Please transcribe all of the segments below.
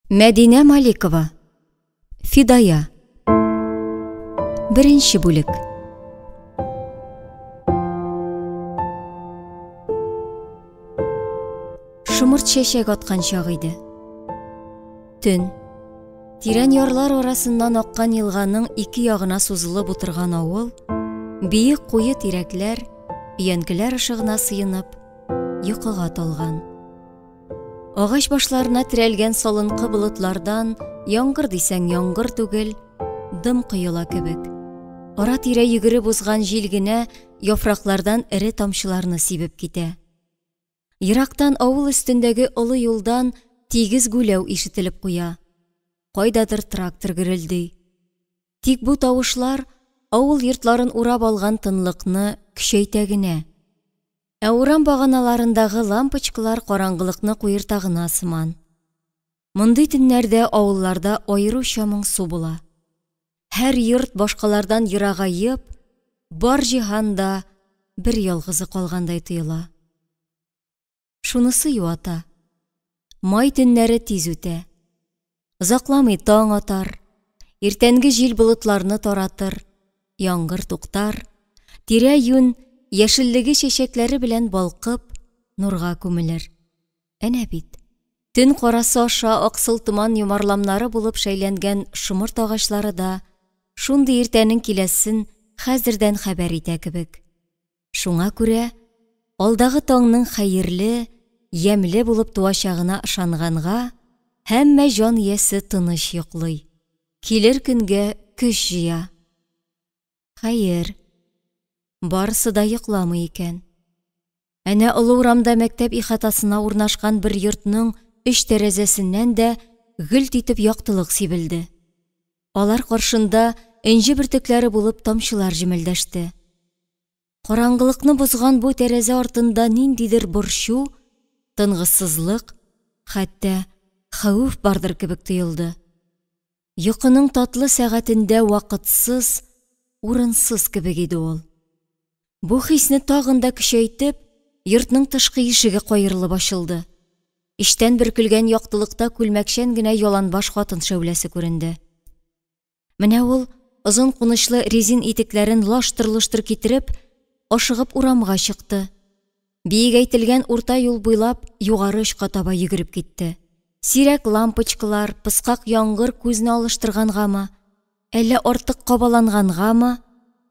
Мәдинә Маликова. Фидая. Беренче бүлек. Шомырт чәчәк аткан чак иде. Төн. Тирән ярлар арасыннан аккан елганың ике ягына сузылып утырган авыл, биек куе тирәкләр, өянкеләр ышыгына сыенып, йокыга талган. Агач башларына терәлгән салынкы болытлардан яңгыр дисәң яңгыр түгел, дым коела кебек. Ара-тирә йөгереп узган җил генә яфраклардан эре тамчыларны сибеп китә. Ерактан авыл өстендәге олы юлдан тигез гүләү ишетелеп куя. Кайдадыр трактор гөрелди. Тик бу тавышлар авыл йортларын урап алган тынлыкны көчәйтә генә. Ә урам баганаларындагы лампочкалар караңгылыкны куерта гына сыман. Мондый төннәрдә авылларда аеруча моңсу була. Һәр йорт башкалардан ерагаеп, бар җиһанда бер ялгызы калгандай тоела. Шунысы юата. Май төннәре тиз үтә. Озакламый таң атар, иртәнге җил болытларны таратыр, яңгыр туктар, тирә-юнь яшеллеге чәчәкләре белән балкып, нурга күмелер. Әнә бит, төн карасы аша аксыл томан йомарламнары булып шәйләнгән шомырт агачлары да шундый иртәнең киләсен хәзердән хәбәр итә кебек. Шуңа күрә алдагы таңның хәерле, ямьле булып туачагына ышанганга, һәммә җан иясе тыныч йоклый, килер көнгә көч җыя. Хәер, барысы да йокламый икән. Әнә олы урамда мәктәп ихатасына урнашкан бер йортның өч тәрәзәсеннән дә гөлт итеп яктылык сибелде. Алар каршында энҗе бөртекләре булып тамчылар җемелдәште. Караңгылыкны бозган бу тәрәзә артында ниндидер борчу, тынгысызлык, хәтта хәвеф бардыр кебек тоелды. Йокының татлы сәгатендә вакытсыз, урынсыз кебек иде ул. Бу хисне тагын да көчәйтеп, йортның тышкы ишеге каерылып ачылды. Эчтән бөркелгән яктылыкта күлмәкчән генә яланбаш хатын шәүләсе күренде. Менә ул, озын кунычлы резин итекләрен лаштыр-лоштыр китереп, ашыгып урамга чыкты. Биегәйтелгән урта юл буйлап югары очка таба йөгереп китте. Сирәк лампочкалар, пыскак яңгыр күзне алыштыргангамы, әллә артык кабалангангамы,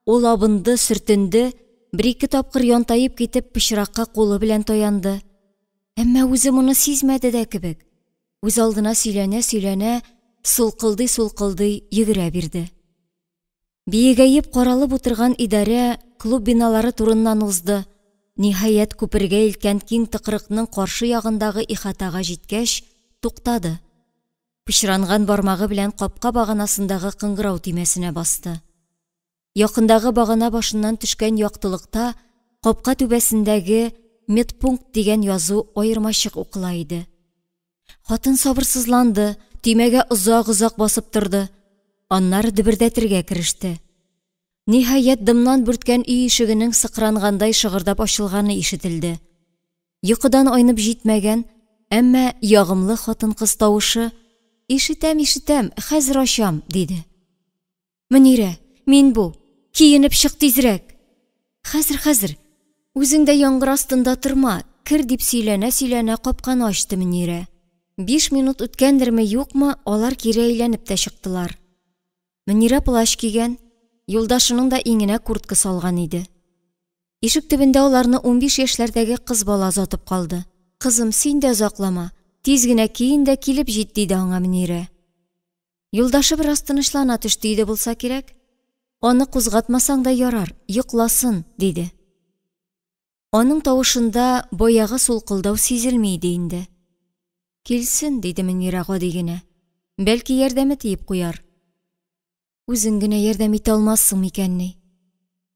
ул абынды, сөртенде, бер-ике тапкыр янтаеп китеп, пычракка кулы белән таянды. Әмма үзе моны сизмәде дә кебек. Үзалдына сөйләнә-сөйләнә, сулкылдый-сулкылдый йөгерә бирде. Биегәеп каралып утырган идарә, клуб биналары турыннан узды. Ниһаять, күпергә илткән киң тыкрыкның каршы ягындагы ихатага җиткәч, туктады. Пычранган бармагы белән капка баганасындагы кыңгырау төймәсенә басты. Якындагы багана башыннан төшкән яктылыкта капка түбәсендәге Медпункт дигән язу аермачык укыла иде. Хатын сабырсызланды, төймәгә озак-озак басып торды, аннары дөбердәтергә кереште. Ниһаять, дымнан бүрткән өй ишегенең сыкрангандай шыгырдап ачылганы ишетелде. Йокыдан айнып җитмәгән, әмма ягымлы хатын-кыз тавышы, Ишетәм, ишетәм, хәзер ачам, диде. Мөнирә, мин бу, киенеп чык тизрәк. Хәзер, хәзер. Үзең дә яңгыр астында торма, кер, дип сөйләнә-сөйләнә капканы ачты Мөнирә. Биш минут үткәндерме, юкмы, алар кире әйләнеп тә чыктылар. Мөнирә плащ кигән, юлдашының да иңенә куртка салган иде. Ишек төбендә аларны 15 яшьләрдәге кыз бала озатып калды. Кызым, син дә озаклама, тиз генә киен дә килеп җит, диде аңа Мөнирә. Юлдашы бераз тынычлана төште иде булса кирәк. Аны кузгатмасаң да ярар, йокласын, диде. Аның тавышында баягы сулкылдау сизелми иде инде. Килсен, диде Мөнирә гади генә. Бәлки ярдәме тиеп куяр. Үзең генә ярдәм итә алмассың микәнни?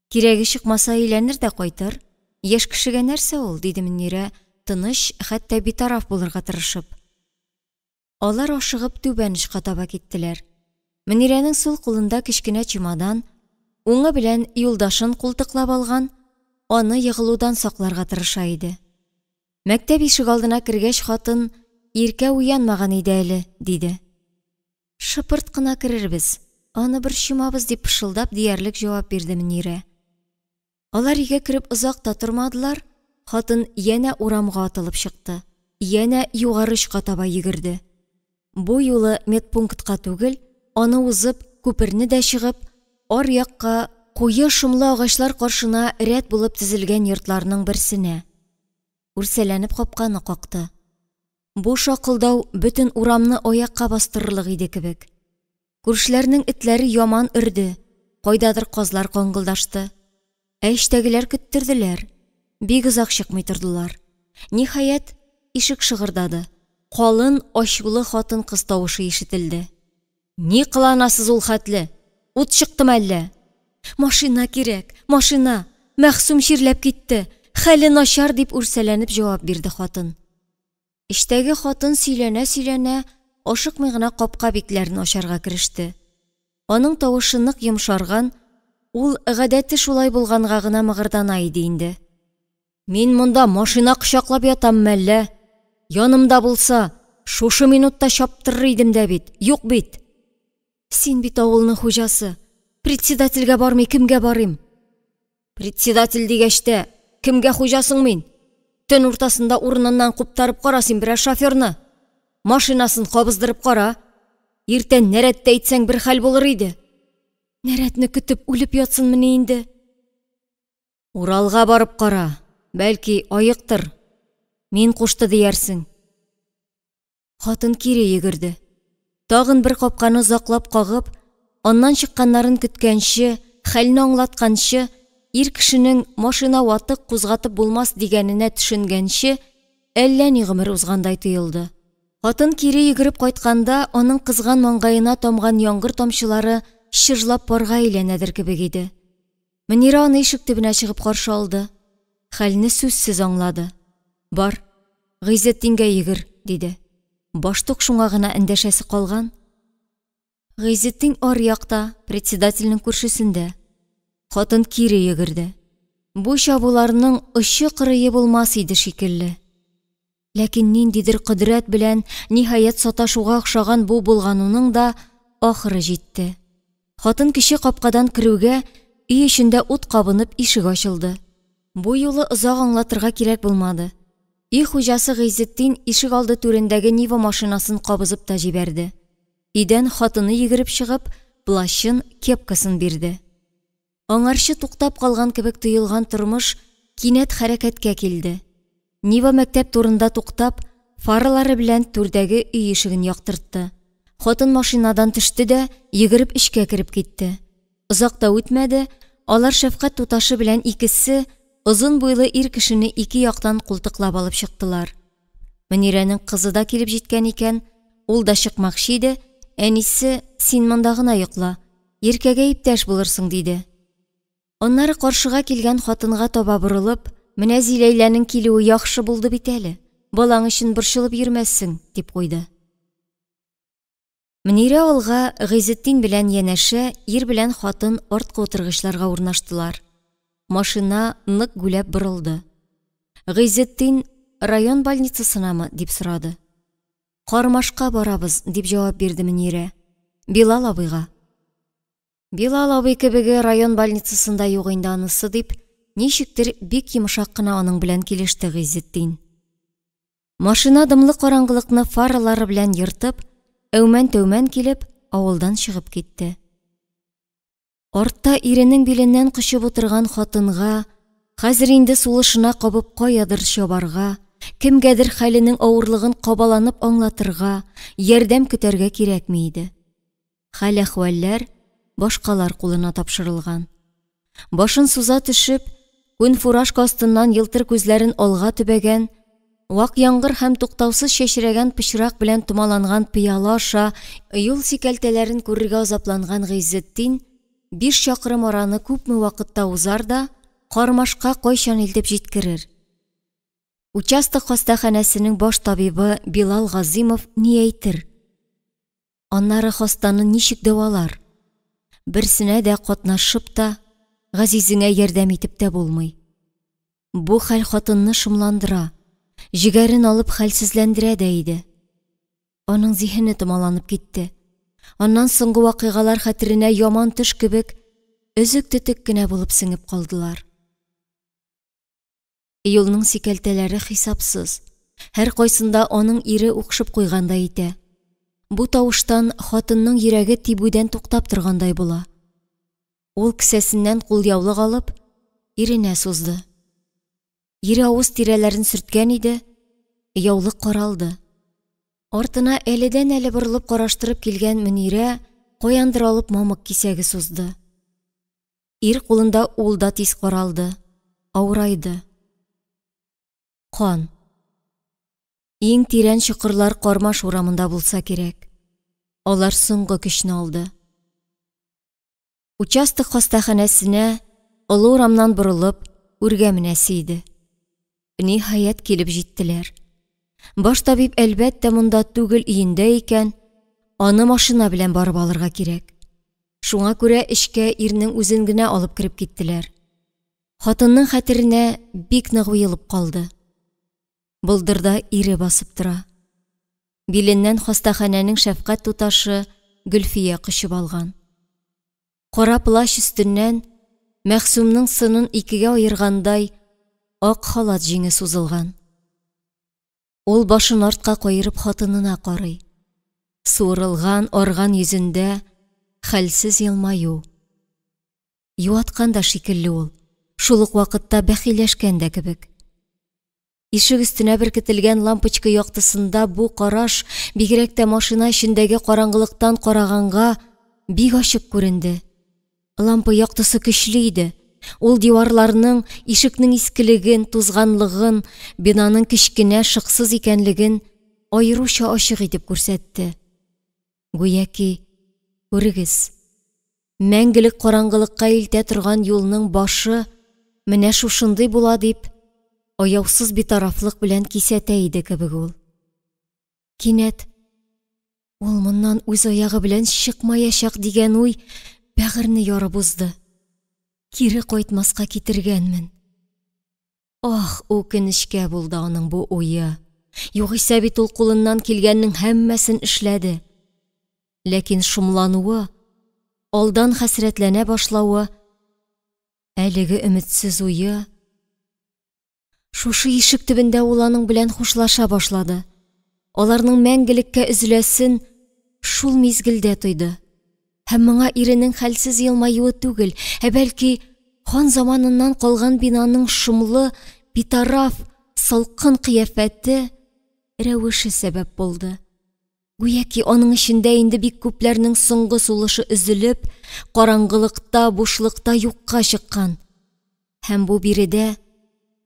Кирәге чыкмаса әйләнер дә кайтыр. Яшь кешегә нәрсә ул, диде Мөнирә, тыныч, хәтта битараф булырга тырышып. Алар ашыгып түбән очка таба киттеләр. Мөнирәнең сул кулында кечкенә чемодан, уңы белән юлдашын култыклап алган, аны егылудан сакларга тырыша иде. Мәктәп ишегалдына кергәч, хатын, Иркә уянмаган иде әле, диде. Шыпырт кына керербез, аны борчымабыз, дип пышылдап диярлек җавап бирде Мөнирә. Алар өйгә кереп озак та тормадылар, хатын янә урамга атылып чыкты, янә югары очка таба йөгерде. Бу юлы медпунктка түгел, аны узып, күперне дә чыгып, ар якка, куе шомлы агачлар каршына рәт булып тезелгән йортларның берсенә. Үрсәләнеп капканы какты. Бу шакылдау бөтен урамны аякка бастырырлык иде кебек. Күршеләрнең этләре яман өрде, кайдадыр казлар каңгылдашты. Ә эчтәгеләр көттерделәр. Бик озак чыкмый тордылар. Ниһаять, ишек шыгырдады. Калын, ачулы хатын-кыз тавышы ишетелде. Ни кыланасыз ул хәтле? Ут чыктымы әллә? Машина кирәк, машина! Мәгъсүм чирләп китте, хәле начар, дип үрсәләнеп җавап бирде хатын. Эчтәге хатын сөйләнә-сөйләнә, ашыкмый гына капка бикләрен ачарга кереште. Аның тавышы нык йомшарган, ул гадәте шулай булганга гына мыгырдана иде инде. Мин монда машина кочаклап ятаммы әллә? Янымда булса, шушы минутта чаптырыр идем дә бит, юк бит. Син бит авылның хуҗасы. Председательгә бармый кемгә барыйм? Председатель дигәч тә, кемгә хуҗа соң мин? Төн уртасында урыныннан куптарып кара син берәр шоферны. Машинасын кабыздырып кара. Иртән нәрәттә әйтсәң бер хәл булыр иде. Нәрәтне көтеп үлеп ятсынмыни инде? Уралга барып кара, бәлки, аектыр. Мин кушты диярсең. Хатын кире йөгерде. Тагын бер капканы озаклап кагып, аннан чыкканнарын көткәнче, хәлне аңлатканчы, ир кешенең машина ватык, кузгатып булмас дигәненә төшенгәнче, әллә ни гомер узгандай тоелды. Хатын кире йөгереп кайтканда, аның кызган маңгаена тамган яңгыр тамчылары чыжлап парга әйләнәдер кебек иде. Мөнирә аны ишек төбенә чыгып каршы алды. Хәлне сүзсез аңлады. Бар, Гыйзетдингә йөгер, диде. Баштук шуңа гына эндәшәсе калган. Гыйзетдин ар якта, председательнең күршесендә. Хатын кире йөгерде. Бу чабуларның очы-кырые булмас иде шикелле. Ләкин ниндидер кодрәт белән, ниһаять, саташуга охшаган бу болгануның да ахыры җитте. Хатын кече капкадан керүгә, өй эчендә ут кабынып, ишек ачылды. Бу юлы озак аңлатырга кирәк булмады. Өй хуҗасы Гыйзетдин ишек алды түрендәге Нива машинасын кабызып та җибәрде. Өйдән хатыны йөгереп чыгып, плащын, кепкасын бирде. Аңарчы туктап калган кебек тоелган тормыш кинәт хәрәкәткә килде. Нива мәктәп турында туктап, фаралары белән түрдәге өй ишеген яктыртты. Хатын машинадан төште дә, йөгереп эчкә кереп китте. Озак та үтмәде, алар шәфкать туташы белән икесе озын буйлы ир кешене ике яктан култыклап алып чыктылар. Мөнирәнең кызы да килеп җиткән икән, ул да чыкмакчы иде, әнисе, син монда гына йокла, Иркәгә иптәш булырсың, диде. Аннары каршыга килгән хатынга таба борылып, менә Зиләйләнең килүе яхшы булды бит әле, балаң өчен борчылып йөрмәссең, дип куйды. Мөнирә алга, Гыйзетдин белән янәшә, ир белән хатын арткы утыргычларга урнаштылар. Машина нык гүләп борылды. Гыйзетдин, район больницасынамы, дип сорады. Кармашка барабыз, дип җавап бирде Мөнирә. Билал абыйга. Билал абый кебеге район больницасында юк инде анысы, дип, ничектер бик йомшак кына аның белән килеште Гыйзетдин. Машина дымлы караңгылыкны фаралары белән ертып, әүмән-тәүмән килеп, авылдан чыгып китте. Артта иренең биленнән кочып утырган хатынга хәзер инде сулышына кабып каядыр чабарга, кемгәдер хәленең авырлыгын кабаланып аңлатырга, ярдәм көтәргә кирәкми иде. Хәл-әхвәлләр башкалар кулына тапшырылган. Башын суза төшеп, күн фуражка астыннан елтыр күзләрен алга төбәгән, вак яңгыр һәм туктаусыз чәчрәгән пычрак белән томаланган пыяла аша юл сикәлтәләрен күрергә азапланган Гыйзетдин 5 чакрым араны күпме вакытта узар да, Кармашка кайчан илтеп җиткерер? Участок хастаханәсенең баш табибы Билал Газимов ни әйтер? Аннары хастаны ничек дәвалар? Берсенә дә катнашып та, газизеңә ярдәм итеп тә булмый. Бу хәл хатынны шомландыра, җегәрен алып хәлсезләндерә дә иде. Аның зиһене томаланып китте. Аннан соңгы вакыйгалар хәтеренә яман төш кебек өзек-төтек кенә булып сеңеп калдылар. Юлның сикәлтәләре хисапсыз. Һәркайсында аның ире укшып куйгандай итә. Бу тавыштан хатынның йөрәге тибүдән туктап торгандай була. Ул кесәсеннән кулъяулык алып, иренә сузды. Ире авыз тирәләрен сөрткән иде, яулык каралды. Артына әледән-әле борылып караштырып килгән Мөнирә каяндыр алып мамык кисәге сузды. Ир кулында ул да тиз каралды, авырайды. Кан. Иң тирән чокырлар Кармаш урамында булса кирәк. Алар соңгы көчне алды. Участок хастаханәсенә олы урамнан борылып, үргә менәсе иде. Ниһаять, килеп җиттеләр. Баш табиб, әлбәттә, монда түгел, өендә икән, аны машина белән барып алырга кирәк. Шуңа күрә эчкә ирнең үзен генә алып кереп киттеләр. Хатынның хәтеренә бик нык уелып калды. Болдырда ире басып тора. Биленнән хастаханәнең шәфкать туташы Гөлфия кочып алган. Кара плащ өстеннән Мәхсүмнең сынын икегә аергандай ак халат җиңе сузылган. Ул башын артка каерып хатынына карый. Суырылган, арган йөзендә хәлсез елмаю. Юаткан да шикелле ул, шул ук вакытта бәхилләшкән дә кебек. Ишек өстенә беркетелгән лампочка яктысында бу караш, бигрәк тә машина эчендәге караңгылыктан караганга, бик ачык күренде. Лампа яктысы көчле иде. Ул диварларның, ишекнең искелеген, тузганлыгын, бинаның кечкенә, шыксыз икәнлеген аеруча ачык итеп күрсәтте. Гүяки, күрегез, мәңгелек караңгылыкка илтә торган юлның башы менә шушындый була дип, аяусыз битарафлык белән кисәтә иде кебек ул. Кинәт ул моннан үз аягы белән чыкмаячак дигән уй бәгырьне ярып узды. Кире кайтмаска китергәнмен. Ах, үкенечкә булды аның бу уе. Югыйсә бит ул кулыннан килгәннең һәммәсен эшләде. Ләкин шомлануы, алдан хәсрәтләнә башлавы, әлеге өметсез уе... Шушы ишек төбендә ул аның белән хушлаша башлады. Аларның мәңгелеккә өзеләсен шул мизгелдә тойды. Һәм моңа иренең хәлсез елмаюы түгел, ә бәлки хан заманыннан калган бинаның шомлы, битараф, салкын кыяфәте, рәвеше сәбәп булды. Гүяки аның эчендә инде бик күпләрнең соңгы сулышы өзелеп, караңгылыкта, бушлыкта юкка чыккан. Һәм бу биредә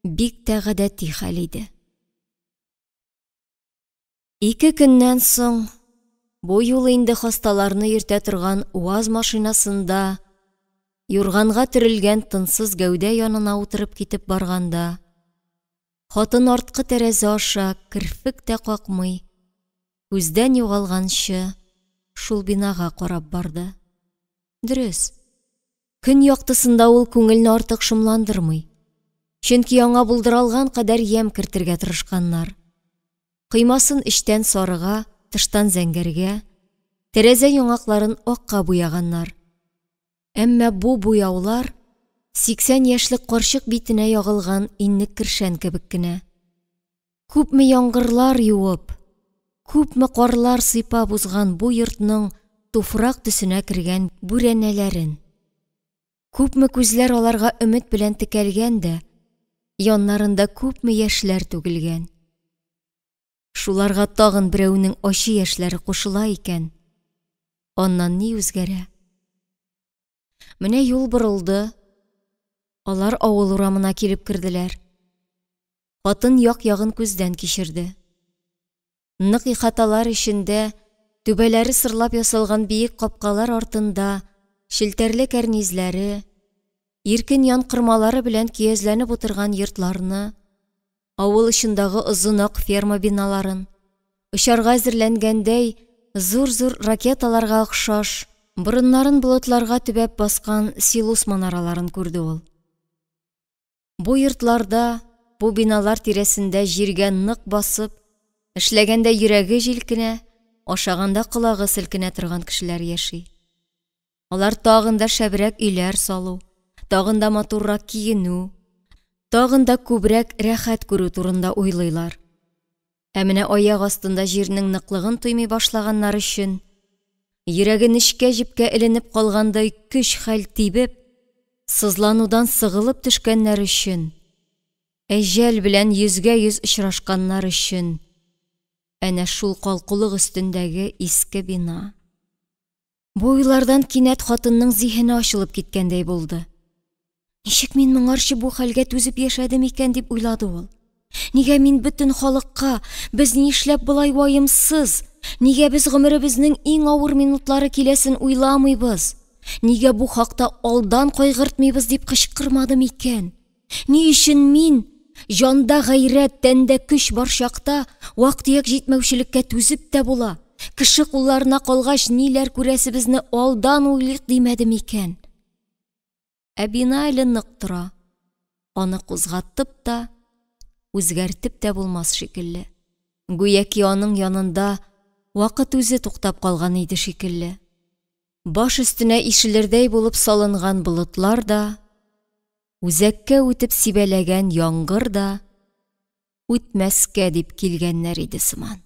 бик тә гадәти хәл иде. Ике көннән соң бу юлы инде хасталарны йөртә торган УАЗ машинасында юрганга төрелгән тынсыз гәүдә янына утырып китеп барганда, хатын арткы тәрәзә аша керфек тә какмый, күздән югалганчы шул бинага карап барды. Дөрес, көн яктысында ул күңелне артык шомландырмый, чөнки аңа булдыралган кадәр ямь кертергә тырышканнар. Коймасын эчтән сарыга, тыштан зәңгәргә, тәрәзә яңакларын акка буяганнар. Әмма бу буяулар 80 яшьлек карчык битенә ягылган иннек кершән кебек кенә. Күпме яңгырлар юып, күпме карлар сыйпап узган бу йортның туфрак төсенә кергән бүрәнәләрен. Күпме күзләр аларга өмет белән текәлгән дә, яннарында күпме яшьләр түгелгән. Шуларга тагын берәүнең ачы яшьләре кушыла икән, аннан ни үзгәрә? Менә юл борылды, алар авыл урамына килеп керделәр. Хатын як-ягын күздән кичерде. Нык ихаталар эчендә, түбәләре сырлап ясалган биек капкалар артында челтәрле кәрнизләре, иркен янкормалары белән көязләнеп утырган йортларны, авыл очындагы озын ак ферма биналарын, очарга әзерләнгәндәй зур-зур ракеталарга охшаш, борыннарын болытларга төбәп баскан силос манараларын күрде ул. Бу йортларда, бу биналар тирәсендә җиргә нык басып, эшләгәндә йөрәге җилкенә, ашаганда колагы селкенә торган кешеләр яши. Алар тагын да шәбрәк өйләр салу, тагын да матуррак киенү, тагын да күбрәк рәхәт күрү турында уйлыйлар. Ә менә аяк астында җирнең ныклыгын тоймый башлаганнар өчен, йөрәге нечкә җепкә эленеп калгандай көч-хәл тибеп, сызланудан сыгылып төшкәннәр өчен, әҗәл белән йөзгә-йөз очрашканнар өчен әнә шул калкулык өстендәге иске бина. Бу уйлардан кинәт хатынның зиһене ачылып киткәндәй булды. Ничек мин моңарчы бу хәлгә түзеп яшәдем икән дип уйлады ул. Нигә мин бөтен халыкка, без нишләп болай ваемсыз, нигә без гомеребезнең иң авыр минутлары киләсен уйламыйбыз, нигә бу хакта алдан кайгыртмыйбыз дип кычкырмадым икән? Ни өчен мин, җанда гайрәт, тәндә көч бар чакта, вак-төяк җитмәүчелеккә түзеп тә була, кеше кулларына калгач ниләр күрәсебезне алдан уйлыйк димәдем икән? Ә бина әле нык тора. Аны кузгатып та, үзгәртеп тә булмас шикелле. Гүяки аның янында вакыт үзе туктап калган иде шикелле. Баш өстенә ишелердәй булып салынган болытлар да, үзәккә үтеп сибәләгән яңгыр да үтмәскә дип килгәннәр иде сыман.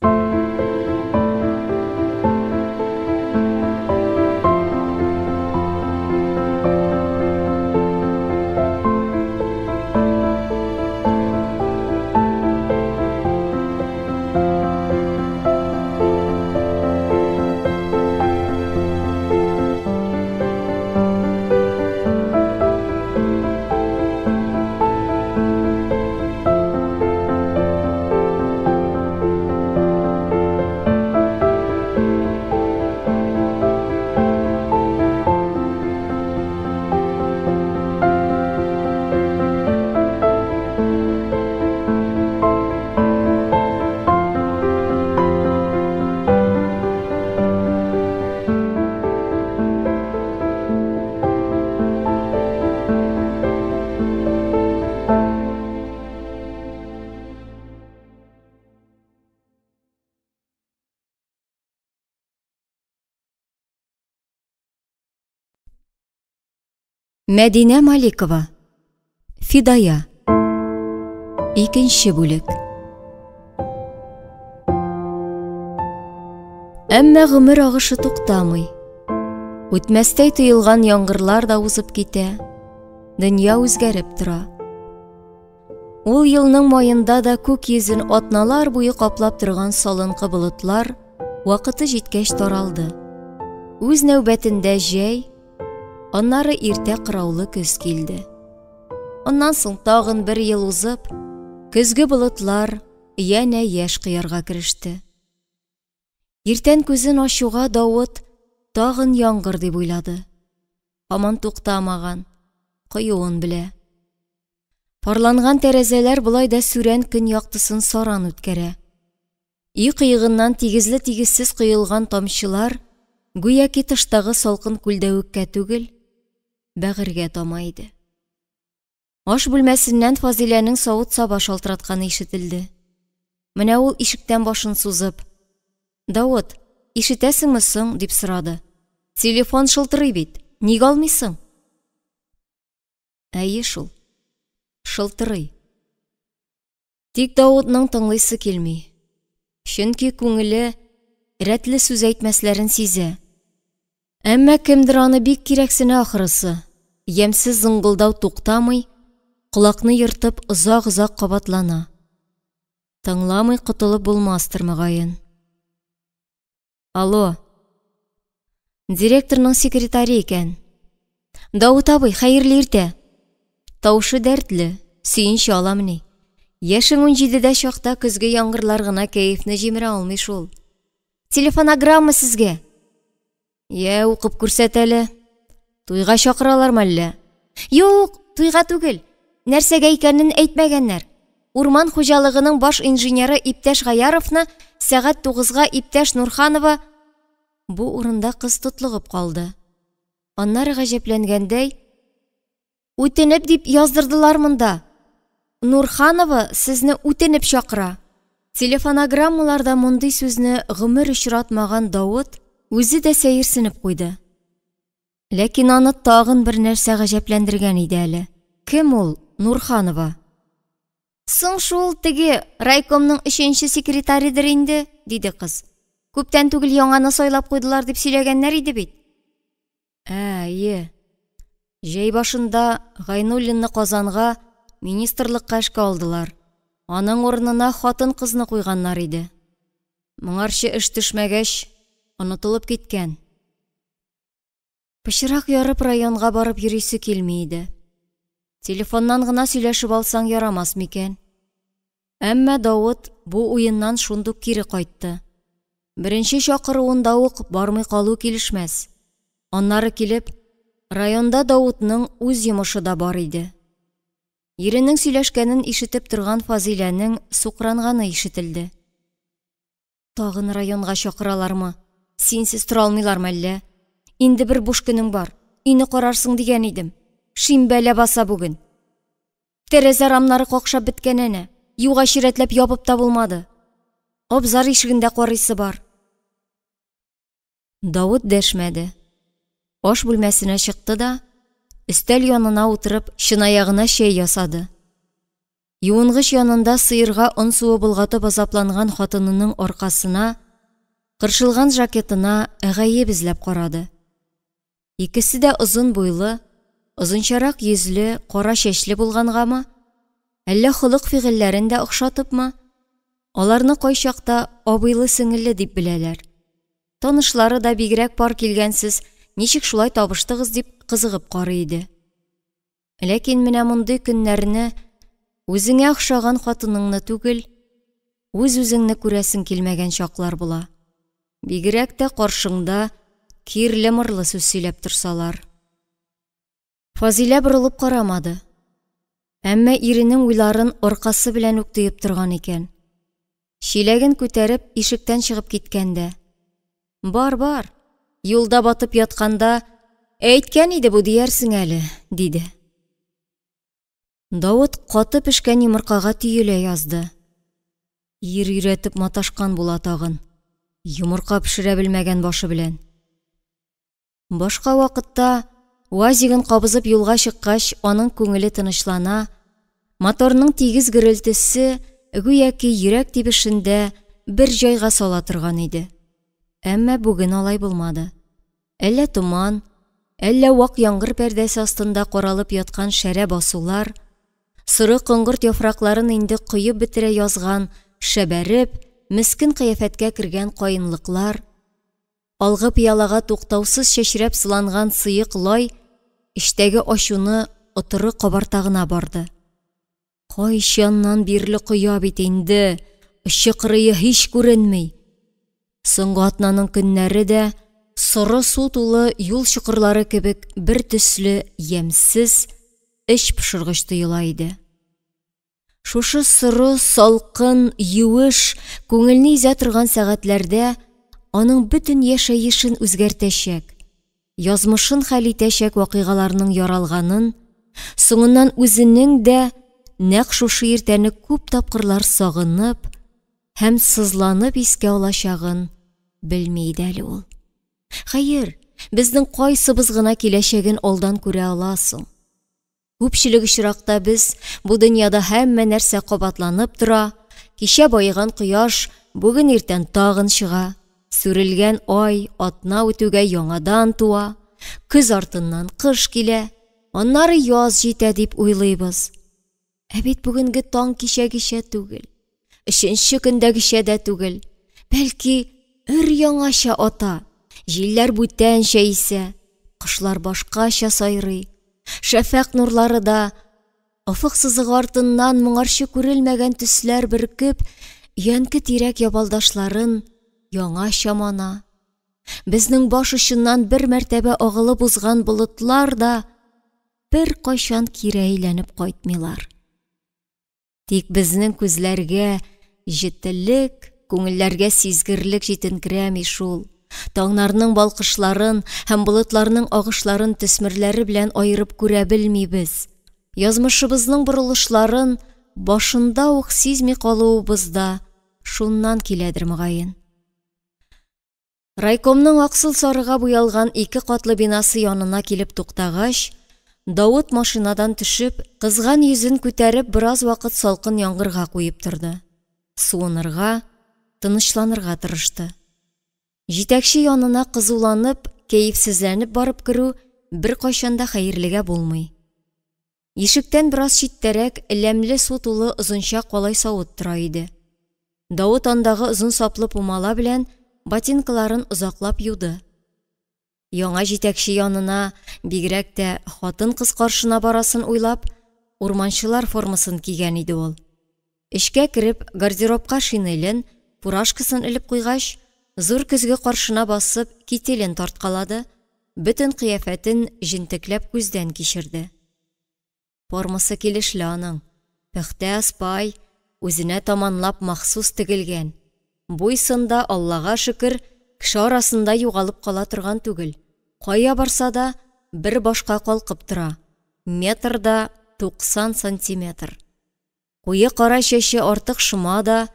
Мәдинә Маликова. Фидая. Икенче бүлек. Әмма гомер агышы туктамый. Үтмәстәй тоелган яңгырлар да узып китә. Дөнья үзгәреп тора. Ул елның маенда да күк йөзен атналар буе каплап торган салынкы болытлар вакыты җиткәч таралды. Үз нәүбәтендә җәй, аннары иртә кыраулы көз килде. Аннан соң тагын бер ел узып, көзге болытлар янә яшь коярга кереште. Иртән күзен ачуга Давыт тагын яңгыр дип уйлады. Һаман туктамаган, коюын белә. Парланган тәрәзәләр болай да сүрән көн яктысын саран үткәрә. Өй кыегыннан тигезле-тигезсез коелган тамчылар гүяки тыштагы салкын күлдәвеккә түгел, бәгырьгә тама иде. Аш бүлмәсеннән Фазиләнең савыт-саба шалтыратканы ишетелде. Менә ул ишектән башын сузып, «Давыт, ишетәсеңме соң?» дип сорады. «Телефон шылтырый бит, ник алмыйсың?» Әйе шул, шылтырый. Тик Давытның тыңлыйсы килми. Чөнки күңеле рәтле сүз әйтмәсләрен сизә. Әмма кемдер аны бик кирәксенә ахрысы. Ямьсез зыңгылдау туктамый, колакны ертып озак-озак кабатлана. Тыңламый котылып булмастыр мөгаен. Алло. Директорның секретаре икән. Давыт абый, хәерле иртә. Тавышы дәртле, сөенче аламыни. Яшең 17-дә чакта көзге яңгырлар гына кәефне җимерә алмый шул. Телефонограмма сезгә. Йә, укып күрсәт әле. Туйга чакыралармы әллә? Юк, туйга түгел. Нәрсәгә икәнен әйтмәгәннәр. Урман хуҗалыгының баш инженеры иптәш Гаяровны сәгать 9-га иптәш Нурханова. Бу урында кыз тотлыгып калды. Аннары гаҗәпләнгәндәй, үтенеп дип яздырдылар монда. Нурханова сезне үтенеп чакыра. Телефонограммаларда мондый сүзне гомер очратмаган Давыт үзе дә сәерсенеп куйды. Ләкин аны тагын бер нәрсә гаҗәпләндергән иде әле. Кем ул Нурханова? Соң шул теге райкомның өченче секретаредыр инде, диде кыз. Күптән түгел яңаны сайлап куйдылар дип сөйләгәннәр иде бит. Ә, ие. Җәй башында Гайнуллинны Казанга министрлыкка эшкә алдылар. Аның урынына хатын-кызны куйганнар иде. Моңарчы эш төшмәгәч, онытылып киткән. Пычрак ярып районга барып йөрисе килми иде. Телефоннан гына сөйләшеп алсаң ярамас микән? Әмма Давыт бу уеннан шундук кире кайтты. Беренче чакыруында ук бармый калу килешмәс. Аннары килеп, районда Давытның үз йомышы да бар иде. Иренең сөйләшкәнен ишетеп торган Фазыйләнең сукранганы ишетелде. Тагын районга чакыралармы? Синсез тора алмыйлармы әллә? Инде бер буш көнең бар, өйне карарсың дигән идем. Шимбә ләбаса бүген. Тәрәзә рамнары какшап беткән әнә, юга чирәтләп ябып та булмады. Абзар ишеген дә карыйсы бар. Давыт дәшмәде. Аш бүлмәсенә чыкты да, өстәл янына утырып, чынаягына чәй ясады. Юынгыч янында сыерга он суы болгатып азапланган хатынының аркасына, кыршылган жакетына гаеп эзләп карады. Икесе дә озын буйлы, озынчарак йөзле, кара чәчле булгангамы, әллә холык-фигыльләрен дә охшатыпмы, аларны кайчакта абыйлы-сеңелле дип беләләр. Танышлары да бигрәк пар килгәнсез, ничек шулай табыштыгыз дип кызыгып карый иде. Ләкин менә мондый көннәрне үзеңә охшаган хатыныңны түгел, үз-үзеңне күрәсең килмәгән чаклар була. Бигрәк тә каршыңда кирле-мырлы сүз сөйләп торсалар. Фазилә борылып карамады. Әмма иренең уйларын аркасы белән үк тоеп торган икән. Чиләген күтәреп, ишектән чыгып киткән дә. Бар, бар, юлда батып ятканда, әйткән иде бу диярсең әле, диде. Давыт каты пешкән йомыркага төелә язды. Ир өйрәтеп маташкан була тагын. Йомырка пешерә белмәгән башы белән. Башка вакытта УАЗигын кабызып юлга чыккач, аның күңеле тынычлана, моторның тигез гөрелтесе гүяки йөрәк тибешендә бер җайга сала торган иде. Әмма бүген алай булмады. Әллә томан, әллә вак яңгыр пәрдәсе астында каралып яткан шәрә басулар, соры коңгырт яфракларын инде коеп бетерә язган шәбәреп, мескен кыяфәткә кергән каенлыклар, Алгы пыялага туктаусыз чәчрәп сыланган сыек лай эчтәге ачуны отыры кабарта гына барды. Кайчаннан бирле коя бит инде, очы-кырые һич күренми. Соңгы атнаның көннәре дә соры су тулы юл чокырлары кебек бер төсле ямьсез, эч пошыргыч тоела иде. Шушы соры, салкын, юеш, күңелне изә торган сәгатьләрдә аның бөтен яшәешен үзгәртәчәк, язмышын хәл итәчәк вакыйгаларның яралганын, соңыннан үзенең дә нәкъ шушы иртәне күп тапкырлар сагынып һәм сызланып искә алачагын белми иде әле ул. Хәер, безнең кайсыбыз гына киләчәген алдан күрә ала соң? Күпчелек очракта без бу дөньяда һәммә нәрсә кабатланып тора, кичә баеган кояш бүген иртән тагын чыга, сүрелгән ай атна үтүгә яңадан туа, көз артыннан кыш килә, аннары яз җитә дип уйлыйбыз. Ә бит бүгенге таң кичәгечә түгел, өченче көндәгечә дә түгел, бәлки өр-яңача ата, җилләр бүтәнчә исә, кошлар башкача сайрый, шәфәкъ нурлары да офык сызыгы артыннан моңарчы күрелмәгән төсләр бөркеп, өянке тирәк ябалдашларын яңача мана. Безнең баш очыннан бер мәртәбә агылып узган болытлар да беркайчан кире әйләнеп кайтмыйлар. Тик безнең күзләргә җетелек, күңелләргә сизгерлек җитенкерәми шул. Таңнарның балкышларын һәм болытларның агышларын төсмерләре белән аерып күрә белмибез. Язмышыбызның борылышларын башында ук сизми калуыбыз да шуннан киләдер, мөгаен. Райкомның аксыл сарыга буялган ике катлы бинасы янына килеп туктагач, Давыт машинадан төшеп, кызган йөзен күтәреп, бераз вакыт салкын яңгырга куеп торды. Суынырга, тынычланырга тырышты. Җитәкче янына кызуланып, кәефсезләнеп барып керү беркайчан да хәерлегә булмый. Ишектән бераз читтәрәк ләмле су тулы озынча калай савыт тора иде. Давыт андагы озын саплы пумала белән ботинкаларын озаклап юды. Яңа җитәкче янына, бигрәк тә хатын-кыз каршына барасын уйлап, урманчылар формасын кигән иде ул. Эчкә кереп, гардеробка шинелен, фуражкасын элеп куйгач, зур көзге каршына басып, кителен тарткалады, бөтен кыяфәтен җентекләп күздән кичерде. Формасы килешле аның, пөхтә, ыспай, үзенә таманлап махсус тегелгән. Буй-сында, Аллага шөкер, кеше арасында югалып кала торган түгел. Кая барса да, бер башка калкып тора. Метр да 90 сантиметр. Куе кара чәче артык шома да,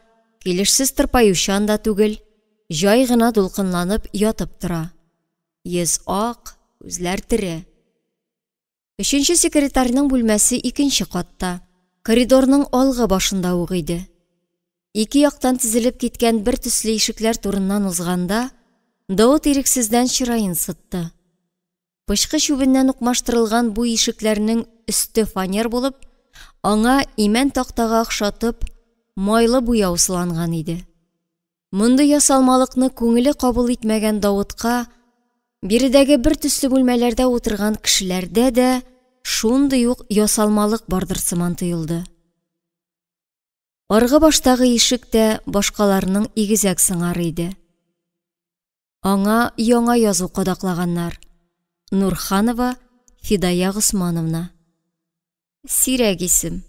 килешсез тырпаючан да түгел, җай гына дулкынланып ятып тора. Йөз ак, күзләр тере. Өченче секретарьның бүлмәсе икенче катта, коридорның алгы башында ук иде. Ике яктан тезелеп киткән бер төсле ишекләр турыннан узганда, Давыт ирексездән чыраен сытты. Пычкы чүбеннән укмаштырылган бу ишекләрнең өсте фанер булып, аңа имән тактага охшатып, майлы буяу сыланган иде. Мондый ясалмалыкны күңеле кабул итмәгән Давытка биредәге бер төсле бүлмәләрдә утырган кешеләрдә дә шундый ук ясалмалык бардыр сыман тоелды. Аргы баштагы ишек тә башкаларның игезәк сыңары иде. Аңа яңа язу кадаклаганнар. Нурханова Фидая Госмановна. Сирәк исем.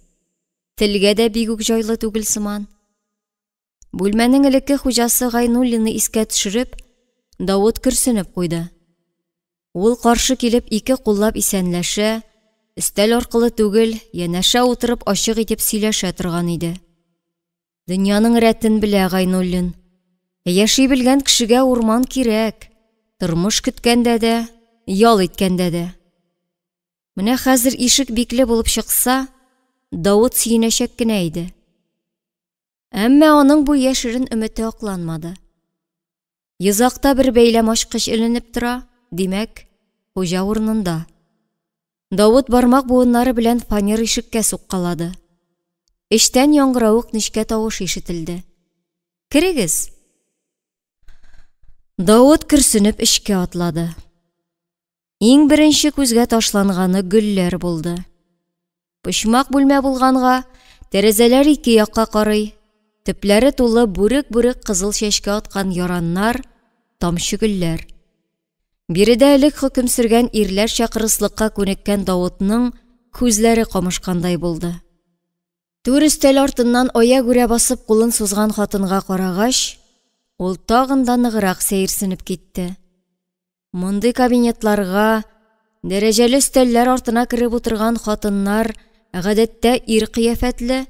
Телгә дә бик үк җайлы түгел сыман. Бүлмәнең элекке хуҗасы Гайнуллинны искә төшереп, Давыт көрсенеп куйды. Ул каршы килеп ике куллап исәнләшә, өстәл аркылы түгел, янәшә утырып ачык итеп сөйләшә торган иде. Дөньяның рәтен белә Гайнуллин. Яши белгән кешегә урман кирәк, тормыш көткәндә дә, ял иткәндә дә. Менә хәзер ишек бикле булып чыкса, Давыт сөенәчәк кенә иде. Әмма аның бу яшерен өмете акланмады. Йозакта бер бәйләм ачкыч эленеп тора, димәк, хуҗа урынында. Давыт бармак буыннары белән фанер ишеккә суккалады. Эчтән яңгыравык нечкә тавыш ишетелде. Керегез! Давыт көрсенеп эчкә атлады. Иң беренче күзгә ташланганы гөлләр булды. Почмак бүлмә булганга, тәрәзәләр ике якка карый, төпләре тулы бүрек-бүрек кызыл чәчкә аткан яраннар, тамчы гөлләр. Биредә элек хөкем сөргән ирләрчә кырыслыкка күнеккән Давытның күзләре камышкандай булды. Түр өстәл артыннан аягүрә басып кулын сузган хатынга карагач, ул тагын да ныграк сәерсенеп китте. Мондый кабинетларга, дәрәҗәле өстәлләр артына кереп утырган хатыннар гадәттә ир кыяфәтле,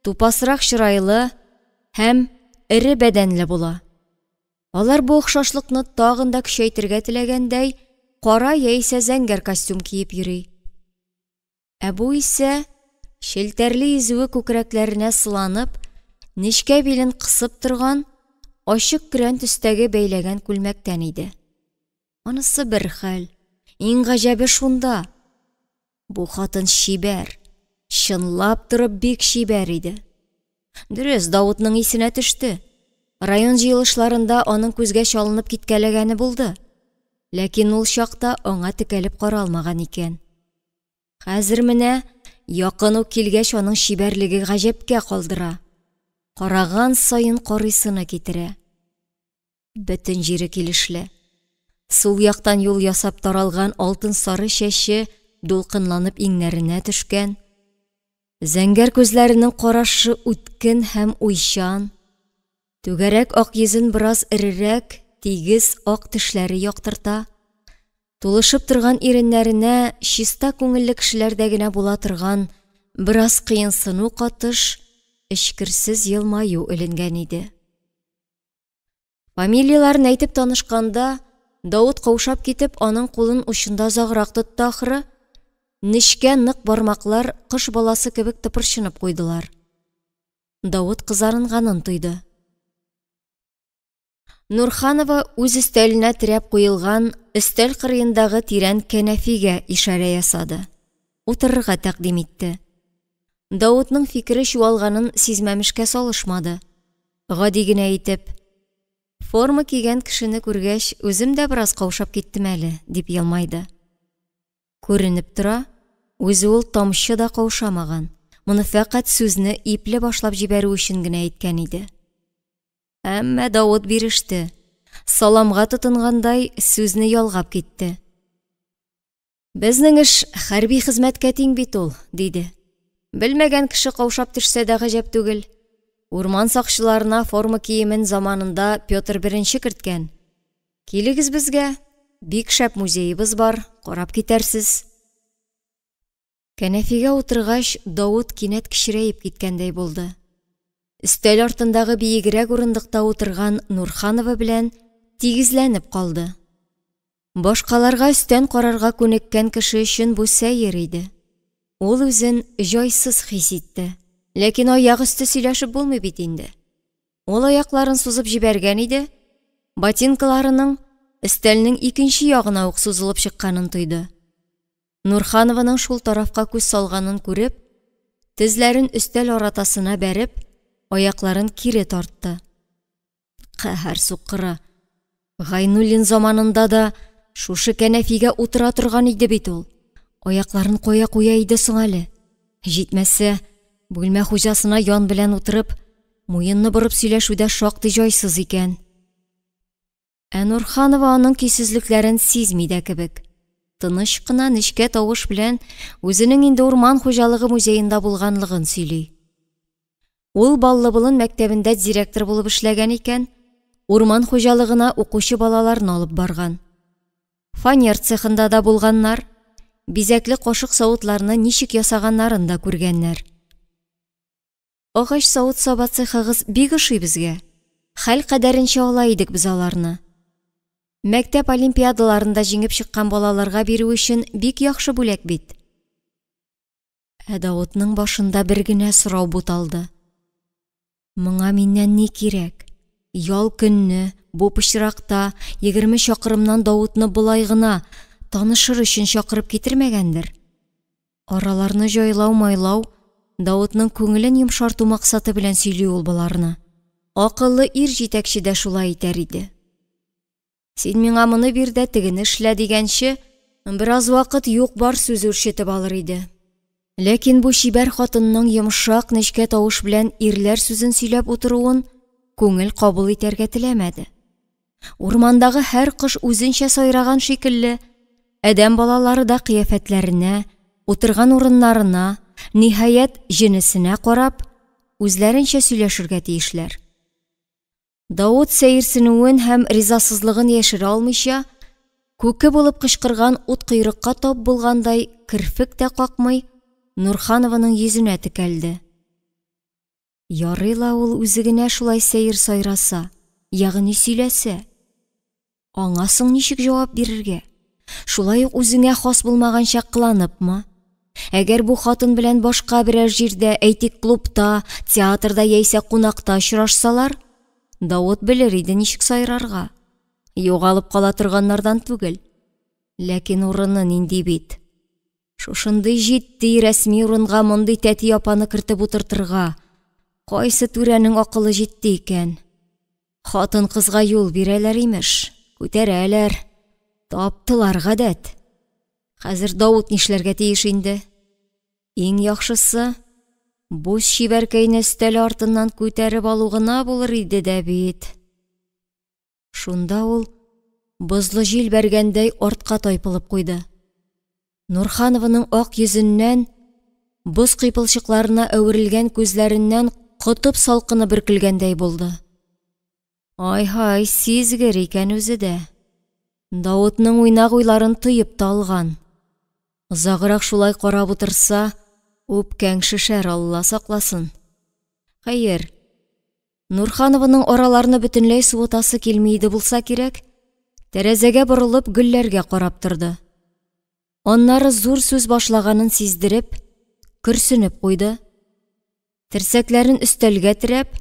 тупасрак чырайлы һәм эре бәдәнле була. Алар бу охшашлыкны тагын да көчәйтергә теләгәндәй, кара яисә зәңгәр костюм киеп йөри. Ә бу исә челтәрле изүе күкрәкләренә сыланып, нечкә билен кысып торган, ачык көрән төстәге бәйләгән күлмәктән иде. Анысы бер хәл, иң гаҗәбе шунда. Бу хатын чибәр, чынлап торып бик чибәр иде. Дөрес, Давытның исенә төште. Район җыелышларында аның күзгә чалынып киткәләгәне булды. Ләкин ул чакта аңа текәлеп каралмаган икән. Хәзер менә якын ук килгәч аның чибәрлеге гаҗәпкә калдыра. Караган саен карыйсыны китерә. Бөтен җире килешле. Сул яктан юл ясап таралган алтын сары чәче дулкынланып иңнәренә төшкән. Зәңгәр күзләренең карашы үткен һәм уйчан. Түгәрәк ак йөзен бераз эрерәк, тигез ак тешләре яктырта. Тулышып торган иреннәренә чиста күңелле кешеләрдә генә була торган бераз кыенсыну катыш, эчкерсез елмаю эленгән иде. Фамилияләрен әйтеп танышканда, Давыт каушап китеп, аның кулын учында озаграк тотты ахры, нечкә нык бармаклар кош баласы кебек тыпырчынып куйдылар. Давыт кызарынганын тойды. Нурханова үз өстәленә терәп куелган өстәл кырыендагы тирән кәнәфигә ишарә ясады, утырырга тәкъдим итте. Давытның фикере чуалганын сизмәмешкә салышмады. Гади генә итеп: "Форма кигән кешене күргәч, үзем дә бераз каушап киттем әле", дип елмайды. Күренеп тора, үзе ул тамчы да каушамаган, моны фәкать сүзне ипле башлап җибәрү өчен генә әйткән иде. Әмма Давыт биреште, саламга тотынгандай сүзне ялгап китте. Безнең эш хәрби хезмәткә тиң бит ул, диде. Белмәгән кеше каушап төшсә дә гаҗәп түгел. Урман сакчыларына форма киемен заманында Петр I керткән. Килегез безгә, бик шәп музеебыз бар, карап китәрсез. Кәнәфигә утыргач, Давыт кинәт кечерәеп киткәндәй булды. Өстәл артындагы биегрәк урындыкта утырган Нурханова белән тигезләнеп калды. Башкаларга өстән карарга күнеккән кеше өчен бу сәер иде. Ул үзен җайсыз хис итте. Ләкин аяк өсте сөйләшеп булмый бит инде. Ул аякларын сузып җибәргән иде, ботинкаларының өстәлнең икенче ягына ук сузылып чыкканын тойды. Нурханованың шул тарафка күз салганын күреп, тезләрен өстәл аратасына бәреп, аякларын кире тартты. Каһәр суккыры! Гайнуллин заманында да шушы кәнәфигә утыра торган иде бит ул. Аякларын кая куя иде соң әле? Җитмәсә, бүлмә хуҗасына ян белән утырып, муенны борып сөйләшү дә шактый җайсыз икән. Ә Нурханова аның көйсезлекләрен сизми дә кебек. Тыныч кына нечкә тавыш белән үзенең инде урман хуҗалыгы музеенда булганлыгын сөйли. Ул Баллы-Болын мәктәбендә директор булып эшләгән икән, урман хуҗалыгына укучы балаларны алып барган. Фанер цехында да булганнар, бизәкле кашык-савытларны ничек ясаганнарын да күргәннәр. Агач савыт-саба цехыгыз бик ошый безгә. Хәл кадәренчә ала идек без аларны. Мәктәп олимпиадаларында җиңеп чыккан балаларга бирү өчен бик яхшы бүләк бит. Ә Давытның башында бер генә сорау буталды. Моңа миннән ни кирәк? Ял көнне, бу пычракта, 20 чакрымнан Давытны болай гына, танышыр өчен чакырып китермәгәндер. Араларны җайлау-майлау, Давытның күңелен йомшарту максаты белән сөйли ул боларны. Акыллы ир җитәкче дә шулай итәр иде. Син миңа моны бир дә тегене эшлә дигәнче, бераз вакыт юк-бар сүз үрчетеп алыр иде. Ләкин бу чибәр хатынның йомшак, нечкә тавыш белән ирләр сүзен сөйләп утыруын күңел кабул итәргә теләмәде. Урмандагы һәр кош үзенчә сайраган шикелле, адәм балалары да кыяфәтләренә, утырган урыннарына, ниһаять, җенесенә карап, үзләренчә сөйләшергә тиешләр. Давыт сәерсенүен һәм ризасызлыгын яшерә алмыйча, күке булып кычкырган ут койрыкка тап булгандай керфек тә какмый, Нурханованың йөзенә текәлде. Ярый ла ул үзе генә шулай сәер сайраса, ягъни сөйләсә. Аңа соң ничек җавап бирергә? Шулай ук үзеңә хас булмаганча кыланыпмы? Әгәр бу хатын белән башка берәр җирдә, әйтик, клубта, театрда яисә кунакта очрашсалар, Давыт белер иде ничек сайрарга. Югалып кала торганнардан түгел. Ләкин урыны нинди бит. Шушындый җитди рәсми урынга мондый тәти апаны кертеп утыртырга кайсы түрәнең акылы җитте икән? Хатын-кызга юл бирәләр, имеш, күтәрәләр. Таптылар гадәт. Хәзер Давыт нишләргә тиеш инде? Иң яхшысы, бу чибәркәйне өстәл артыннан күтәреп алу гына булыр иде дә бит. Шунда ул бозлы җил бәргәндәй артка тайпылып куйды. Нурханованың ак йөзеннән, боз кыйпылчыкларына әверелгән күзләреннән котып салкыны бөркелгәндәй булды. Ай-һай, сизгер икән үзе дә. Давытның уйнак уйларын тоеп та алган. Озаграк шулай карап утырса, үпкәң шешәр, Алла сакласын. Хәер, Нурханованың араларны бөтенләй суытасы килми иде булса кирәк, тәрәзәгә борылып гөлләргә карап торды. Аннары зур сүз башлаганын сиздереп, көрсенеп куйды. Терсәкләрен өстәлгә терәп,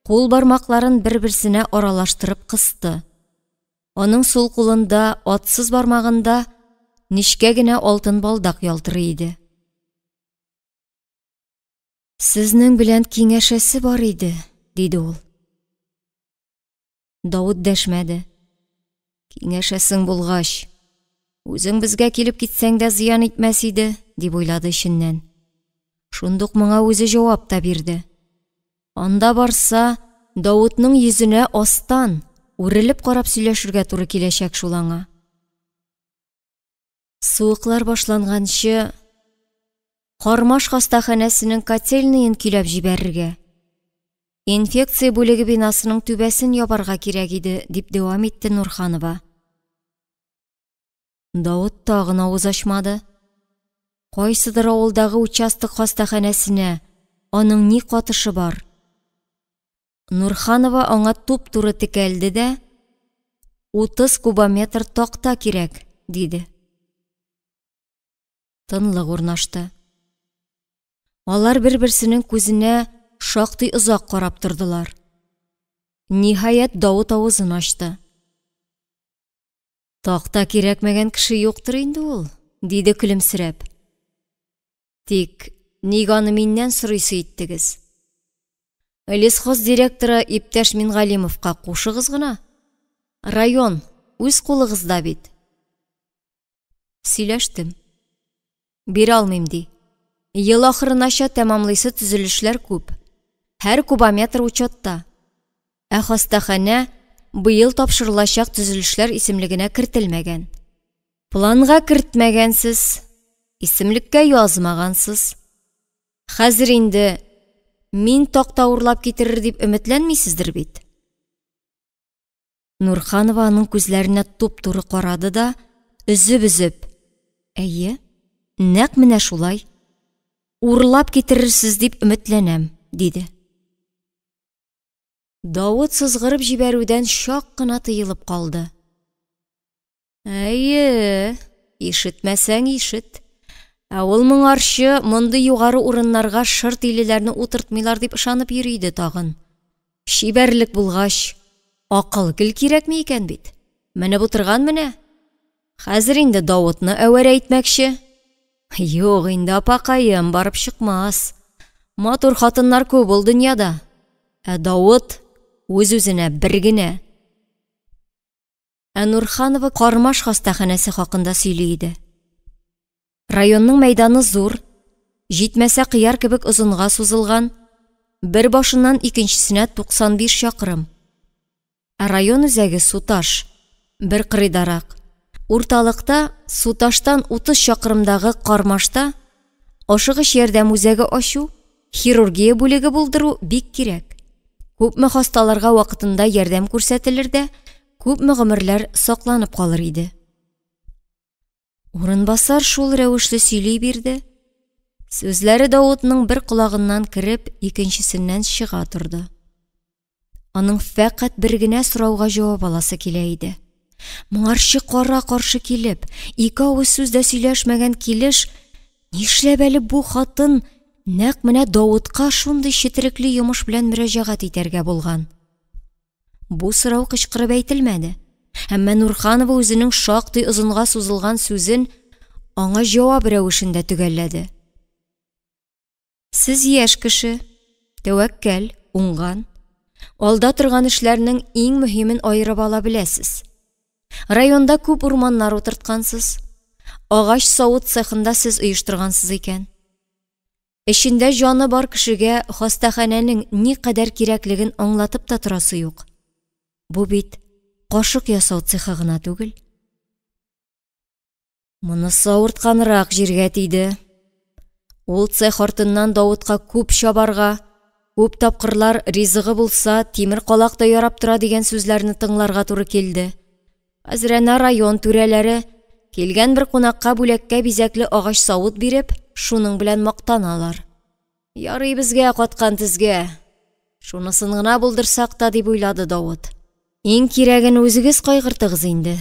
кул бармакларын бер-берсенә аралаштырып кысты. Аның сул кулында, атсыз бармагында нечкә генә алтын балдак ялтырый иде. Сезнең белән киңәшәсе бар иде, диде ул. Давыт дәшмәде. Киңәшәсең булгач, үзең безгә килеп китсәң дә зыян итмәс иде, дип уйлады эченнән. Шундук моңа үзе җавап та бирде. Анда барса, Давытның йөзенә астан, үрелеп карап сөйләшергә туры киләчәк шул аңа. Суыклар башланганчы, Кармаш хастаханәсенең котельныен көйләп җибәрергә, инфекция бүлеге бинасының түбәсен ябарга кирәк иде, дип дәвам итте Нурханова. Давыт тагын авыз ачмады. Кайсыдыр авылдагы участок хастаханәсенә аның ни катышы бар? Нурханова аңа туп-туры текәлде дә, 30 кубометр такта кирәк, диде. Тынлык урнашты. Алар бер-берсенең күзенә шактый озак карап тордылар. Ниһаять, Давыт авызын ачты. Такта кирәкмәгән кеше юктыр инде ул, диде көлемсерәп. Тик ник аны миннән сорыйсы иттегез? Лесхоз директоры иптәш Мингалимовка кушыгыз гына. Район үз кулыгызда бит. Сөйләштем. Бирә алмыйм, ди. Ел ахырынача тәмамлыйсы төзелешләр күп. Һәр кубометр учетта. Ә хастаханә быел тапшырылачак төзелешләр исемлегенә кертелмәгән. Планга кертмәгәнсез, исемлеккә язмагансыз. Хәзер инде мин такта урлап китерер дип өметләнмисездер бит? Нурханова аның күзләренә туп-туры карады да, өзеп-өзеп, Әйе, нәкъ менә шулай. Урлап китерерсез дип өметләнәм, диде. Давыт сызгырып җибәрүдән чак кына тыелып калды. Әйе, ишетмәсәң ишет. Ә ул моңарчы мондый югары урыннарга шыр тилеләрне утыртмыйлар дип ышанып йөри иде тагын. Чибәрлек булгач, акыл гел кирәкми икән бит. Менеп утырган менә. Хәзер инде Давытны әвәрә итмәкче. Юк инде, апакаем, барып чыкмас. Матур хатыннар күп ул дөньяда. Ә Давыт үз-үзенә бер генә. Ә Нурханова Кармаш хастаханәсе хакында сөйли иде. Районның мәйданы зур, җитмәсә кыяр кебек озынга сузылган, бер башыннан икенчесенә 95 чакрым. Ә район үзәге Суташ, бер кырыйдарак. Урталыкта Суташтан 30 чакрымдагы Кармашта ашыгыч ярдәм үзәге ачу, хирургия бүлеге булдыру бик кирәк. Күпме хасталарга вакытында ярдәм күрсәтелер дә, күпме гомерләр сакланып калыр иде. Урынбасар шул рәвешле сөйли бирде. Сүзләре Давытның бер колагыннан кереп, икенчесеннән чыга торды. Аның фәкать бер генә сорауга җавап аласы килә иде. Моңарчы кара-каршы килеп, ике авыз сүз дә сөйләшмәгән килеш, нишләп әле бу хатын нәкъ менә Давытка шундый четерекле йомыш белән мөрәҗәгать итәргә булган? Бу сорау кычкырып әйтелмәде, әмма Нурханова үзенең шактый озынга сузылган сүзен аңа җавап рәвешендә төгәлләде. Сез яшь кеше, тәвәккәл, уңган. Алда торган эшләрнең иң мөһимен аерып ала беләсез. Районда күп урманнар утырткансыз. Агач савыт цехында сез оештыргансыз икән. Эчендә җаны бар кешегә хастаханәнең никадәр кирәклеген аңлатып та торасы юк. Бу бит кашык ясау цехы гына түгел. Монысы авыртканрак җиргә тиде. Ул цех артыннан Давытка күп чабарга, күп тапкырлар ризыгы булса, тимер калак та ярап тора дигән сүзләрне тыңларга туры килде. Хәзер әнә район түрәләре килгән бер кунакка бүләккә бизәкле агач савыт биреп, шуның белән мактаналар. Ярый безгә каткан тезгә. Шунысын гына булдырсак та, дип уйлады Давыт. Иң кирәген үзегез кайгыртыгыз инде.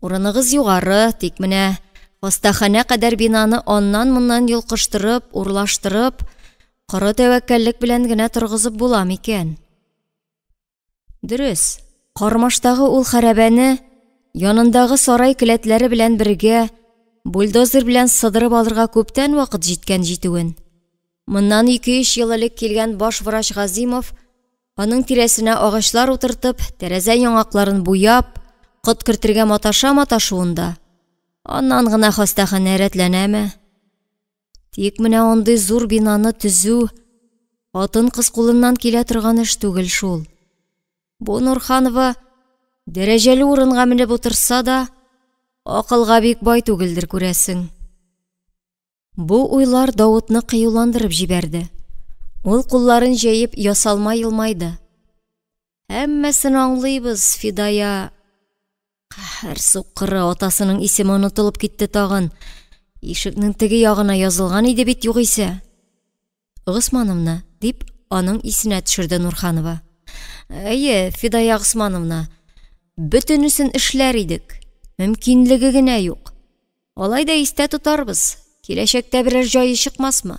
Урыныгыз югары, тик менә хастаханә кадәр бинаны аннан-моннан йолкыштырып, урлаштырып, коры тәвәккәллек белән генә торгызып була микән? Дөрес, Кармаштагы ул хәрабәне янындагы сарай келәтләре белән бергә бульдозер белән сыдырып алырга күптән вакыт җиткән җитүен. Моннан ике-өч ел элек килгән баш врач Газимов аның тирәсенә агачлар утыртып, тәрәзә яңакларын буяп, кот кертергә маташа маташуын да. Аннан гына хастаханә рәтләнәме? Тик менә андый зур бинаны төзү хатын-кыз кулыннан килә торган эш түгел шул. Бу Нурханова дәрәҗәле урынга менеп утырса да, акылга бик бай түгелдер, күрәсең. Бу уйлар Давытны кыюландырып җибәрде. Ул кулларын җәеп ясалма елмайды. Һәммәсен аңлыйбыз, Фидая. Каһәр суккыры, атасының исеме онытылып китте тагын. Ишекнең теге ягына язылган иде бит югыйсә. Госмановна, дип, аның исенә төшерде Нурханова. Әйе, Фидая Госмановна, бөтенесен эшләр идек. Мөмкинлеге генә юк. Алай да истә тотарбыз. Киләчәктә берәр җае чыкмасмы?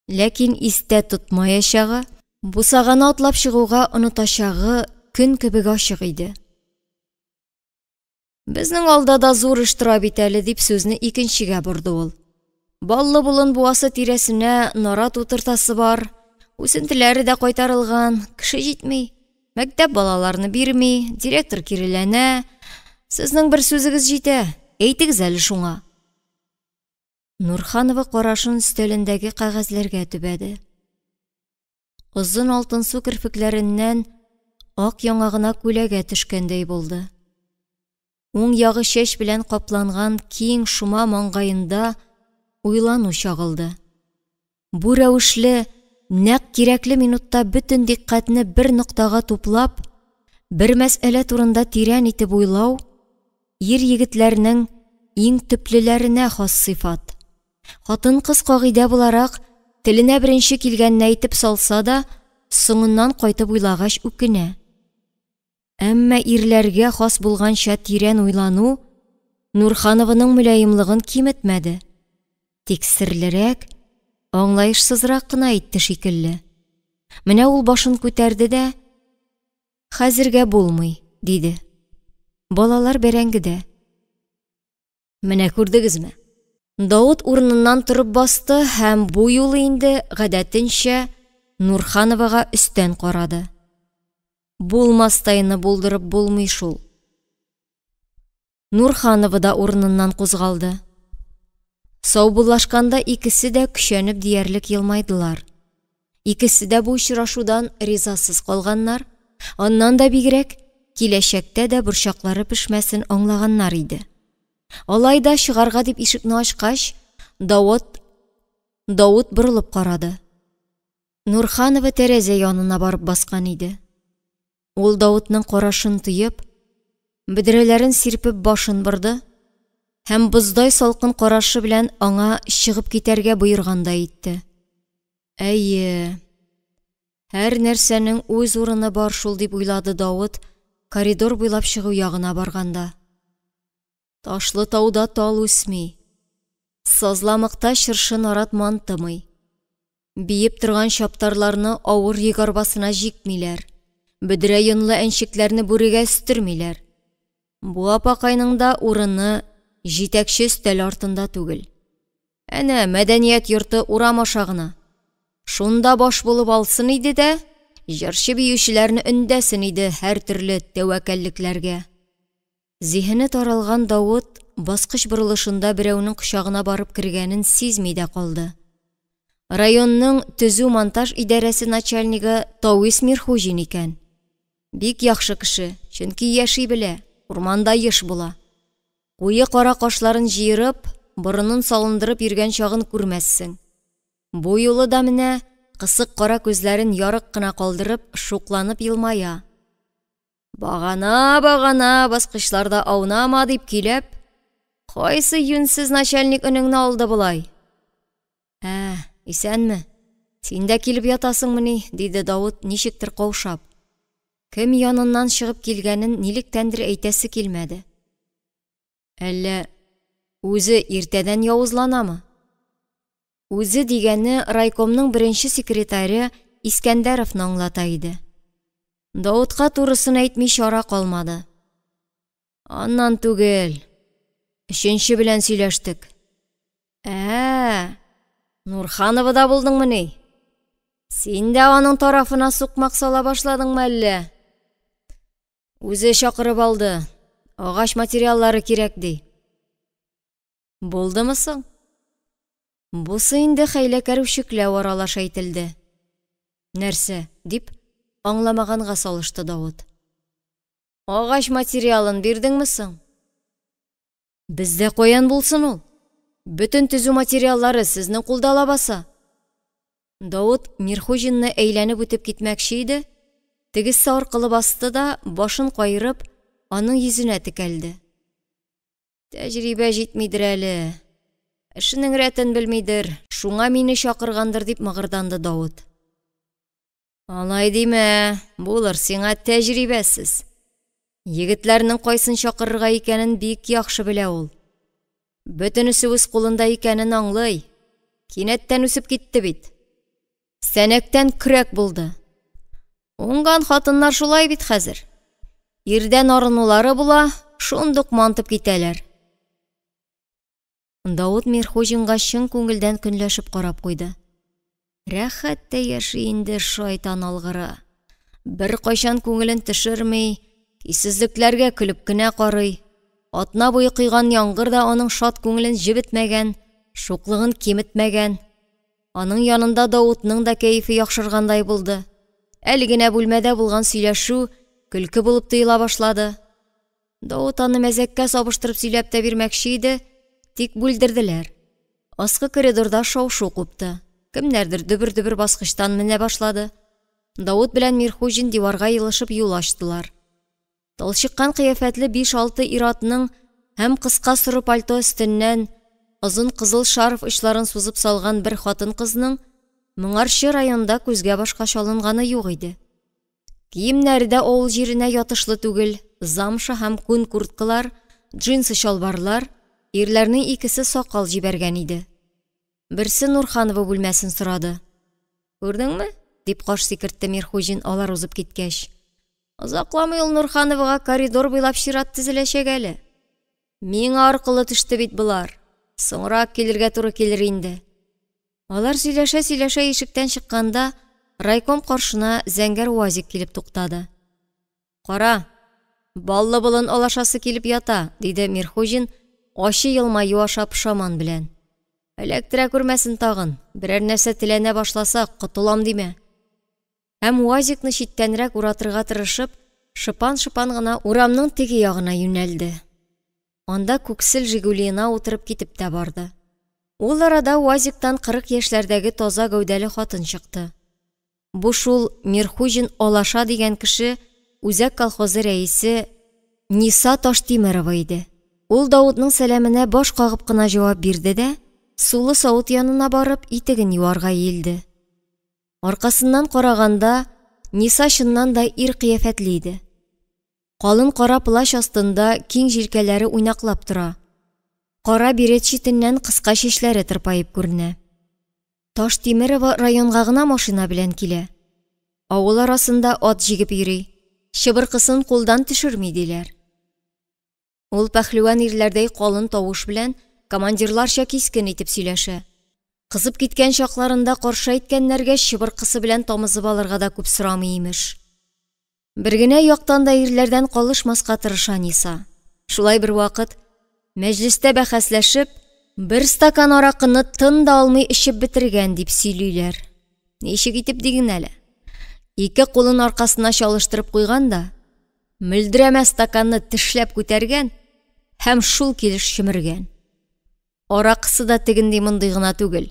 Ләкин истә тотмаячагы, бусаганы атлап чыгуга онытачагы көн кебек ачык иде. Безнең алда да зур эш тора бит әле, дип сүзне икенчегә борды ул. Баллы болын буасы тирәсенә нарат утыртасы бар, үсентеләре дә кайтарылган, кеше җитми. Мәктәп балаларны бирми, директор киреләнә. Сезнең бер сүзегез җитә, әйтегез әле шуңа. Нурханова карашын өстәлендәге кәгазьләргә төбәде. Озын алтынсу керфекләреннән ак яңагына күләгә төшкәндәй булды. Уң ягы чәч белән капланган киң шома маңгаенда уйлану чагылды. Бу рәвешле, нәкъ кирәкле минутта бөтен дикъкатьне бер ноктага туплап, бер мәсьәлә турында тирән итеп уйлау ир-егетләрнең иң төплеләренә хас сыйфат. Хатын-кыз кагыйдә буларак, теленә беренче килгәнне әйтеп салса да, соңыннан кайтып уйлагач үкенә. Әмма ирләргә хас булганча тирән уйлану Нурханованың мөлаемлыгын киметмәде. Тик серлерәк, аңлаешсызрак кына әйтте шикелле. Менә ул башын күтәрде дә, Хәзергә булмый, диде. Балалар бәрәңгедә. Менә күрдегезме? Давыт урыныннан торып басты һәм бу юлы инде, гадәтенчә, Нурхановага өстән карады. Булмастайны булдырып булмый шул. Нурханова да урыныннан кузгалды. Саубуллашканда икесе дә көчәнеп диярлек елмайдылар. Икесе дә бу очрашудан ризасыз калганнар, аннан да бигрәк, киләчәктә дә борчаклары пешмәсен аңлаганнар иде. Алай да чыгарга дип ишекне ачкач, Давыт Давыт борылып карады. Нурханова тәрәзә янына барып баскан иде. Ул Давытның карашын тоеп, бөдрәләрен сирпеп башын борды һәм боздай салкын карашы белән аңа чыгып китәргә боергандай итте. Әйе, һәр нәрсәнең үз урыны бар шул, дип уйлады Давыт, коридор буйлап чыгу ягына барганда. Ташлы тауда тал үсми, сазламыкта чыршы нарат мантымый. Биеп торган чаптарларны авыр йөк арбасына җикмиләр, бөдрә йонлы әнчекләрне бүрегә өстермиләр. Бу апакайның да урыны җитәкче өстәл артында түгел. Әнә, мәдәният йорты урам аша гына. Шунда баш булып алсын иде дә, җырчы-биючеләрне өндәсен иде һәртөрле тәвәккәллекләргә. Зиһене таралган Давыт баскыч борылышында берәүнең кочагына барып кергәнен сизми дә калды. Районның төзү-монтаж идарәсе начальнигы Тауис Мирхуҗин икән. Бик яхшы кеше, чөнки яши белә, урманда еш була. Куе кара кашларын җыерып, борынын салындырып йөргән чагын күрмәссең. Бу юлы да менә кысык кара күзләрен ярык кына калдырып, шукланып елмая. Багана, багана, баскычларда аунама, дип көйләп, кайсы юньсез начальник өнеңне алды болай? Ә, исәнме? Син дә килеп ятасыңмыни? – диде Давыт, ничектер каушап. Кем яныннан чыгып килгәнен нилектәндер әйтәсе килмәде. Әллә үзе иртәдән явызланамы? Үзе дигәне райкомның беренче секретаре Искәндәровны аңлата иде. Давытка турысын әйтми чара калмады. Аннан түгел, өченче белән сөйләштек. Ә, Нурхановада булдыңмыни? Син дә аның тарафына сукмак сала башладыңмы әллә? Үзе чакырып алды, агач материаллары кирәк, ди. Булдымы соң? Бусы инде хәйләкәр үчекләү аралаш әйтелде. Нәрсә? дип, аңламаганга салышты Давыт. Агач материалын бирдеңме соң? Бездә каян булсын ул? Бөтен төзү материаллары сезнең кулда лабаса. Давыт Мирхуҗинны әйләнеп үтеп китмәкче иде, тегесе аркылы басты да, башын каерып, аның йөзенә текәлде. Тәҗрибә җитмидер әле. Эшенең рәтен белмидер, шуңа мине чакыргандыр, дип мыгырданды Давыт. Алай димә, булыр сиңа тәҗрибәсез. Егетләрнең кайсын чакырырга икәнен бик яхшы белә ул. Бөтенесе үз кулында икәнен аңлый. Кинәттән үсеп китте бит. Сәнәктән көрәк булды. Уңган хатыннар шулай бит хәзер. Ирдән арынулары була, шундук мантып китәләр. Давыт Мирхуҗинга чын күңелдән көнләшеп карап куйды. Рәхәт тә яши инде шайтан алгыры. Беркайчан күңелен төшерми, көйсезлекләргә көлеп кенә карый. Атна буе койган яңгыр да аның шат күңелен җебетмәгән, шуклыгын киметмәгән. Аның янында Давытның да кәефе яхшыргандай булды. Әле генә бүлмәдә булган сөйләшү көлке булып тоела башлады. Давыт аны мәзәккә сабыштырып сөйләп тә бирмәкче иде, тик бүлдерделәр. Аскы коридорда шау-шу купты. Кемнәрдер дөбер-дөбер баскычтан менә башлады. Давыт белән Мирхуҗин диварга елышып юл ачтылар. Талчыккан кыяфәтле биш-алты ир-атның һәм кыска соры пальто өстеннән озын кызыл шарф очларын сузып салган бер хатын-кызның моңарчы районда күзгә-башка чалынганы юк иде. Киемнәре дә авыл җиренә ятышлы түгел, замша һәм күн курткалар, джинсы чалбарлар, ирләрнең икесе сакал җибәргән иде. Берсе Нурханова бүлмәсен сорады. Күрдеңме? дип каш сикертте Мирхуҗин алар узып киткәч. Озакламый ул Нурхановага коридор буйлап чират тезеләчәк әле. Миңа аркылы төште бит болар. Соңрак килергә туры килер инде. Алар сөйләшә-сөйләшә ишектән чыкканда, райком каршына зәңгәр УАЗик килеп туктады. Кара, баллы болын алашасы килеп ята, диде Мирхуҗин ачы елмаю аша пошаман белән. Эләктерә күрмәсен тагын, берәр нәрсә теләнә башласа, котылам димә. Һәм УАЗикны читтәнрәк уратырга тырышып, шыпан-шыпан гына урамның теге ягына юнәлде. Анда күксел Жигулиена утырып китеп тә барды. Ул арада УАЗиктан 40 яшьләрдәге таза гәүдәле хатын чыкты. Бу шул Мирхуҗин Алаша дигән кеше, үзәк колхозы рәисе Ниса Таштимерова иде. Ул Давытның сәламенә баш кагып кына җавап бирде дә, сулы савыт янына барып, итеген юарга иелде. Аркасыннан караганда, Ниса чыннан да ир кыяфәтле иде. Калын кара плащ астында киң җилкәләре уйнаклап тора. Кара берет читеннән кыска чәчләре тырпаеп күренә. Таштимерова районга гына машина белән килә. Авыл арасында ат җигеп йөри, чыбыркысын кулдан төшерми, диләр. Ул пәһлеван ирләрдәй калын тавыш белән командирларча кискен итеп сөйләшә. Кызып киткән чакларында каршы әйткәннәргә чыбыркысы белән тамызып алырга да күп сорамый, имеш. Бер генә яктан да ирләрдән калышмаска тырыша Ниса. Шулай бервакыт, мәҗлестә бәхәсләшеп, бер стакан аракыны тын да алмый эчеп бетергән, дип сөйлиләр. Ничек итеп диген әле? Ике кулын аркасына чалыштырып куйган да, мөлдерәмә стаканны тешләп күтәргән һәм шул килеш чөмергән. Аракысы да тегенди-мондый гына түгел,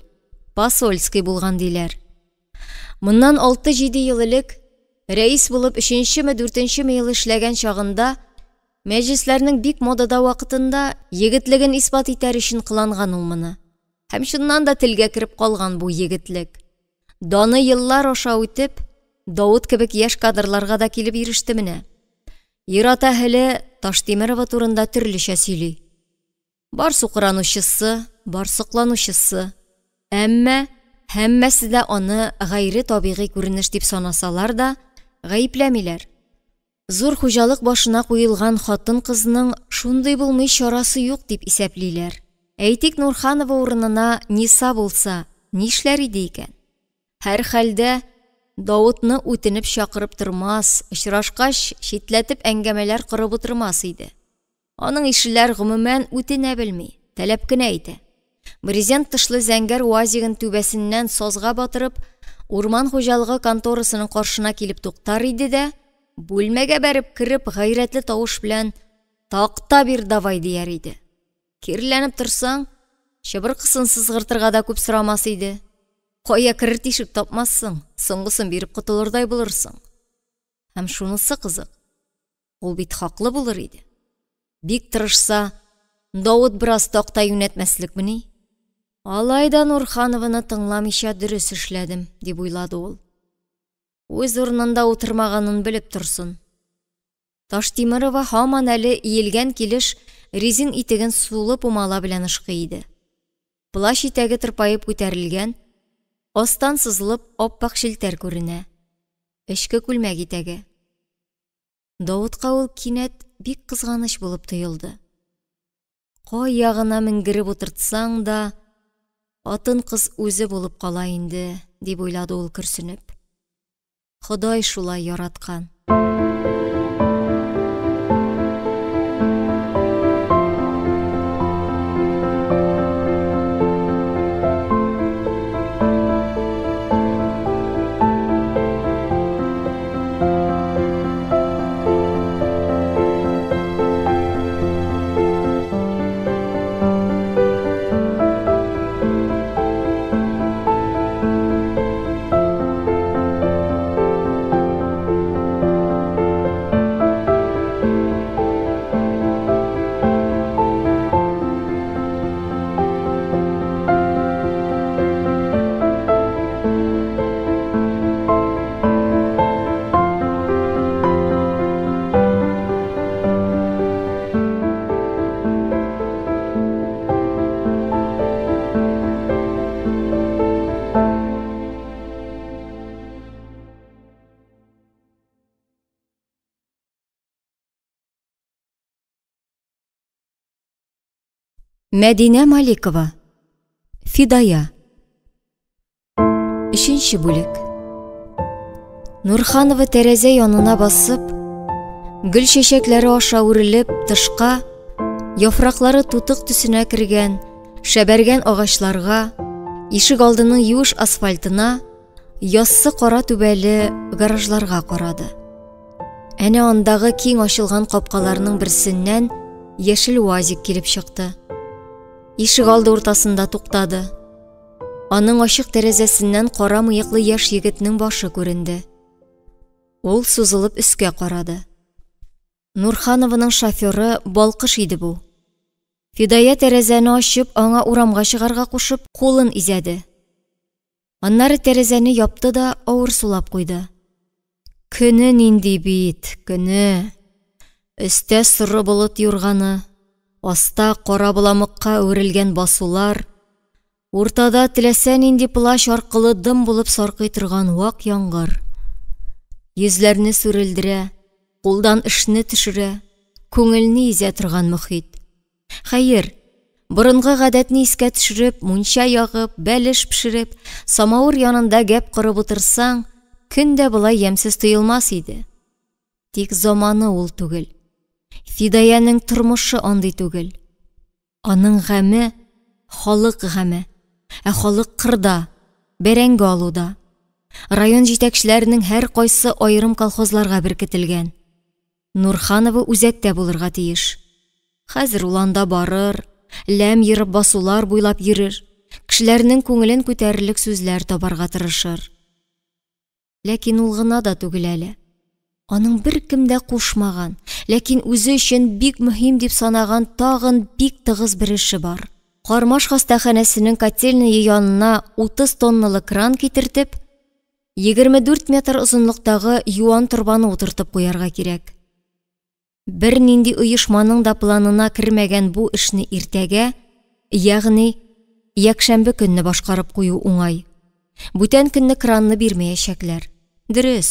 посольский булган диләр. Моннан алты-җиде ел элек, рәис булып өченчеме-дүртенчеме ел эшләгән чагында, мәҗлесләрнең бик модада вакытында егетлеген исбат итәр өчен кыланган ул моны. Һәм чыннан да телгә кереп калган бу егетлек. Даны еллар аша үтеп, Давыт кебек яшь кадрларга да килеп иреште менә. Ир-ат әһеле Таштимерова турында төрлечә сөйли. Бар сукранучысы, бар сокланучысы. Әмма һәммәсе дә аны гайре табигый күренеш дип санасалар да, гаепләмиләр. Зур хуҗалык башына куелган хатын-кызның шундый булмый чарасы юк дип исәплиләр. Әйтик, Нурханова урынына Ниса булса, нишләр иде икән? Һәрхәлдә, Давытны үтенеп чакырып тормас, очрашкач, читләтеп әңгәмәләр корып утырмас иде. Аның ишеләр, гомумән, үтенә белми, таләп кенә итә. Брезент тышлы зәңгәр уазигын түбәсеннән сазга батырып, урман хуҗалыгы конторасының каршына килеп туктар иде дә, бүлмәгә бәреп кереп, гайрәтле тавыш белән «Такта бир давай!» дияр иде. Киреләнеп торсаң, чыбыркысын сызгыртырга да күп сорамас иде. Кая керер тишек тапмассың, соңгысын биреп котылырдай булырсың. Һәм шунысы кызык, ул бит хаклы булыр иде. Бик тырышса, Давыт бераз такта юнәтмәслекмени? Алай да Нурханованы тыңламыйча дөрес эшләдем, дип уйлады ул. Үз урынында утырмаганын белеп торсын. Таштимерова һаман әле иелгән килеш резин итеген сулы пумала белән ышкый иде. Плащ итәге тырпаеп күтәрелгән, астан сызылып ап-ак челтәр күренә. Эчке күлмәк итәге. Давытка ул кинәт бик кызганыч булып тоелды. Кая гына менгереп утыртсаң да, хатын-кыз үзе булып кала инде, дип уйлады ул көрсенеп. Ходай шулай яраткан. Мәдинә Маликова. Фидая. Өченче бүлек. Нурханова тәрәзә янына басып, гөл чәчәкләре аша үрелеп, тышка, яфраклары тутык төсенә кергән, шәбәргән агачларга, ишек алдының юеш асфальтына, яссы кара түбәле гаражларга карады. Әнә андагы киң ачылган капкаларның берсеннән яшел уазик килеп чыкты. Ишек алды уртасында туктады. Аның ачык тәрәзәсеннән кара мыеклы яшь егетнең башы күренде. Ул сузылып өскә карады. Нурханованың шоферы Балкыш иде бу. Фидая тәрәзәне ачып, аңа урамга чыгарга кушып, кулын изәде. Аннары тәрәзәне япты да авыр сулап куйды. Көне нинди бит, көне. Өстә соры болыт юрганы, аста кара боламыкка әверелгән басулар, уртада теләсә нинди плащ аркылы дым булып саркый торган вак яңгыр. Йөзләрне сүрелдерә, кулдан эшне төшерә, күңелне изә торган мохит. Хәер, борынгы гадәтне искә төшереп, мунча ягып, бәлеш пешереп, самавыр янында гәп корып утырсаң, көн дә болай ямьсез тоелмас иде. Тик заманы ул түгел. Фидаянең тормышы андый түгел. Аның гаме халык гаме, ә халык кырда, бәрәңге алуда. Район җитәкчеләренең һәркайсы аерым колхозларга беркетелгән. Нурханова үзәктә булырга тиеш. Хәзер ул анда барыр, ләм ерып басулар буйлап йөрер, кешеләрнең күңелен күтәрерлек сүзләр табарга тырышыр. Ләкин ул гына да түгел әле. Аның беркем дә кушмаган, ләкин үзе өчен бик мөһим дип санаган тагын бик тыгыз бер эше бар. Кармаш хастаханәсенең котельные янына 30 тонналы кран китертеп, 24 метр озынлыктагы юан торбаны утыртып куярга кирәк. Бернинди оешманың да планына кермәгән бу эшне иртәгә, ягъни якшәмбе көнне башкарып кую уңай. Бүтән көнне кранны бирмәячәкләр. Дөрес,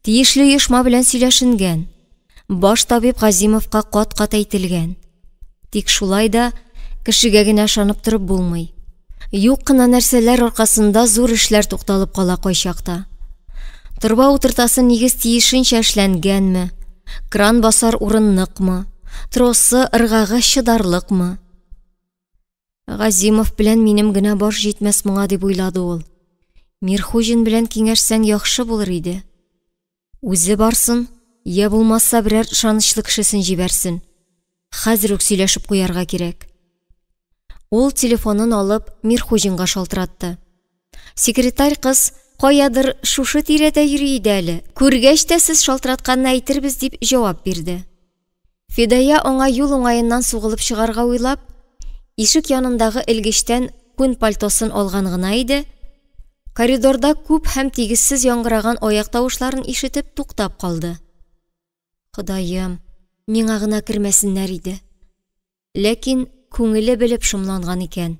тиешле оешма белән сөйләшенгән. Баш табиб Газимовка кат-кат әйтелгән. Тик шулай да кешегә генә ышанып торып булмый. Юк кына нәрсәләр аркасында зур эшләр тукталып кала кайчакта. Торба утыртасы нигез тиешенчә эшләнгәнме, кран басар урын ныкмы, тросы, ыргагы чыдарлыкмы? Газимов белән минем генә баш җитмәс моңа дип уйлады ул. Мирхуҗин белән киңәшсәң яхшы булыр иде. Үзе барсын, я булмаса берәр ышанычлы кешесен җибәрсен. Хәзер үк сөйләшеп куярга кирәк. Ул телефонын алып Мирхуҗинга шалтыратты. Секретарь кыз каядыр шушы тирәдә йөри иде әле, күргәч тә сез шалтыратканны әйтербез дип җавап бирде. Фидая аңа юл уңаеннан сугылып чыгарга уйлап, ишек янындагы элгечтән күн пальтосын алган гына иде, коридорда күп һәм тигезсез яңгыраган аяк тавышларын ишетеп туктап калды. Ходаем, миңа гына кермәсеннәр иде. Ләкин күңеле белеп шомланган икән,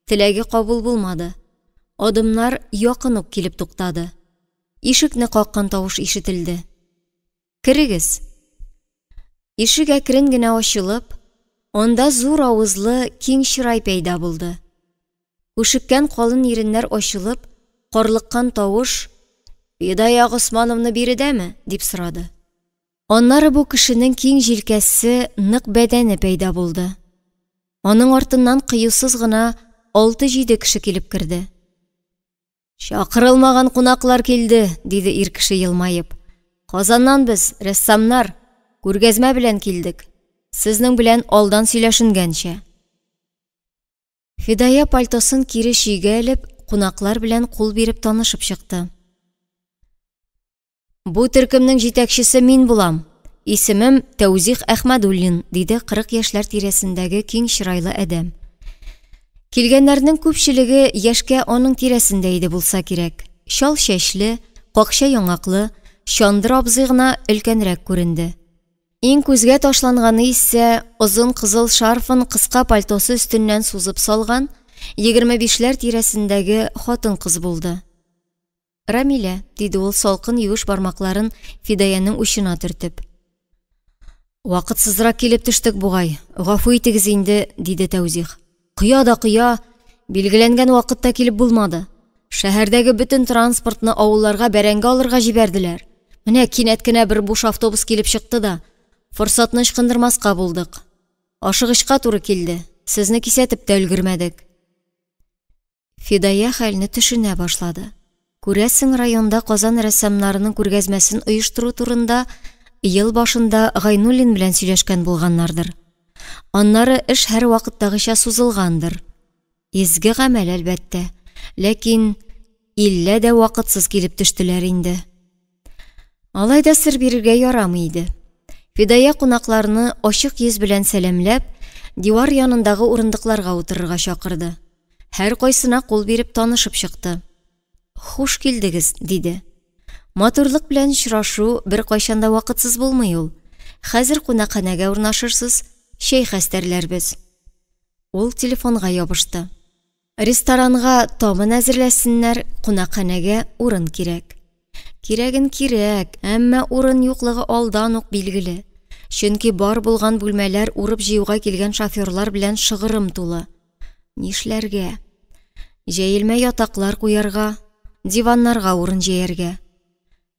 теләге кабул булмады. Адымнар якын ук килеп туктады. Ишекне каккан тавыш ишетелде. Керегез. Ишек әкрен генә ачылып, анда зур авызлы киң чырай пәйда булды. Күшеккән калын иреннәр ачылып, карлыккан тавыш: "Фидая Госмановна биредәме?" дип сорады. Аннары бу кешенең киң җилкәсе, нык бәдәне пәйда булды. Аның артыннан кыюсыз гына 6-7 кеше килеп керде. Чакырылмаган кунаклар килде, диде ир кеше елмаеп. Казаннан без, рәссамнар, күргәзмә белән килдек. Сезнең белән алдан сөйләшенгәнчә. Фидая пальтосын кире чөйгә элеп, кунаклар белән кул биреп танышып чыкты. Бу төркемнең җитәкчесе мин булам. Исемем Тәүзих Әхмәдуллин, диде 40 яшьләр тирәсендәге киң чырайлы адәм. Килгәннәрнең күпчелеге яшькә аның тирәсендә иде булса кирәк. Чал чәчле, какча яңаклы, чандыр абзый гына өлкәнрәк күренде. Иң күзгә ташланганы исә озын кызыл шарфын кыска пальтосы өстеннән сузып салган 25ләр тирәсендәге хатын-кыз булды. Рамилә, диде ул салкын юеш бармакларын Фидаянең учына төртеп. Вакытсызрак килеп төштек бугай, гафу итегез инде, диде Тәүзих. Коя да коя, билгеләнгән вакытта килеп булмады. Шәһәрдәге бөтен транспортны авылларга бәрәңге алырга җибәрделәр. Менә кинәт кенә бер буш автобус килеп чыкты да, форсатны ычкындырмаска булдык. Ашыгычка туры килде, сезне кисәтеп тә өлгермәдек. Фидая хәлне төшенә башлады. Күрәсең, районда Казан рәссамнарының күргәзмәсен оештыру турында ел башында Гайнуллин белән сөйләшкән булганнардыр. Аннары эш һәрвакыттагыча сузылгандыр. Изге гамәл, әлбәттә, ләкин иллә дә вакытсыз килеп төштеләр инде. Алай да сер бирергә ярамый иде. Фидая кунакларны ачык йөз белән сәламләп, дивар янындагы урындыкларга утырырга чакырды. Һәркайсына кул биреп танышып чыкты. Хуш килдегез, диде. Матурлык белән очрашу беркайчан да вакытсыз булмый ул. Хәзер кунакханәгә урнашырсыз, чәй хәстәрләрбез. Ул телефонга ябышты. Ресторанга табын әзерләсеннәр, кунакханәгә урын кирәк. Кирәген кирәк, әмма урын юклыгы алдан ук билгеле. Чөнки бар булган бүлмәләр урып-җыюга килгән шоферлар белән шыгрым тулы. Нишләргә? Җәелмә ятаклар куярга, диваннарга урын җәяргә.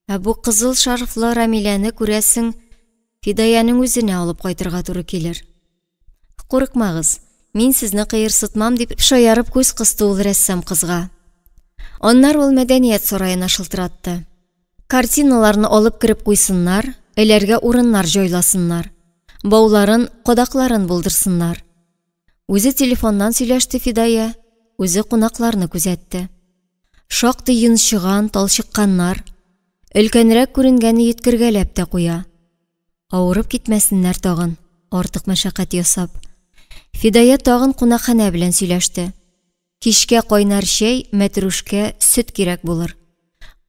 Ә бу кызыл шарфлы Рамиләне, күрәсең, Фидаянең үзенә алып кайтырга туры килер. Курыкмагыз, мин сезне кыерсытмам, дип шаярып күз кысты ул рәссам кызга. Аннары ул мәдәният сараена шылтыратты. Картиналарны алып кереп куйсыннар, эләргә урыннар җайласыннар. Бауларын, кадакларын булдырсыннар. Үзе телефоннан сөйләште Фидая, үзе кунакларны күзәтте. Шактый йончыган, талчыкканнар. Өлкәнрәк күренгәне йөткергәләп тә куя. Авырып китмәсеннәр тагын, артык мәшәкать ясап. Фидая тагын кунакханә белән сөйләште. Кичкә кайнар чәй, мәтрүшкә, сөт кирәк булыр.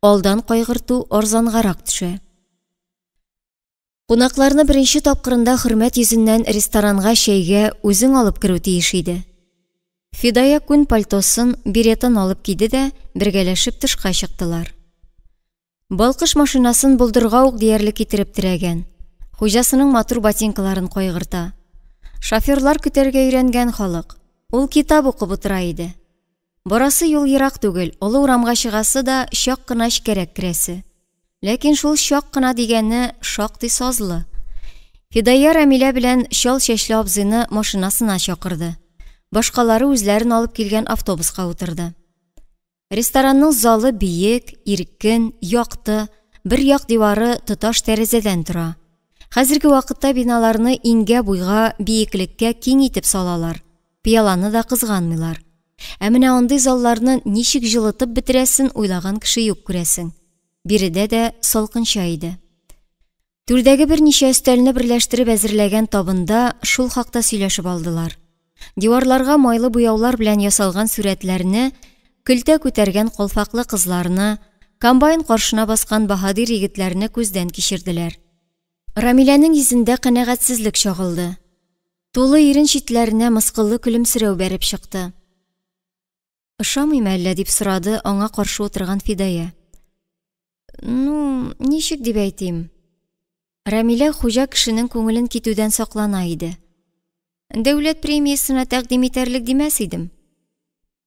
Алдан кайгырту арзангарак төшә. Кунакларны беренче тапкырында хөрмәт йөзеннән ресторанга чәйгә үзең алып керү тиеш иде. Фидая күн пальтосын, беретын алып киде дә, бергәләшеп тышка чыктылар. Балкыш машинасын болдырга ук диярлек китереп терәгән. Хуҗасының матур ботинкаларын кайгырта. Шоферлар көтәргә өйрәнгән халык. Ул китап укып утыра иде. Барасы юл ерак түгел, олы урамга чыгасы да чак кына эчкәрәк керәсе. Ләкин шул чак кына дигәне шактый сазлы. Фидая Рамилә белән чал чәчле абзыйны машинасына чакырды. Башкалары үзләрен алып килгән автобуска утырды. Ресторанның залы биек, иркен, якты, бер як дивары тоташ тәрәзәдән тора. Хәзерге вакытта биналарны иңгә-буйга, биеклеккә киң итеп салалар, пыяланы да кызганмыйлар. Ә менә андый залларны ничек җылытып бетерәсен уйлаган кеше юк, күрәсең. Биредә дә салкынча иде. Түрдәге берничә өстәлне берләштереп әзерләгән табында шул хакта сөйләшеп алдылар. Диварларга майлы буяулар белән ясалган сурәтләрне, көлтә күтәргән калфаклы кызларны, комбайн каршына баскан баһадир егетләрне күздән кичерделәр. Рамиләнең йөзендә канәгатьсезлек чагылды. Тулы ирен читләренә мыскыллы көлемсерәү бәреп чыкты. Ошамыймы әллә, дип сорады аңа каршы утырган Фидая. Ну, ничек дип әйтим? Рамилә хуҗа кешенең күңелен китүдән саклана иде. Дәүләт премиясенә тәкъдим итәрлек димәс идем.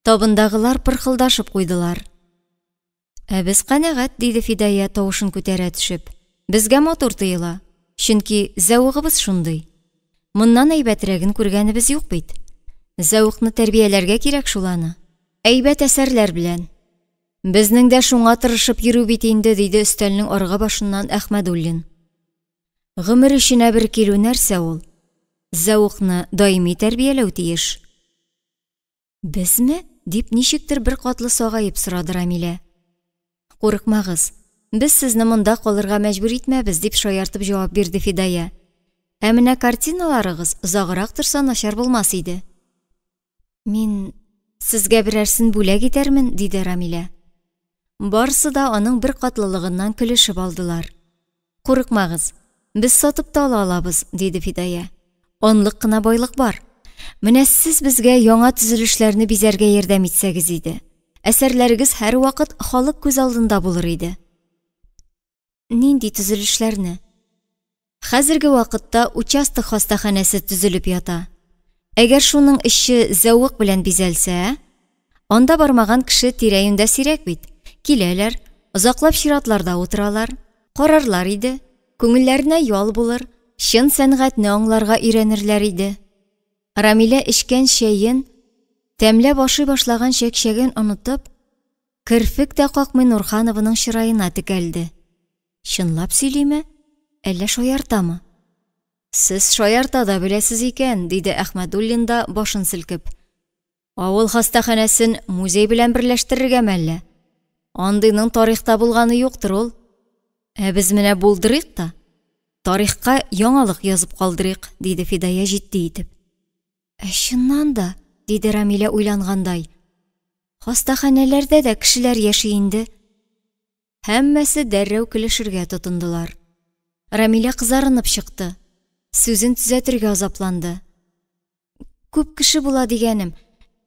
Табындагылар пырхылдашып куйдылар. Ә без канәгать, диде Фидая, тавышын күтәрә төшеп. Безгә матур тоела, чөнки зәвыгыбыз шундый. Моннан әйбәтрәген күргәнебез юк бит. Зәвыкны тәрбияләргә кирәк шул аны. Әйбәт әсәрләр белән. Безнең дә шуңа тырышып йөрү бит инде, диде өстәлнең аргы башыннан Әхмәдуллин. Гомер эченә бер килү нәрсә ул? Зәвыкны даими тәрбияләү тиеш. Безме? Дип ничектер бер катлы сагаеп сорады Рамилә. Курыкмагыз, без сезне монда калырга мәҗбүр итмәбез, дип шаяртып җавап бирде Фидая. Ә менә картиналарыгыз озаграк торса начар булмас иде. Мин сезгә берәрсен бүләк итәрмен, диде Рамилә. Барысы да аның бер катлылыгыннан көлешеп алдылар. Курыкмагыз, без сатып та ала алабыз, диде Фидая. Анлык кына байлык бар. Менә сез безгә яңа төзелешләрне бизәргә ярдәм итсәгез иде. Әсәрләрегез һәрвакыт халык күз алдында булыр иде. Нинди төзелешләрне? Хәзерге вакытта участок хастаханәсе төзелеп ята. Әгәр шуның эче зәвык белән бизәлсә, анда бармаган кеше тирә-юньдә сирәк бит. Киләләр, озаклап чиратларда утыралар, карарлар иде, күңелләренә ял булыр, чын сәнгатьне аңларга өйрәнерләр иде. Рамилә эчкән чәен, тәмләп ашый башлаган чәкчәген онытып, керфек тә какмый Нурханованың чыраена текәлде. Чынлап сөйлиме, әллә шаяртамы? Сез шаярта да беләсез икән, диде Әхмәдуллин да башын селкеп. Авыл хастаханәсен музей белән берләштерергәме әллә? Андыйның тарихта булганы юктыр ул. Ә без менә булдырыйк та, тарихка яңалык язып калдырыйк, диде Фидая җитди итеп. Ә чыннан да, диде Рамилә уйлангандай, хастаханәләрдә дә кешеләр яши инде. Һәммәсе дәррәү көлешергә тотындылар. Рамилә кызарынып чыкты. Сүзен төзәтергә азапланды. Күп кеше була дигәнем.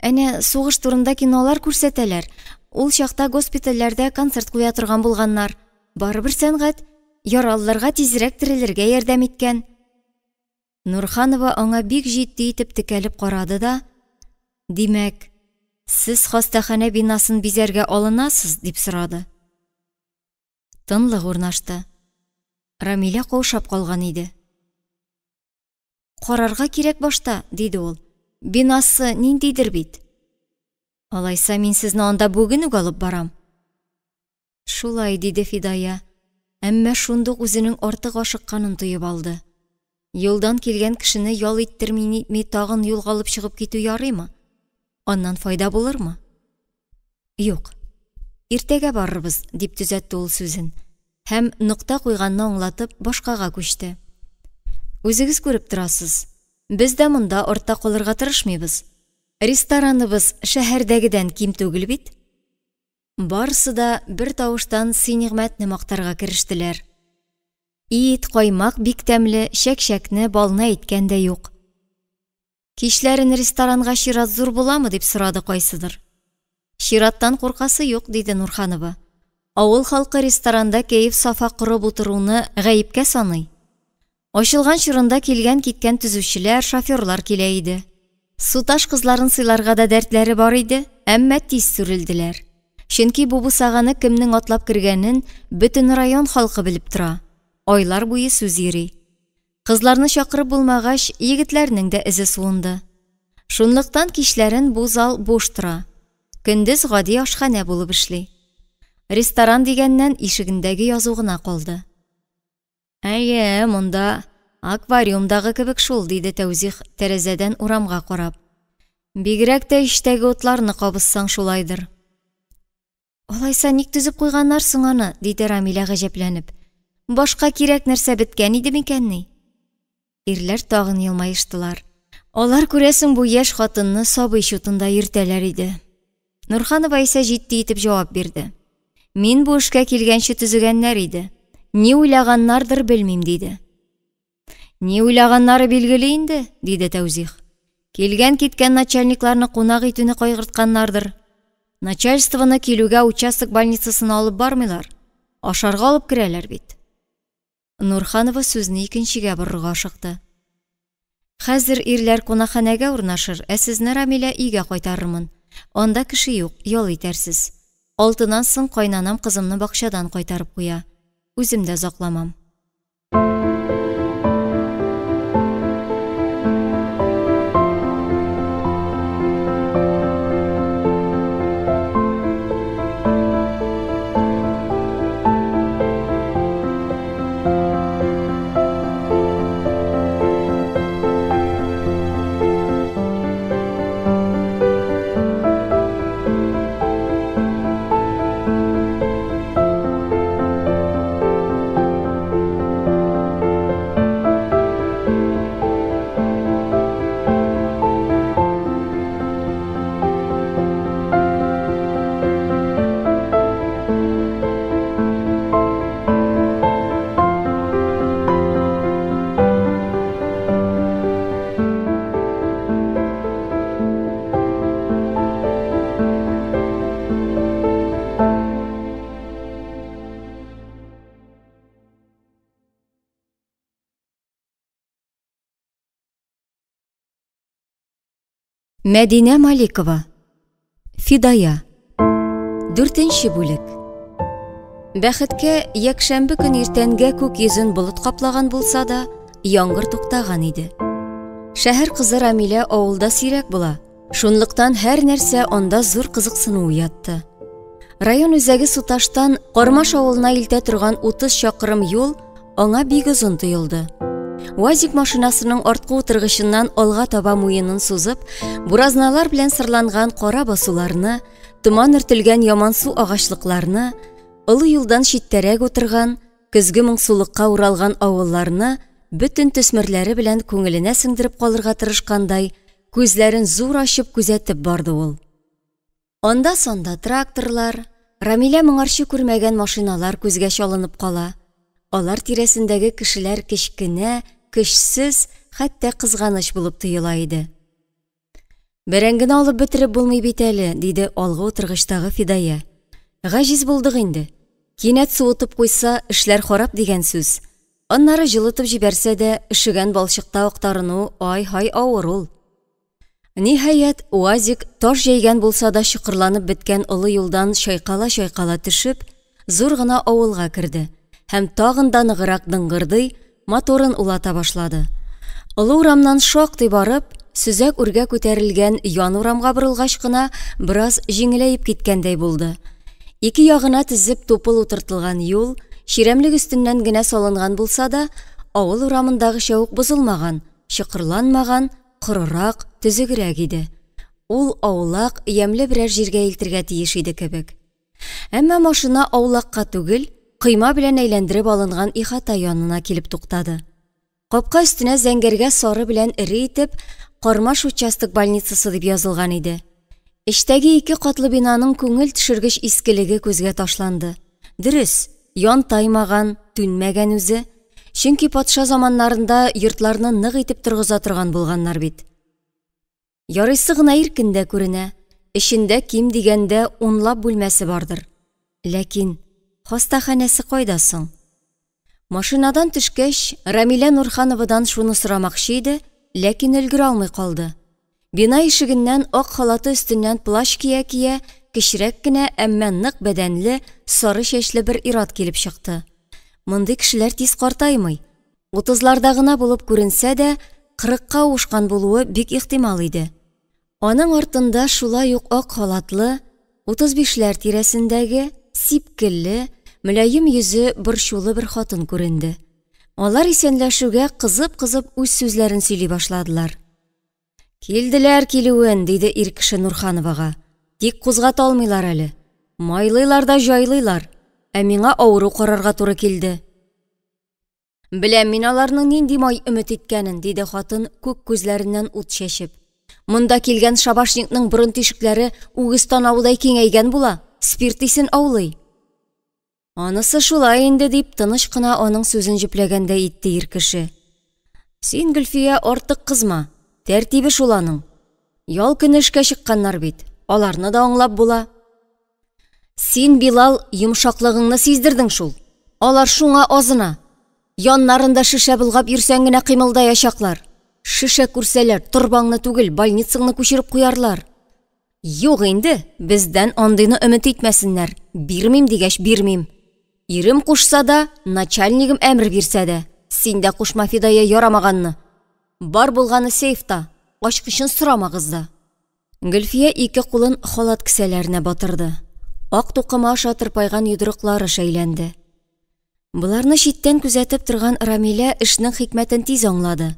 Әнә сугыш турында кинолар күрсәтәләр. Ул чакта госпитальләрдә концерт куя торган булганнар. Барыбер сәнгать яралыларга тизрәк терелергә ярдәм иткән. Нурханова аңа бик җитди итеп текәлеп карады да, Димәк, сез хастаханә бинасын бизәргә алынасыз, дип сорады. Тынлык урнашты. Рамилә каушап калган иде. Карарга кирәк башта, диде ул. Бинасы ниндидер бит. Алайса мин сезне анда бүген үк алып барам. Шулай, диде Фидая, әмма шундук үзенең артык ашыкканын тоеп алды. Юлдан килгән кешене ял иттерми нитми тагын юлга алып чыгып китү ярыймы? Аннан файда булырмы? Юк. Иртәгә барырбыз, дип төзәтте ул сүзен. Һәм нокта куйганны аңлатып башкага күчте. Үзегез күреп торасыз. Без дә монда артта калырга тырышмыйбыз. Рестораныбыз шәһәрдәгедән ким түгел бит. Барысы да бер тавыштан сый-нигъмәтне мактарга керештеләр. Ит, каймак бик тәмле, чәк-чәкне, балны әйткән дә юк. Кичләрен ресторанга чират зур буламы, дип сорады кайсыдыр. Чираттан куркасы юк, диде Нурханова. Авыл халкы ресторанда кәеф-сафа корып утыруны гаепкә саный. Ачылган чорында килгән-киткән төзүчеләр, шоферлар килә иде. Суташ кызларын сыйларга да дәртләре бар иде, әмма тиз сүрелделәр. Чөнки бу бусаганы кемнең атлап кергәнен бөтен район халкы белеп тора. Айлар буе сүз йөри. Кызларны чакырып булмагач, егетләрнең дә эзе суынды. Шунлыктан кичләрен бу зал буш тора. Көндез гади ашханә булып эшли. Ресторан дигәннән ишегендәге язу гына калды. Әйе, монда аквариумдагы кебек шул, диде Тәүзих, тәрәзәдән урамга карап. Бигрәк тә эчтәге утларны кабызсаң шулайдыр. Алайса ник төзеп куйганнар соң аны? диде Рамилә гаҗәпләнеп. Башка кирәк нәрсә беткән иде микәнни? Ирләр тагын елмаештылар. Алар, күрәсең, бу яшь хатынны сабый чутында йөртәләр иде. Нурханова исә җитди итеп җавап бирде. Мин бу эшкә килгәнче төзегәннәр иде. Ни уйлаганнардыр, белмим, диде. Ни уйлаганнары билгеле инде, диде Тәүзих. Килгән-киткән начальникларны кунак итүне кайгыртканнардыр. Начальствоны килүгә участок больницасына алып бармыйлар. Ашарга алып керәләр бит. Нурханова сүзне икенчегә борырга ашыкты. Хәзер ирләр кунакханәгә урнашыр, ә сезне, Рамилә, өйгә кайтарырмын. Анда кеше юк, ял итәрсез. Алтыдан соң кайнанам кызымны бакчадан кайтарып куя. Үзем дә озакламам. Мәдинә Маликова. Фидая. Дүртенче бүлек. Бәхеткә, якшәмбе көн иртәнгә күк йөзен болыт каплаган булса да, яңгыр туктаган иде. Шәһәр кызы Рамилә авылда сирәк була. Шунлыктан һәр нәрсә анда зур кызыксыну уятты. Район үзәге Суташтан Кармаш авылына илтә торган 30 чакрым юл аңа бик озын тоелды. УАЗик машинасының арткы утыргычыннан алга таба муенын сузып, буразналар белән сырланган кара басуларны, томан өртелгән ямансу агачлыкларны, олы юлдан читтәрәк утырган, көзге моңсулыкка уралган авылларны бөтен төсмерләре белән күңеленә сеңдереп калырга тырышкандай, күзләрен зур ачып күзәтеп барды ул. Анда-санда тракторлар, Рамилә моңарчы күрмәгән машиналар күзгә чалынып кала. Алар тирәсендәге кешеләр кечкенә, көчсез, хәтта кызганыч булып тоела иде. Бәрәңгене алып бетереп булмый бит әле, диде алгы утыргычтагы Фидая. Гаҗиз булдык инде. Кинәт суытып куйса, эшләр харап дигән сүз. Аннары җылытып җибәрсә дә, өшегән балчыкта актарыну ай-һай авыр ул. Ниһаять, УАЗик таш җәйгән булса да чокырланып беткән олы юлдан чайкала-чайкала төшеп, зур гына авылга керде һәм тагын да ныграк дыңгырдый, моторын улата башлады. Олы урамнан шактый барып, сөзәк үргә күтәрелгән ян урамга борылгач кына бераз җиңеләеп киткәндәй булды. Ике ягына тезеп тупыл утыртылган юл, чирәмлек өстеннән генә салынган булса да, авыл урамындагыча ук бозылмаган, чокырланмаган, корырак, төзегрәк иде. Ул аулак, ямьле берәр җиргә илтергә тиеш иде кебек. Әмма машина аулакка түгел, койма белән әйләндереп алынган ихата янына килеп туктады. Капка өстенә зәңгәргә сары белән эре итеп Кармаш участок больницасы дип язылган иде. Эчтәге ике катлы бинаның күңел төшергеч искелеге күзгә ташланды. Дөрес, янтаймаган, түнмәгән үзе, чөнки патша заманнарында йортларны нык итеп торгыза торган булганнар бит. Ярыйсы гына иркен дә күренә, эчендә ким дигәндә унлап бүлмәсе бардыр. Ләкин хастаханәсе кайда соң? Машинадан төшкәч, Рамилә Нурхановадан шуны сорамакчы иде, ләкин өлгерә алмый калды. Бина ишегеннән ак халаты өстеннән плащ кия-кия, кечерәк кенә, әмма нык бәдәнле, сары чәчле бер ир-ат килеп чыкты. Мондый кешеләр тиз картаймый. Утызларда гына булып күренсә дә, кырыкка авышкан булуы бик ихтимал иде. Аның артында шулай ук ак халатлы, 35ләр тирәсендәге, сипкелле, мөлаем йөзе борчулы бер хатын күренде. Алар исәнләшүгә кызып-кызып үз сүзләрен сөйли башладылар. Килделәр килүен, диде ир кеше Нурхановага. Тик кузгата алмыйлар әле. Майлыйлар да җайлыйлар. Ә миңа авыру карарга туры килде. Беләм мин аларның нинди май өмет иткәнен, диде хатын күк күзләреннән ут чәчеп. Монда килгән шабашникның борын тишекләре үгез танавыдай киңәйгән була, спирт исен аулый. Анысы шулай инде, дип тыныч кына аның сүзен җөпләгәндәй итте ир кеше. Син, Гөлфия, артык кызма, тәртибе шул аның. Ял көне эшкә чыкканнар бит, аларны да аңлап була. Син, Билал, йомшаклыгыңны сиздердең шул. Алар шуңа азына. Яннарында шешә болгап йөрсәң генә кыймылдаячаклар. Шешә күрсәләр, торбаңны түгел, больницаңны күчереп куярлар. Юк инде, бездән андыйны өмет итмәсеннәр. Бирмим дигәч, бирмим. Ирем кушса да, начальнигым әмер бирсә дә, син дә кушма, Фидая, ярамаганны. Бар булганы сейфта, ачкычын сорамагыз да. Гөлфия ике кулын халат кесәләренә батырды. Ак тукыма аша тырпайган йодрыклары шәйләнде. Боларны читтән күзәтеп торган Рамилә эшнең хикмәтен тиз аңлады.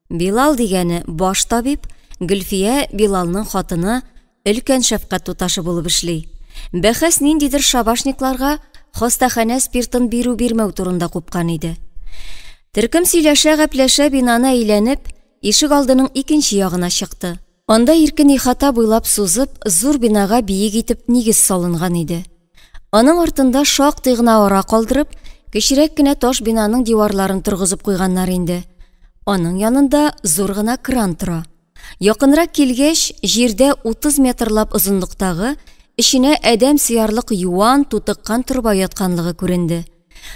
Билал дигәне баш табиб, Гөлфия Билалның хатыны, өлкән шәфкать туташы булып эшли. Бәхәс ниндидер шабашникларга хастаханә спиртын бирү-бирмәү турында купкан иде. Төркем сөйләшә-гәпләшә бинаны әйләнеп, ишек алдының икенче ягына чыкты. Анда иркен ихата буйлап сузып, зур бинага биек итеп нигез салынган иде. Аның артында шактый гына ара калдырып, кечерәк кенә таш бинаның диварларын торгызып куйганнар инде. Аның янында зур гына кран тора. Якынрак килгәч, җирдә 30 метрлап озынлыктагы, эченә адәм сыярлык юан, тутыккан торба ятканлыгы күренде.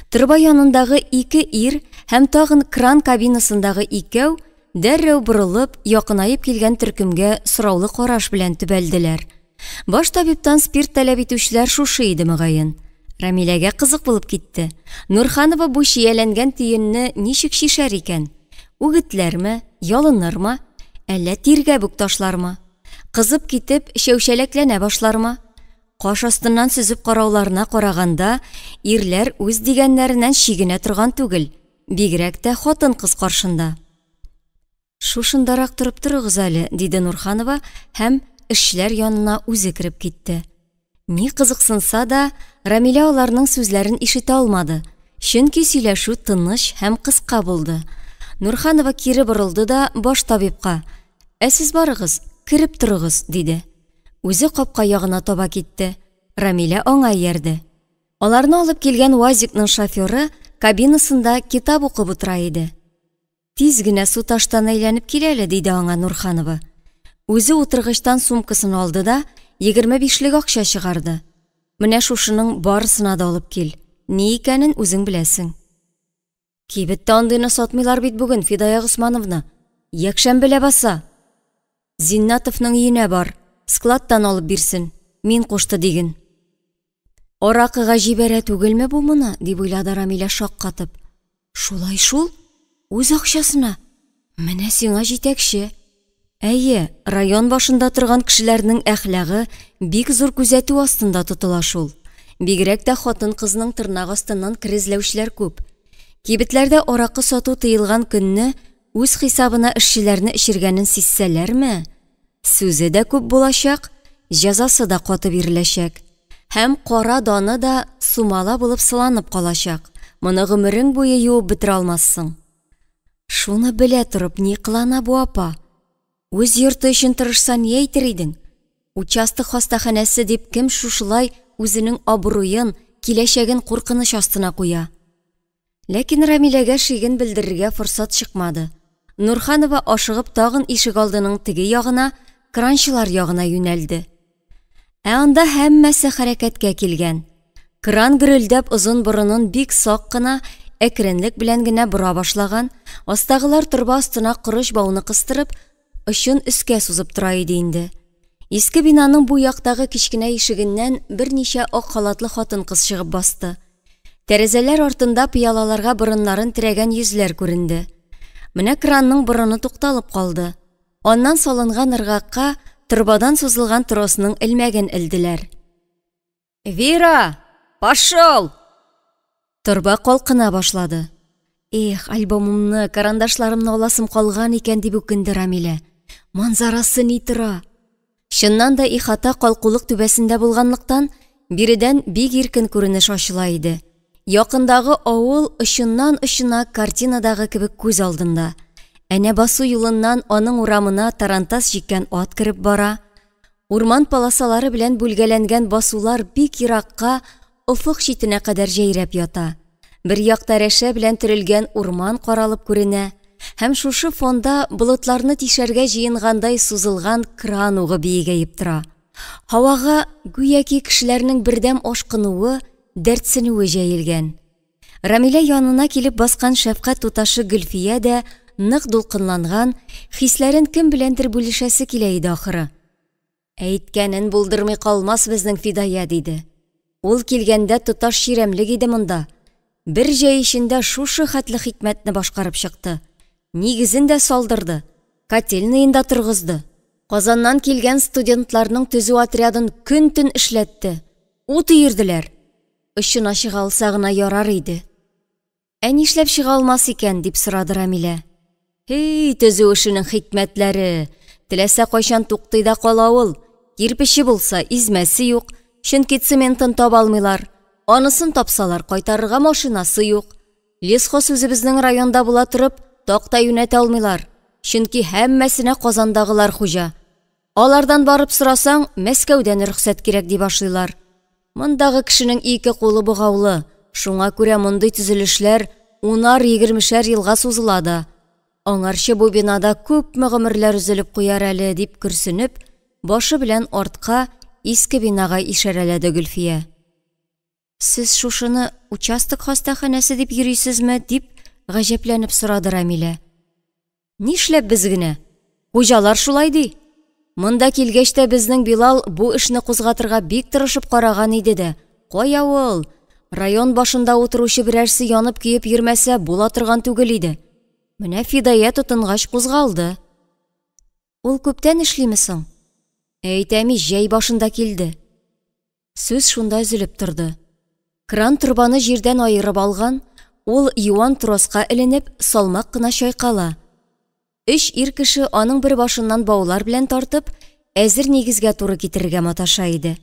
Торба янындагы ике ир һәм тагын кран кабинасындагы икәү дәррәү борылып, якынаеп килгән төркемгә сораулы караш белән төбәлделәр. Баш табибтан спирт таләп итүчеләр шушы иде мөгаен. Рамиләгә кызык булып китте. Нурханова бу чияләнгән төенне ничек чишәр икән? Үгетләрме, ялынырмы, әллә тиргәп үк ташлармы? Кызып китеп, чәүчәләкләнә башлармы? Каш астыннан сөзеп карауларына караганда, ирләр үз дигәннәреннән чигенә торган түгел, бигрәк тә хатын-кыз каршында. Шушындарак торып торыгыз әле, диде Нурханова һәм эшчеләр янына үзе кереп китте. Ни кызыксынса да, Рамилә аларның сүзләрен ишетә алмады, чөнки сөйләшү тыныч һәм кыска булды. Нурханова кире борылды да баш табибка: "Ә сез барыгыз, кереп торыгыз", диде. Үзе капка ягына таба китте. Рамилә аңа иярде. Аларны алып килгән УАЗикның шоферы кабинасында китап укып утыра иде. Тиз генә су таштан әйләнеп кил әле, диде аңа Нурханова. Үзе утыргычтан сумкасын алды да 25лек акча чыгарды. Менә шушының барысына да алып кил. Ни икәнен үзең беләсең. Кибеттә андыйны сатмыйлар бит бүген, Фидая Госмановна. Якшәмбе ләбаса. Зиннатовның өенә бар, складтан алып бирсен. Мин кушты диген. Аракыга җибәрә түгелме бу моны, дип уйлады Рамилә шаккатып. Шулай шул, үз акчасына. Менә сиңа җитәкче. Әйе, район башында торган кешеләрнең әхлагы бик зур күзәтү астында тотыла шул. Бигрәк тә хатын-кызның тырнак астыннан кер эзләүчеләр күп. Кибетләрдә аракы сату тыелган көнне үз хисабына эшчеләрне эчергәнен сизсәләрме, сүзе дә күп булачак, җәзасы да каты биреләчәк. Һәм кара даны да сумала булып сыланып калачак. Моны гомерең буе юып бетерә алмассың. Шуны белә торып ни кылана бу апа? Үз йорты өчен тырышса ни әйтер идең? Участок хастаханәсе дип кем шушылай үзенең абруен, киләчәген куркыныч астына куя? Ләкин Рамиләгә шиген белдерергә форсат чыкмады. Нурханова ашыгып тагын ишегалдының теге ягына, кранчылар ягына юнәлде. Ә анда һәммәсе хәрәкәткә килгән. Кран гөрелдәп озын борынын бик сак кына, әкренлек белән генә бора башлаган, астагылар торба астына корыч бауны кыстырып, очын өскә сузып тора иде инде. Иске бинаның бу яктагы кечкенә ишегеннән берничә ак халатлы хатын-кыз чыгып басты. Тәрәзәләр артында пыялаларга борыннарын терәгән йөзләр күренде. Менә кранның борыны тукталып калды. Аннан салынган ыргакка торбадан сузылган тросның элмәген элделәр. Вера, пошел! Торба калкына башлады. Эх, альбомымны, карандашларымны аласым калган икән, дип үкенде Рамилә. Манзарасы ни тора? Чыннан да ихата калкулык түбәсендә булганлыктан, биредән бик иркен күренеш ачыла иде. Якындагы авыл очыннан-очына картинадагы кебек күз алдында. Әнә басу юлыннан аның урамына тарантас җиккән ат кереп бара. Урман полосалары белән бүлгәләнгән басулар бик еракка, офык читенә кадәр җәйрәп ята. Бер якта рәшә белән төрелгән урман каралып күренә һәм шушы фонда болытларны тишәргә җыенгандай сузылган кран угы биегәеп тора. Һавага гүяки кешеләрнең бердәм ашкынуы, дәртсенүе җәелгән. Рамилә янына килеп баскан шәфкать туташы Гөлфия дә нык дулкынланган, хисләрен кем беләндер бүлешәсе килә иде ахыры. Әйткәнен булдырмый калмас безнең Фидая, диде. Ул килгәндә тоташ чирәмлек иде монда. Бер җәй эчендә шушы хәтле хикмәтне башкарып чыкты. Нигезен дә салдырды, котельныен да торгызды. Казаннан килгән студентларның төзү отрядын көн-төн эшләтте. Ут өерделәр. Очына чыга алса гына ярар иде. Ә нишләп чыга алмас икән, дип сорады Рамилә. Һей, төзү эшенең хикмәтләре! Теләсә кайчан туктый да кала ул. Кирпече булса, измәсе юк, чөнки цементын таба алмыйлар. Анысын тапсалар, кайтарырга машинасы юк. Лесхоз үзебезнең районда була торып, такта юнәтә алмыйлар, чөнки һәммәсенә Казандагылар хуҗа. Алардан барып сорасаң, Мәскәүдән рөхсәт кирәк ди башлыйлар. Мондагы кешенең ике кулы богаулы, шуңа күрә мондый төзелешләр унар-егермешәр елга сузыла да. Аңарчы бу бинада күпме гомерләр өзелеп куяр әле, дип көрсенеп, башы белән артка, иске бинага ишарәләде Гөлфия. Сез шушыны участок хастаханәсе дип йөрисезме? дип гаҗәпләнеп сорады Рамилә. Нишләп без генә? Хуҗалар шулай ди. Монда килгәч тә безнең Билал бу эшне кузгатырга бик тырышып караган иде дә, кая ул? Район башында утыручы берәрсе янып-көеп йөрмәсә, була торган түгел иде. Менә Фидая тотынгач кузгалды. Ул күптән эшлиме соң? Әйтәм ич, җәй башында килде. Сүз шунда өзелеп торды. Кран торбаны җирдән аерып алган, ул юан троска эленеп, салмак кына чайкала. Өч ир кеше аның бер башыннан баулар белән тартып, әзер нигезгә туры китерергә маташа иде.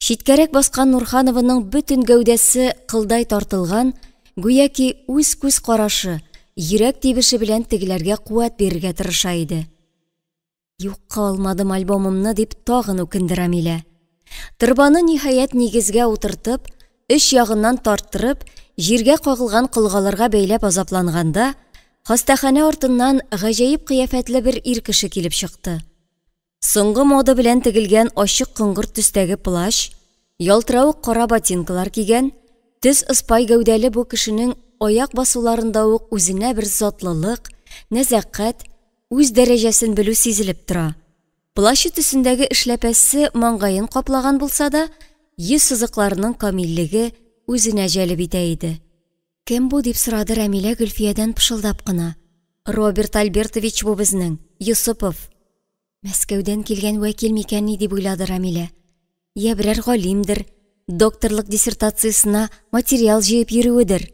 Читкәрәк баскан Нурханованың бөтен гәүдәсе кылдай тартылган, гүяки үз күз карашы, йөрәк тибеше белән тегеләргә куәт бирергә тырыша иде. Юкка алмадым альбомымны, дип тагын үкенде Рамилә. Торбаны ниһаять нигезгә утыртып, өч ягыннан тарттырып, җиргә кагылган колгаларга бәйләп азапланганда, хастаханә артыннан гаҗәеп кыяфәтле бер ир кеше килеп чыкты. Соңгы мода белән тегелгән ачык коңгырт төстәге плащ, ялтыравык кара ботинкалар кигән, төз ыспай гәүдәле бу кешенең аяк басуларында ук үзенә бер затлылык, нәзакәт, үз дәрәҗәсен белү сизелеп тора. Плащы төсендәге эшләпәсе маңгаен каплаган булса да, йөз сызыкларының камиллеге үзенә җәлеп итә иде. Кем бу, дип сорады Рәмилә Гөлфиядән пышылдап кына. Роберт Альбертович бу безнең, Йосыпов. Мәскәүдән килгән вәкил микәнни, дип уйлады Рәмилә. Я берәр галимдер, докторлык диссертациясенә материал җыеп йөрүедер.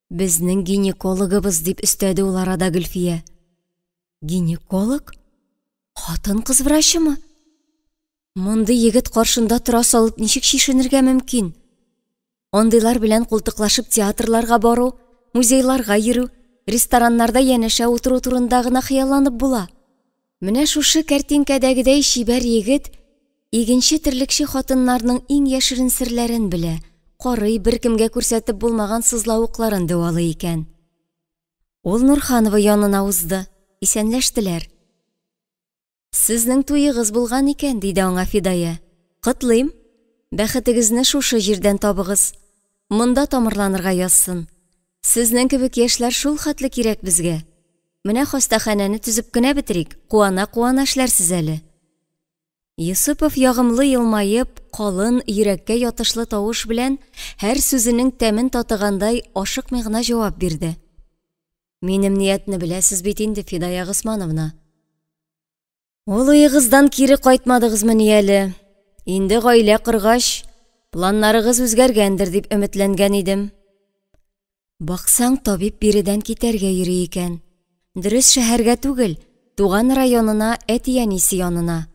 Безнең гинекологыбыз, дип өстәде ул арада Гөлфия. Гинеколог? Хатын-кыз врачымы? Мондый егет каршында тора салып ничек чишенергә мөмкин? Андыйлар белән култыклашып театрларга бару, музейларга йөрү, рестораннарда янәшә утыру турында гына хыялланып була. Менә шушы кәртинкәдәгедәй чибәр егет игенче-терлекче хатыннарның иң яшерен серләрен белә, карый, беркемгә күрсәтеп булмаган сызлавыкларын дәвалый икән. Ул Нурханова янына узды, исәнләштеләр. Сезнең туегыз булган икән, диде аңа Фидая. Котлыйм. Бәхетегезне шушы җирдән табыгыз. Монда тамырланырга язсын. Сезнең кебек яшьләр шул хәтле кирәк безгә. Менә хастаханәне төзеп кенә бетерик, куана-куана эшләрсез әле. Йосыпов ягымлы елмаеп, калын, йөрәккә ятышлы тавыш белән һәр сүзенең тәмен татыгандай ашыкмый гына җавап бирде. Минем ниятне беләсез бит инде, Фидая Госмановна. Ул уегыздан кире кайтмадыгызмыни әле? Инде гаилә коргач, планнарыгыз үзгәргәндер дип өметләнгән идем. Баксаң, табиб биредән китәргә йөри икән. Дөрес, шәһәргә түгел, туган районына, әти-әнисе янына.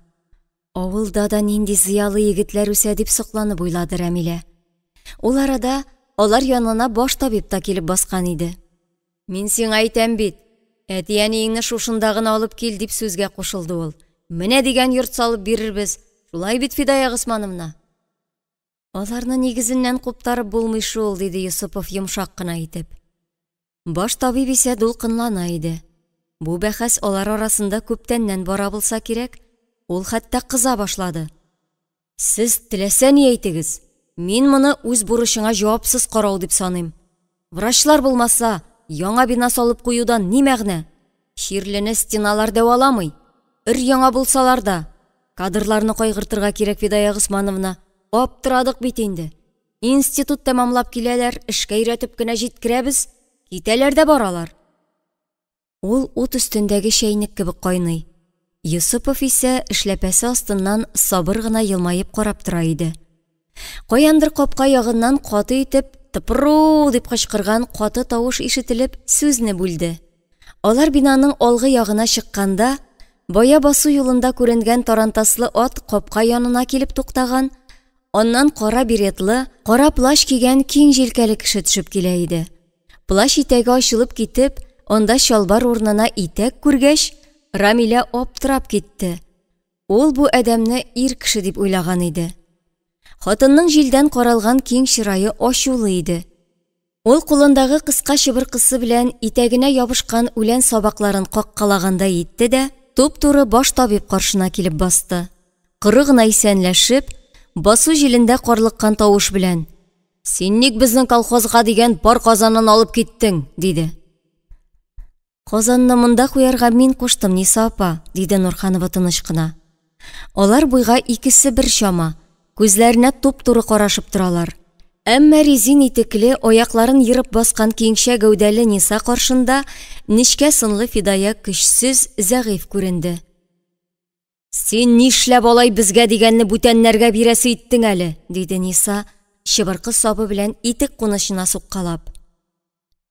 Авылда да нинди зыялы егетләр үсә дип сокланып уйлады Рәмилә. Ул арада алар янына баш табиб та килеп баскан иде. Мин сиңа әйтәм бит, әти-әниеңне шушында гына алып кил, дип сүзгә кушылды ул. Менә дигән йорт салып бирербез. Шулай бит, Фидая Госмановна? Аларны нигезеннән куптарып булмый шул, диде Йосыпов йомшак кына итеп. Баш табиб исә дулкынлана иде. Бу бәхәс алар арасында күптәннән бара булса кирәк, ул хәтта кыза башлады. Сез теләсә ни әйтегез, мин моны үз бурычыңа җавапсыз карау дип саныйм. Врачлар булмаса, яңа бина салып куюдан ни мәгънә? Чирлене стеналар дәваламый. Өр-яңа булсалар да. Кадрларны кайгыртырга кирәк, Фидая Госмановна. Аптырадык бит инде. Институт тәмамлап киләләр, эшкә өйрәтеп кенә җиткерәбез, китәләр дә баралар. Ул ут өстендәге чәйнек кебек кайный. Йосыпов исә эшләпәсе астыннан сабыр гына елмаеп карап тора иде. Каяндыр капка ягыннан каты итеп «Тпру!» дип кычкырган каты тавыш ишетелеп, сүзне бүлде. Алар бинаның алгы ягына чыкканда, бая басу юлында күренгән тарантаслы ат капка янына килеп туктаган, аннан кара беретлы, кара плащ кигән киң җилкәле кеше төшеп килә иде. Плащ итәге ачылып китеп, анда чалбар урынына итәк күргәч, Рамилә аптырап китте. Ул бу адәмне ир кеше дип уйлаган иде. Хатынның җилдән каралган киң чырае ачулы иде. Ул кулындагы кыска чыбыркысы белән итәгенә ябышкан үлән сабакларын каккалагандай итте дә, туп-туры баш табиб каршына килеп басты. Коры гына исәнләшеп, басу җилендә карлыккан тавыш белән: Син ник безнең колхозга дигән пар казанын алып киттең? диде. Казанны монда куярга мин куштым, Ниса апа, диде Нурханова тыныч кына. Алар буйга икесе бер чама, күзләренә туп-туры карашып торалар. Әмма резин итекле, аякларын ерып баскан киңчә гәүдәле Ниса каршында нечкә сынлы Фидая көчсез, зәгыйфь күренде. Син нишләп алай безгә дигәнне бүтәннәргә бирәсе иттең әле? диде Ниса, чыбыркы сабы белән итек кунычына суккалап.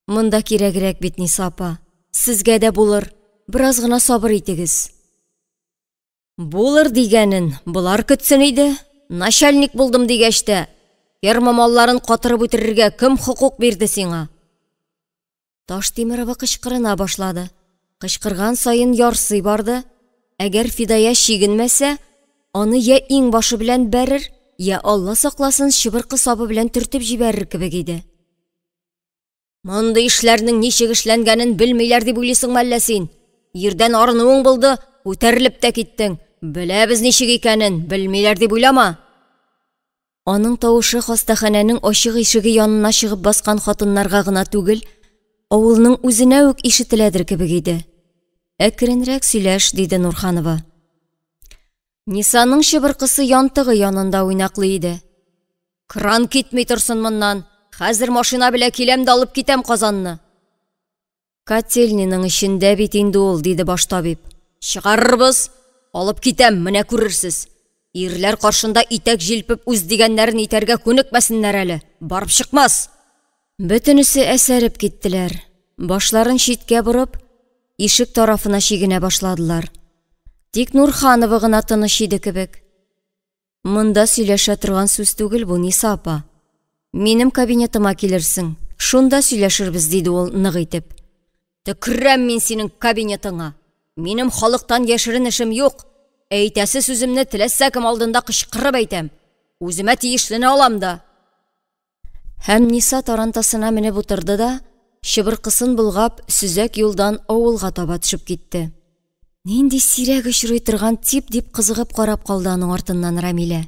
Монда кирәгрәк бит, Ниса апа. Сезгә дә булыр. Бераз гына сабыр итегез. Булыр дигәнен болар көтсен иде. Начальник булдым дигәч тә, ферма малларын катырып үтерергә кем хокук бирде сиңа? Таштимерова кычкырына башлады. Кычкырган саен ярсый барды. Әгәр Фидая чигенмәсә, аны йә иңбашы белән бәрер, йә, Алла сакласын, чыбыркы сабы белән төртеп җибәрер кебек иде. Мондый эшләрнең ничек эшләнгәнен белмиләр дип уйлыйсыңмы әллә син? Ирдән арынуың булды, күтәрелеп тә киттең. Беләбез ничек икәнен, белмиләр дип уйлама. Аның тавышы хастаханәнең ачык ишеге янына чыгып баскан хатыннарга гына түгел, авылның үзенә үк ишетеләдер кебек иде. Әкренрәк сөйләш, диде Нурханова. Нисаның чыбыркысы янтыгы янында уйнаклый иде. Кран китми торсын моннан, хәзер машина белән киләм дә алып китәм Казанны. Котельныйның эчендә бит инде ул, диде баш табиб. Чыгарырбыз, алып китәм, менә күрерсез. Ирләр каршында итәк җилпеп үз дигәннәрен итәргә күнекмәсеннәр әле, барып чыкмас. Бөтенесе әсәреп киттеләр, башларын читкә борып, ишек тарафына чигенә башладылар. Тик Нурханова гына тыныч иде кебек. Монда сөйләшә торган сүз түгел бу, Ниса апа. Минем кабинетыма килерсең, шунда сөйләшербез, диде ул нык итеп. Төкерәм мин синең кабинетыңа. Минем халыктан яшерен эшем юк. Әйтәсе сүземне теләсә кем алдында кычкырып әйтәм. Үземә тиешлене алам да. Һәм Ниса тарантасына менеп утырды да, чыбыркысын болгап, сөзәк юлдан авылга таба төшеп китте. Нинди сирәк очрый торган тип дип кызыгып карап калды аның артыннан Рамилә.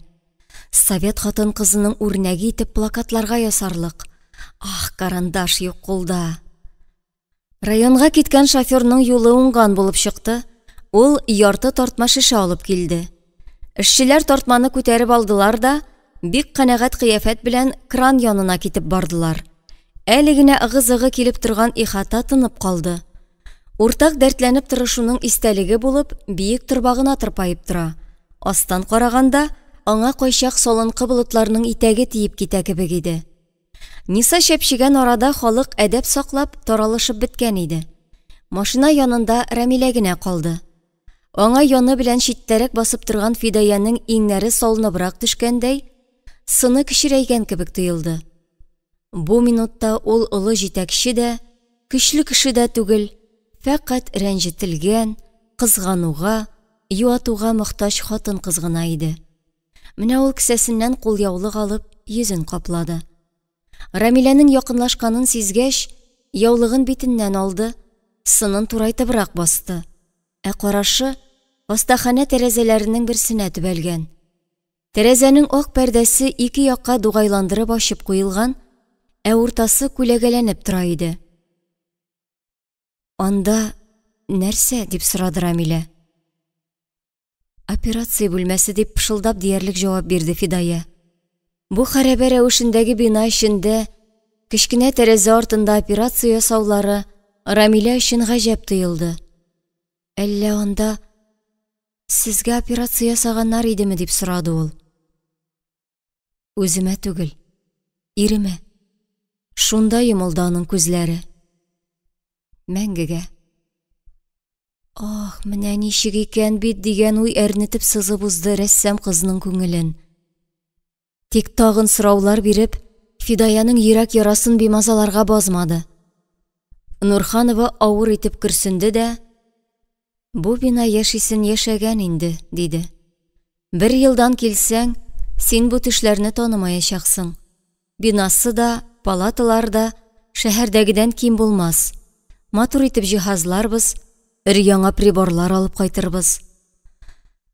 Совет хатын-кызының үрнәге итеп плакатларга ясарлык. Ах, карандаш юк кулда. Районга киткән шоферның юлы уңган булып чыкты, ул ярты тартма шешә алып килде. Эшчеләр тартманы күтәреп алдылар да, бик канәгать кыяфәт белән кран янына китеп бардылар. Әле генә ыгы-зыгы килеп торган ихата тынып калды. Уртак дәртләнеп тырышуның истәлеге булып, биек торба гына тырпаеп тора. Астан караганда, аңа кайчак салынкы болытларның итәге тиеп китә кебек иде. Ниса чәпчегән арада халык әдәп саклап, таралышып беткән иде. Машина янында Рәмилә генә калды. Аңа яны белән читтәрәк басып торган Фидаянең иңнәре салыныбрак төшкәндәй, сыны кечерәйгән кебек тоелды. Бу минутта ул олы җитәкче дә, көчле кеше дә түгел, фәкать рәнҗетелгән, кызгануга, юатуга мохтаҗ хатын-кыз гына иде. Менә ул кесәсеннән кулъяулык алып, йөзен каплады. Рамиләнең якынлашканын сизгәч, яулыгын битеннән алды, сынын турайтыбрак басты. Ә карашы хастаханә тәрәзәләренең берсенә төбәлгән. Тәрәзәнең ак пәрдәсе ике якка дугайландырып ачып куелган, ә уртасы күләгәләнеп тора иде. Анда нәрсә? дип сорады Рамилә. Операция бүлмәсе дип пышылдап диярлек җавап бирде Фидая. Бу хәрабә рәвешендәге бина эчендә кечкенә тәрәзә артында операция ясаулары Рамилә өчен гаҗәп тоелды. Әллә анда сезгә операция ясаганнар идеме дип сорады ул. Үземә түгел, иремә. Шунда йомылды аның күзләре. Мәңгегә. Ах, менә ничек икән бит дигән уй әрнетеп сызып узды рәссам кызның күңелен. Тик тагын сораулар биреп, Фидаянең йөрәк ярасын бимазаларга базмады. Нурханова авыр итеп көрсенде дә, Бу бина яшисен яшәгән инде, диде. Бер елдан килсәң, син бу төшләрне танымаячаксың. Бинасы да, палаталар да шәһәрдәгедән ким булмас. Матур итеп җиһазларбыз, өр-яңа приборлар алып кайтырбыз.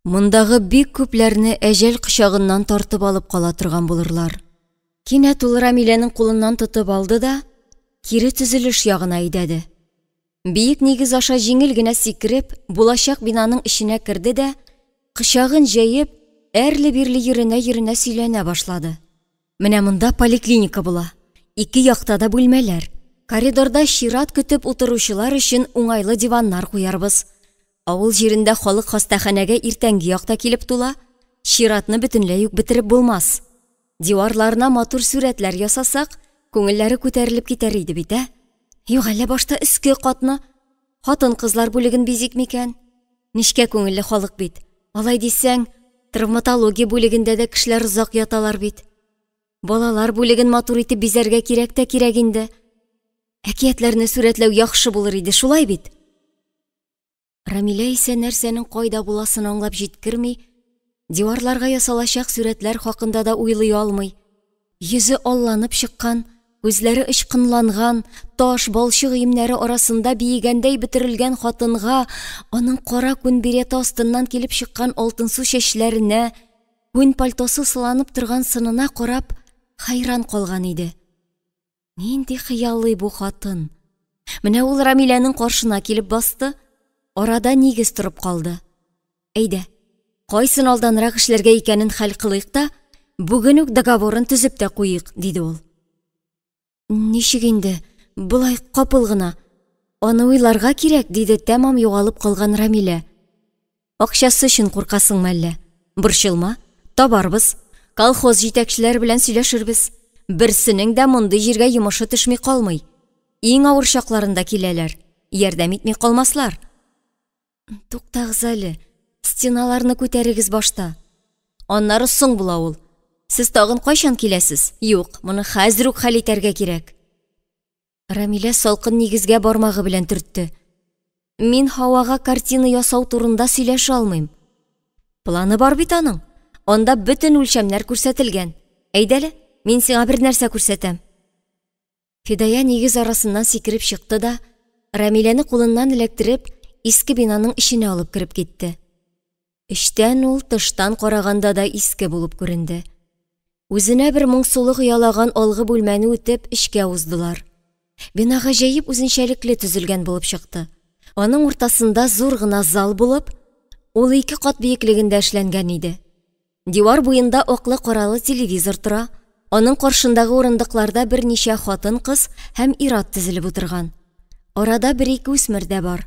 Мондагы бик күпләрне әҗәл кочагыннан тартып алып кала торган булырлар. Кинәт ул Рамиләнең кулыннан тотып алды да, кире төзелеш ягына әйдәде. Биек нигез аша җиңел генә сикереп, булачак бинаның эченә керде дә, кочагын җәеп, әрле-бирле йөренә-йөренә сөйләнә башлады. Менә монда поликлиника була. Ике якта да бүлмәләр. Коридорда чират көтеп утыручылар өчен уңайлы диваннар куярбыз. Авыл җирендә халык хастаханәгә иртәнге якта килеп тула, чиратны бөтенләй үк бетереп булмас. Диварларына матур сурәтләр ясасак, күңелләре күтәрелеп китәр иде бит, ә? Юк, әллә башта өске катны, хатын-кызлар бүлеген бизик микән? Нечкә күңелле халык бит. Алай дисәң, травматология бүлегендә дә кешеләр озак яталар бит. Балалар бүлеген матур итеп бизәргә кирәк тә кирәк инде. Әкиятләрне сурәтләү яхшы булыр иде, шулай бит? Рамилә исә нәрсәнең кайда буласын аңлап җиткерми, диварларга ясалачак сурәтләр хакында да уйлый алмый. Йөзе алланып чыккан, күзләре ычкынланган, таш, балчык өемнәре арасында биегәндәй бөтерелгән хатынга, аның кара күн береты астыннан килеп чыккан алтынсу чәчләренә, күн пальтосы сыланып торган сынына карап, хәйран калган иде. Нинди хыялый бу хатын! Менә ул Рамиләнең каршына килеп басты, арада нигез торып калды. Әйдә, кайсын алданрак эшләргә икәнен хәл кылыйк та, бүген үк договорын төзеп тә куйыйк, диде ул. Ничек инде, болай капыл гына? Аны уйларга кирәк, диде тәмам югалып калган Рамилә. Акчасы өчен куркасыңмы әллә? Борчылма, табарбыз. Колхоз җитәкчеләре белән сөйләшербез. Берсенең дә мондый җиргә йомышы төшми калмый. Иң авыр чакларында киләләр, ярдәм итми калмаслар. Туктагыз әле, стеналарны күтәрегез башта. Аннары соң була ул. Сез тагын кайчан киләсез? Юк, моны хәзер үк хәл итәргә кирәк. Рамилә салкын нигезгә бармагы белән төртте. Мин һавага картина ясау турында сөйләшә алмыйм. Планы бар бит аның. Анда бөтен үлчәмнәр күрсәтелгән. Әйдәле, мин сиңа бер нәрсә күрсәтәм. Фидая нигез арасыннан сикереп чыкты да, Рәмиләне кулыннан эләктереп, иске бинаның эченә алып кереп китте. Эчтән ул тыштан караганда да иске булып күренде. Үзенә бер моңсулык оялаган алгы бүлмәне үтеп, эчкә уздылар. Бина гаҗәеп үзенчәлекле төзелгән булып чыкты. Аның уртасында зур гына зал булып, ул ике кат биеклегендә эшләнгән иде. Дивар буенда аклы-каралы телевизор тора, аның каршындагы урындыкларда берничә хатын-кыз һәм ир-ат тезелеп утырган. Арада бер-ике үсмер дә бар.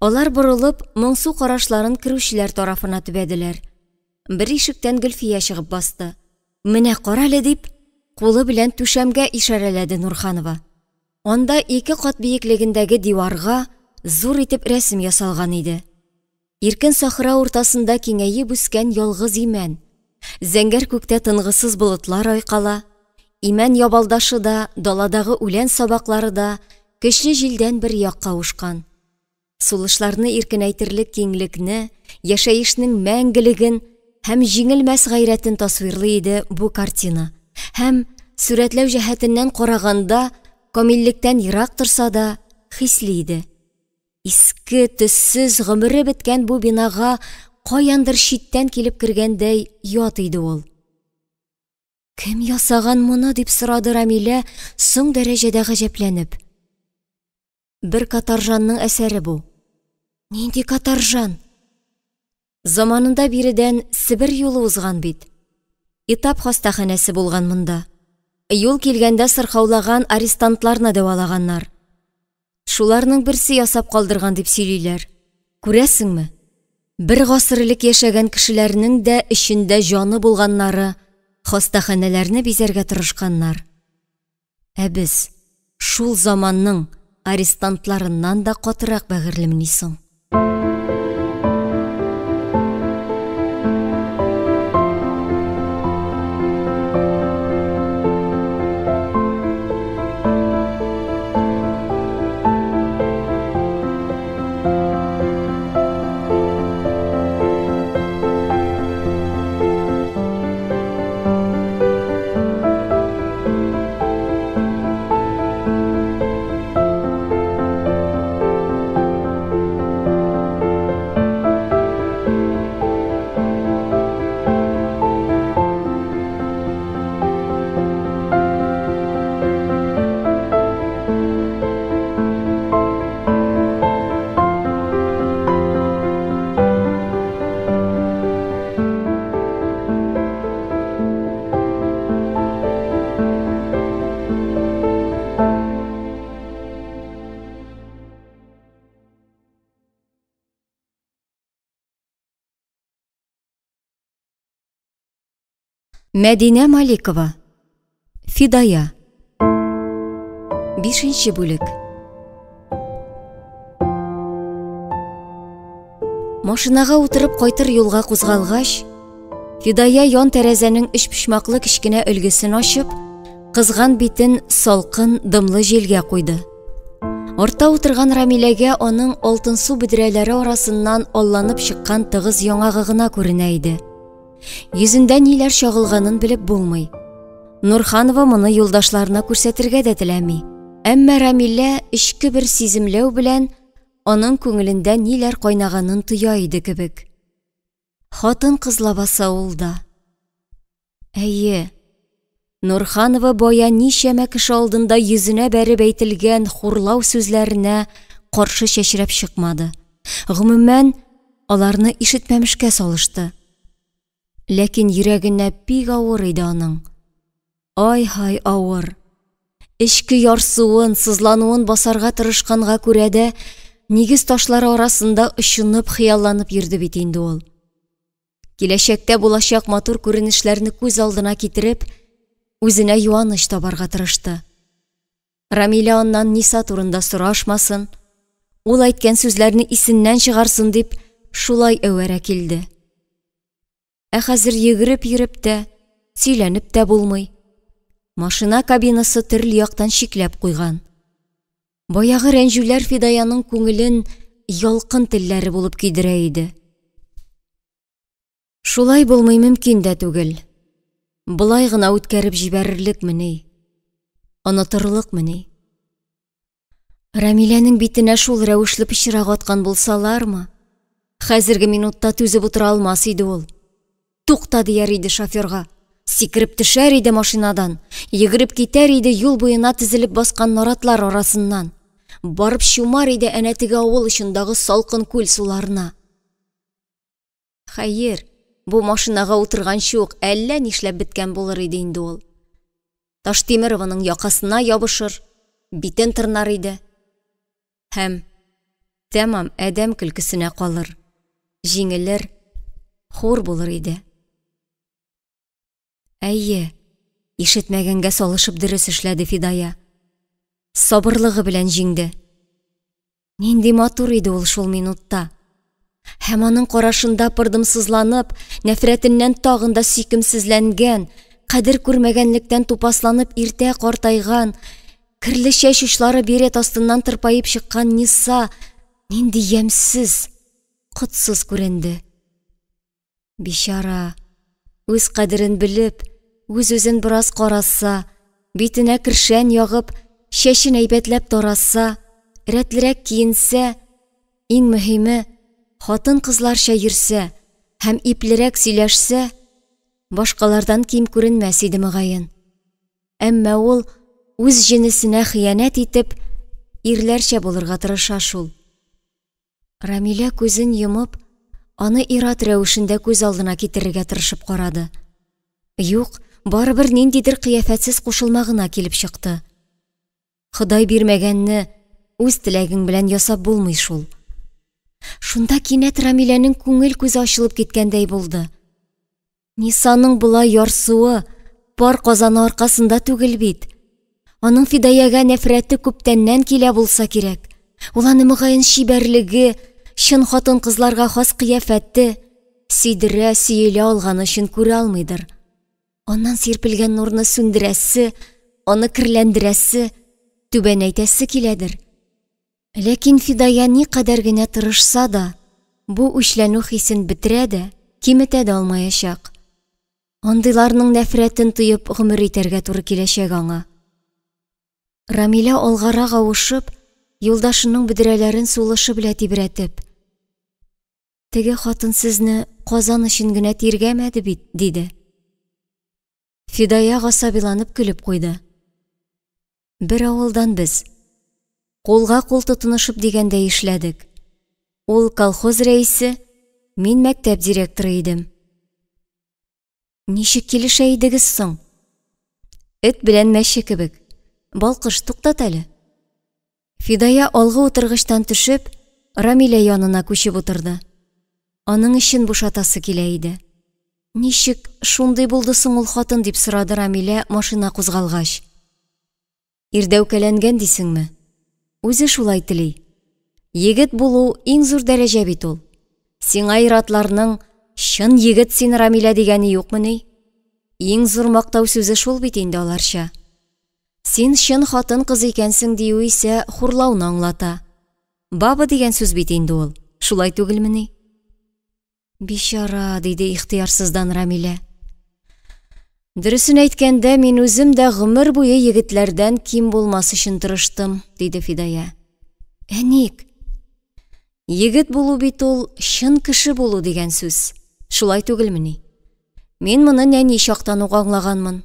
Алар борылып, моңсу карашларын керүчеләр тарафына төбәделәр. Бер ишектән Гөлфия чыгып басты. Менә карале, дип, кулы белән түшәмгә ишарәләде Нурханова. Анда ике кат биеклегендәге диварга зур итеп рәсем ясалган иде. Иркен сахра уртасында киңәеп үскән ялгыз имән. Зәңгәр күктә тынгысыз болытлар айкала. Имән ябалдашы да, даладагы үлән сабаклары да көчле җилдән бер якка авышкан. Сулышларны иркенәйтерлек киңлекне, яшәешнең мәңгелеген һәм җиңелмәс гайрәтен тасвирлый иде бу картина. Һәм, сурәтләү җәһәтеннән караганда, камиллектән ерак торса да, хисле иде. Иске, төссез, гомере беткән бу бинага каяндыр читтән килеп кергәндәй ят иде ул. Кем ясаган моны, дип сорады Рамилә, соң дәрәҗәдә гаҗәпләнеп. Бер каторжанның әсәре бу. Нинди каторжан? Заманында биредән Себер юлы узган бит. Этап хастаханәсе булган монда. Юл килгәндә сырхаулаган арестантларны дәвалаганнар. Шуларның берсе ясап калдырган дип сөйлиләр. Күрәсеңме? Бер гасыр элек яшәгән кешеләрнең дә эчендә җаны булганнары хастаханәләрне бизәргә тырышканнар. Ә без шул заманның арестантларыннан да катырак бәгырьлемени соң? Мәдинә Маликова. Фидая. Бишенче бүлек. Машинага утырып кайтыр юлга кузгалгач, Фидая ян тәрәзәнең өчпочмаклы кечкенә өлгесен ачып, кызган битен салкын, дымлы җилгә куйды. Артта утырган Рамиләгә аның алтынсу бөдрәләре арасыннан алланып чыккан тыгыз яңагы гына күренә иде. Йөзендә ниләр чагылганын белеп булмый. Нурханова моны юлдашларына күрсәтергә дә теләми. Әмма Рамилә эчке бер сиземләү белән аның күңелендә ниләр кайнаганын тоя иде кебек. Хатын-кыз лабаса ул да. Әйе, Нурханова бая ничәмә кеше алдында йөзенә бәреп әйтелгән хурлау сүзләренә каршы чәчрәп чыкмады. Гомумән, аларны ишетмәмешкә салышты. Ләкин йөрәгенә бик авыр иде аның. Ай-һай авыр. Эчке ярсуын, сызлануын басарга тырышканга күрә дә, нигез ташлары арасында очынып, хыялланып йөрде бит инде ул. Киләчәктә булачак матур күренешләрне күз алдына китереп, үзенә юаныч табарга тырышты. Рамилә аннан Ниса турында сорашмасын, ул әйткән сүзләрне исеннән чыгарсын дип, шулай әвәрә килде. Ә хәзер йөгереп йөреп тә, сөйләнеп тә булмый. Машина кабинасы төрле яктан чикләп куйган. Баягы рәнҗүләр Фидаяның күңелен ялкын телләре булып көйдерә иде. Шулай булмый мөмкин дә түгел. Болай гына үткәреп җибәрерлекмени? Онытырлыкмыни? Рәмиләнең битенә шул рәвешле пычрак аткан булсалармы? Хәзерге минутта түзеп утыра алмас иде ул. Тукта дияр иде шоферга. Сикереп төшәр иде машинадан, йөгереп китәр иде юл буена тезелеп баскан наратлар арасыннан. Барып чумар иде әнә теге авыл очындагы салкын күл суларына. Хәер, бу машинага утырганчы ук әллә нишләп беткән булыр иде инде ул. Таштимерованың якасына ябышыр, битен тырнар иде. Һәм тәмам адәм көлкесенә калыр, җиңелер, хур булыр иде. Әйе, ишетмәгәнгә салышып дөрес эшләде Фидая. Сабырлыгы белән җиңде. Нинди матур иде ул шул минутта. Һәм аның карашында пырдымсызланып, нәфрәтеннән тагын да сөйкемсезләнгән, кадер күрмәгәнлектән тупасланып иртә картайган, керле чәч очлары берет астыннан тырпаеп чыккан Ниса нинди ямьсез, котсыз күренде. Бичара, үз кадерен белеп, үз-үзен бераз караса, битенә кершән ягып, чәчен әйбәтләп тараса, рәтлерәк киенсә, иң мөһиме, хатын-кызларча йөрсә һәм иплерәк сөйләшсә, башкалардан ким күренмәс иде мөгаен. Әмма ул үз җенесенә хыянәт итеп, ирләрчә булырга тырыша шул. Рамилә күзен йомып, аны ир-ат рәвешендә күз алдына китерергә тырышып карады. Юк, барыбер ниндидер кыяфәтсез кушылма гына килеп чыкты. Ходай бирмәгәнне үз теләгең белән ясап булмый шул. Шунда кинәт Рамиләнең күңел күзе ачылып киткәндәй булды. Нисаның болай ярсуы пар казаны аркасында түгел бит. Аның Фидаягә нәфрәте күптәннән килә булса кирәк. Ул аны мөгаен чибәрлеге, чын хатын-кызларга хас кыяфәте, сөйдерә, сөелә алганы өчен күрә алмыйдыр. Аннан сирпелгән нурны сүндерәсе, аны керләндерәсе, түбәнәйтәсе киләдер. Ләкин Фидая никадәр генә тырышса да, бу үчләнү хисен бетерә дә, киметә дә алмаячак. Андыйларның нәфрәтен тоеп гомер итәргә туры киләчәк аңа. Рамилә алгарак авышып, юлдашының бөдрәләрен сулышы белән тибрәтеп: "Теге хатын сезне Казан өчен генә тиргәмәде бит", диде. Фидая гасабиланып көлеп куйды. Бер авылдан без. Кулга кул тотынышып дигәндәй эшләдек. Ул колхоз рәисе, мин мәктәп директоры идем. Ничек килешә идегез соң? Эт белән мәче кебек. Балкыш, туктат әле. Фидая алгы утыргычтан төшеп, Рамилә янына күчеп утырды. Аның эчен бушатасы килә иде. Ничек шундый булды соң ул хатын, дип сорады Рамилә машина кузгалгач. Ирдәүкәләнгән дисеңме? Үзе шулай тели. Егет булу иң зур дәрәҗә бит ул. Сиңа ир-атларның чын егет син, Рамилә, дигәне юкмыни? Иң зур мактау сүзе шул бит инде аларча. Син чын хатын-кыз икәнсең дию исә хурлауны аңлата. Баба дигән сүз бит инде ул, шулай түгелмени? Бичара, диде ихтыярсыздан Рамилә. Дөресен әйткәндә, мин үзем дә гомер буе егетләрдән ким булмас өчен тырыштым, диде Фидая. Ә ник? Егет булу бит ул чын кеше булу дигән сүз. Шулай түгелмени? Мин моны нәни чактан ук аңлаганмын.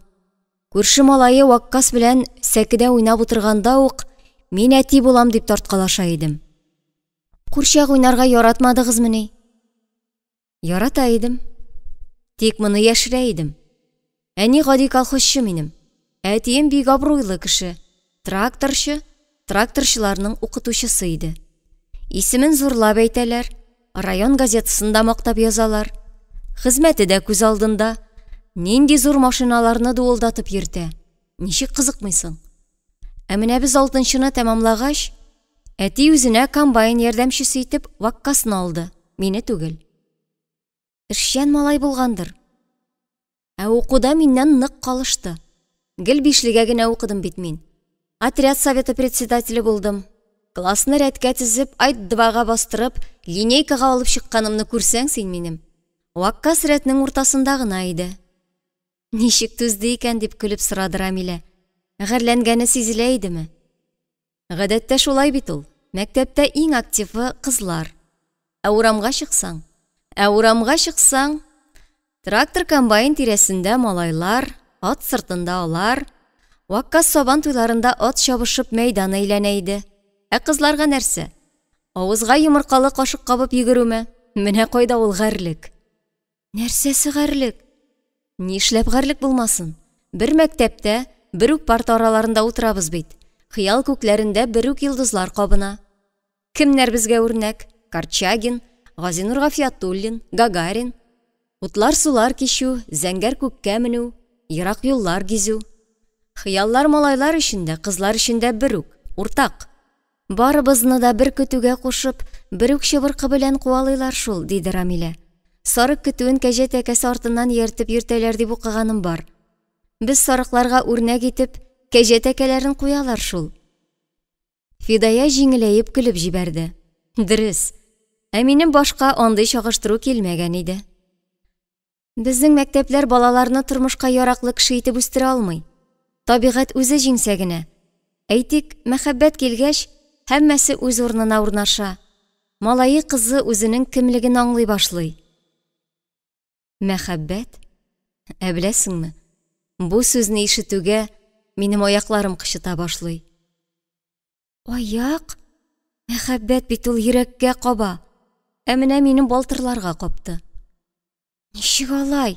Күрше малае Ваккас белән сәкедә уйнап утырганда ук мин әти булам дип тарткалаша идем. Курчак уйнарга яратмадыгызмыни? Ярата идем. Тик моны яшерә идем. Әни гади колхозчы минем. Әтием бик абруйлы кеше. Тракторчы, тракторчыларның укытучысы иде. Исемен зурлап әйтәләр, район газетасында мактап язалар. Хезмәте дә күз алдында. Нинди зур машиналарны дуылдатып йөртә. Ничек кызыкмыйсың? Ә менә без алтынчыны тәмамлагач, әти үзенә комбайн ярдәмчесе итеп Ваккасны алды, мине түгел. Эшчән малай булгандыр. Ә укуда миннән нык калышты. Гел бишлегә генә укыдым бит мин. Отряд советы председателе булдым. Классны рәткә тезеп, айт-двага бастырып, линейкага алып чыкканымны күрсәң син минем. Ваккас рәтнең уртасында гына иде. Ничек түзде икән, дип көлеп сорады Рамилә. Гарьләнгәне сизелә идеме? Гадәттә шулай бит ул. Мәктәптә иң активы кызлар. Ә урамга чыксаң? Ә урамга чыксаң, трактор-комбайн тирәсендә малайлар, ат сыртында алар. Ваккас сабан туйларында ат чабышып мәйдан әйләнә иде. Ә кызларга нәрсә? Авызга йомыркалы кашык кабып йөгерүме? Менә кайда ул гарьлек. Нәрсәсе гарьлек? Нишләп гарьлек булмасын? Бер мәктәптә, бер үк парта араларында утырабыз бит. Хыял күкләрендә бер үк йолдызлар кабына. Кемнәр безгә үрнәк? Корчагин, Газинур Гафиятуллин, Гагарин. Утлар-сулар кичү, зәңгәр күккә менү, ерак юллар гизү. Хыяллар малайлар өчен дә, кызлар өчен дә бер үк, уртак. Барыбызны да бер көтүгә кушып, бер үк чыбыркы белән куалыйлар шул, диде Рамилә. Сарык көтүен кәҗә тәкәсе артыннан ияртеп йөртәләр дип укыганым бар. Без сарыкларга үрнәк итеп, кәҗә тәкәләрен куялар шул. Фидая җиңеләеп көлеп җибәрде. Дөрес. Ә минем башка андый чагыштыру килмәгән иде. Безнең мәктәпләр балаларны тормышка яраклы кеше итеп үстерә алмый. Табигать үзе җиңсә генә. Әйтик, мәхәббәт килгәч, һәммәсе үз урынына урнаша. Малае-кызы үзенең кемлеген аңлый башлый. Мәхәббәт? Ә беләсеңме, бу сүзне ишетүгә минем аякларым кычыта башлый. Аяк? Мәхәббәт бит ул йөрәккә каба. Ә менә минем балтырларга капты. Ничек алай?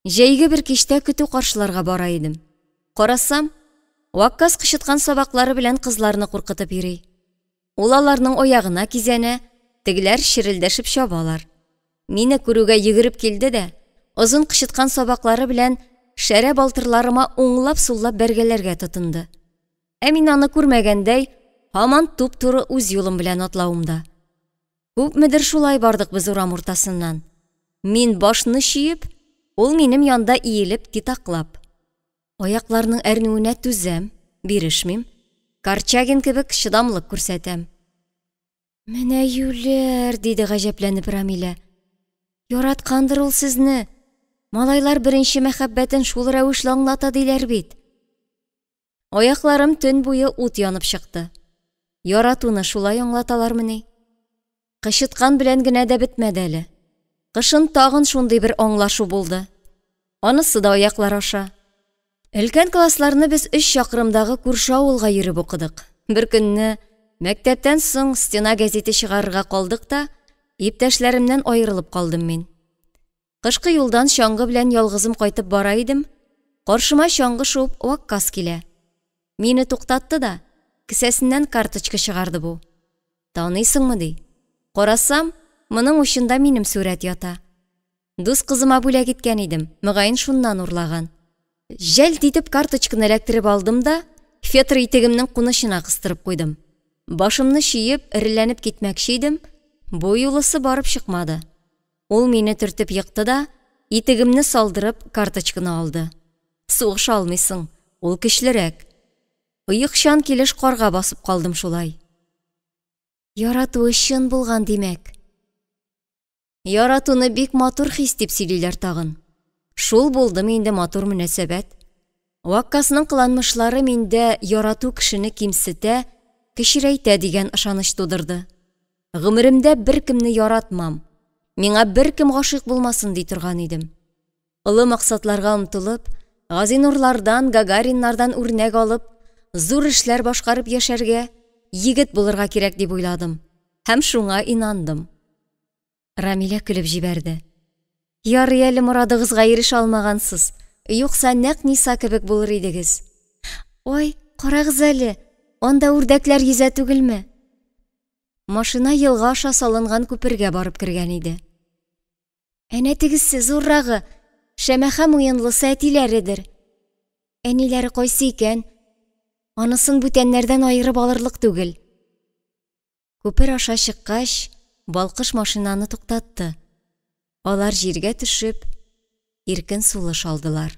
Җәйге бер кичтә көтү каршыларга бара идем. Карасам, Ваккас кычыткан сабаклары белән кызларны куркытып йөри. Ул аларның аягына кизәнә, тегеләр черелдәшеп чабалар. Мине күрүгә йөгереп килде дә, озын кычыткан сабаклары белән шәрә балтырларыма уңлап-суллап бәргәләргә тотынды. Ә мин аны күрмәгәндәй, һаман туп-туры үз юлым белән атлавымда. Күпмедер шулай бардык без урам уртасыннан. Мин башны чөеп, ул минем янда иелеп, титаклап. Аякларның әрнүенә түзәм, бирешмим. Корчагин кебек чыдамлык күрсәтәм. Менә юләр, диде гаҗәпләнеп Рамилә. Яраткандыр ул сезне. Малайлар беренче мәхәббәтен шул рәвешле аңлата диләр бит. Аякларым төн буе ут янып чыкты. Яратуны шулай аңлаталармыни? Кычыткан белән генә дә бетмәде әле. Кышын тагын шундый бер аңлашу булды. Анысы да аяклар аша. Өлкән классларны без өч чакрымдагы күрше авылга йөреп укыдык. Бер көнне мәктәптән соң стена гәзите чыгарырга калдык та, иптәшләремнән аерылып калдым мин. Кышкы юлдан чаңгы белән ялгызым кайтып бара идем, каршыма чаңгы шуып Ваккас килә. Мине туктатты да, кесәсеннән карточка чыгарды бу. Таныйсыңмы, ди. Карасам, моның учында минем сурәт ята. Дус кызыма бүләк иткән идем, мөгаен шуннан урлаган. Җәлт итеп карточканы эләктереп алдым да, фетр итегемнең кунычына кыстырып куйдым. Башымны чөеп, эреләнеп китмәкче идем, бу юлысы барып чыкмады. Ул мине төртеп екты да, итегемне салдырып, карточканы алды. Сугыша алмыйсың, ул көчлерәк. Оекчан килеш карга басып калдым шулай. Яратуы чын булган, димәк. Яратуны бик матур хис дип сөйлиләр тагын. Шул булдымы инде матур мөнәсәбәт? Ваккасның кыланмышлары миндә ярату кешене кимсетә, кечерәйтә дигән ышаныч тудырды. Гомеремдә беркемне яратмам, миңа беркем гашыйк булмасын ди торган идем. Олы максатларга омтылып, Газинурлардан, Гагариннардан үрнәк алып, зур эшләр башкарып яшәргә, егет булырга кирәк дип уйладым һәм шуңа инандым. Рамилә көлеп җибәрде. Ярый әле морадыгызга ирешә алмагансыз, юкса нәкъ Ниса кебек булыр идегез. Ой, карагыз әле, анда үрдәкләр йөзә түгелме? Машина елга аша салынган күпергә барып кергән иде. Әнә тегесе, зуррагы, шәмәхә муенлысы әтиләредер. Әниләре кайсы икән? Анысын бүтәннәрдән аерып алырлык түгел. Күпер аша чыккач, Балкыш машинаны туктатты. Алар җиргә төшеп, иркен сулыш алдылар.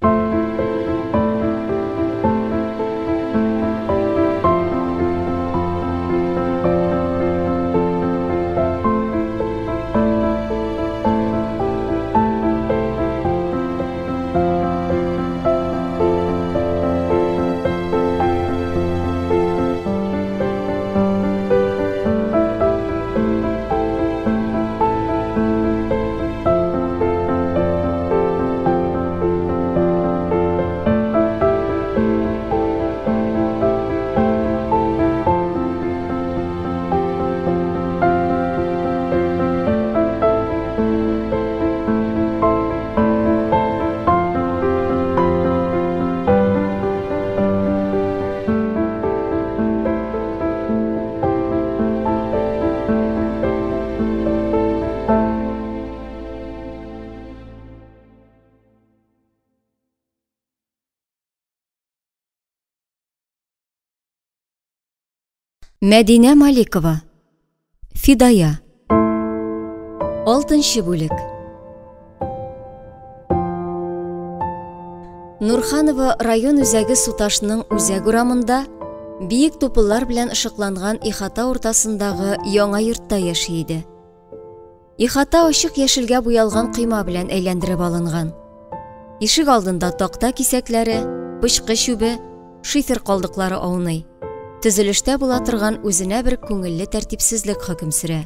Мәдинә Маликова. Фидая. Алтынчы бүлек. Нурханова район үзәге Суташның үзәк урамында биек тупыллар белән ышыкланган ихата уртасындагы яңа йортта яши иде. Ихата ачык яшелгә буялган койма белән әйләндереп алынган. Ишек алдында такта кисәкләре, пычкы чүбе, шифер калдыклары ауный. Төзелештә була торган үзенә бер күңелле тәртипсезлек хөкем сөрә.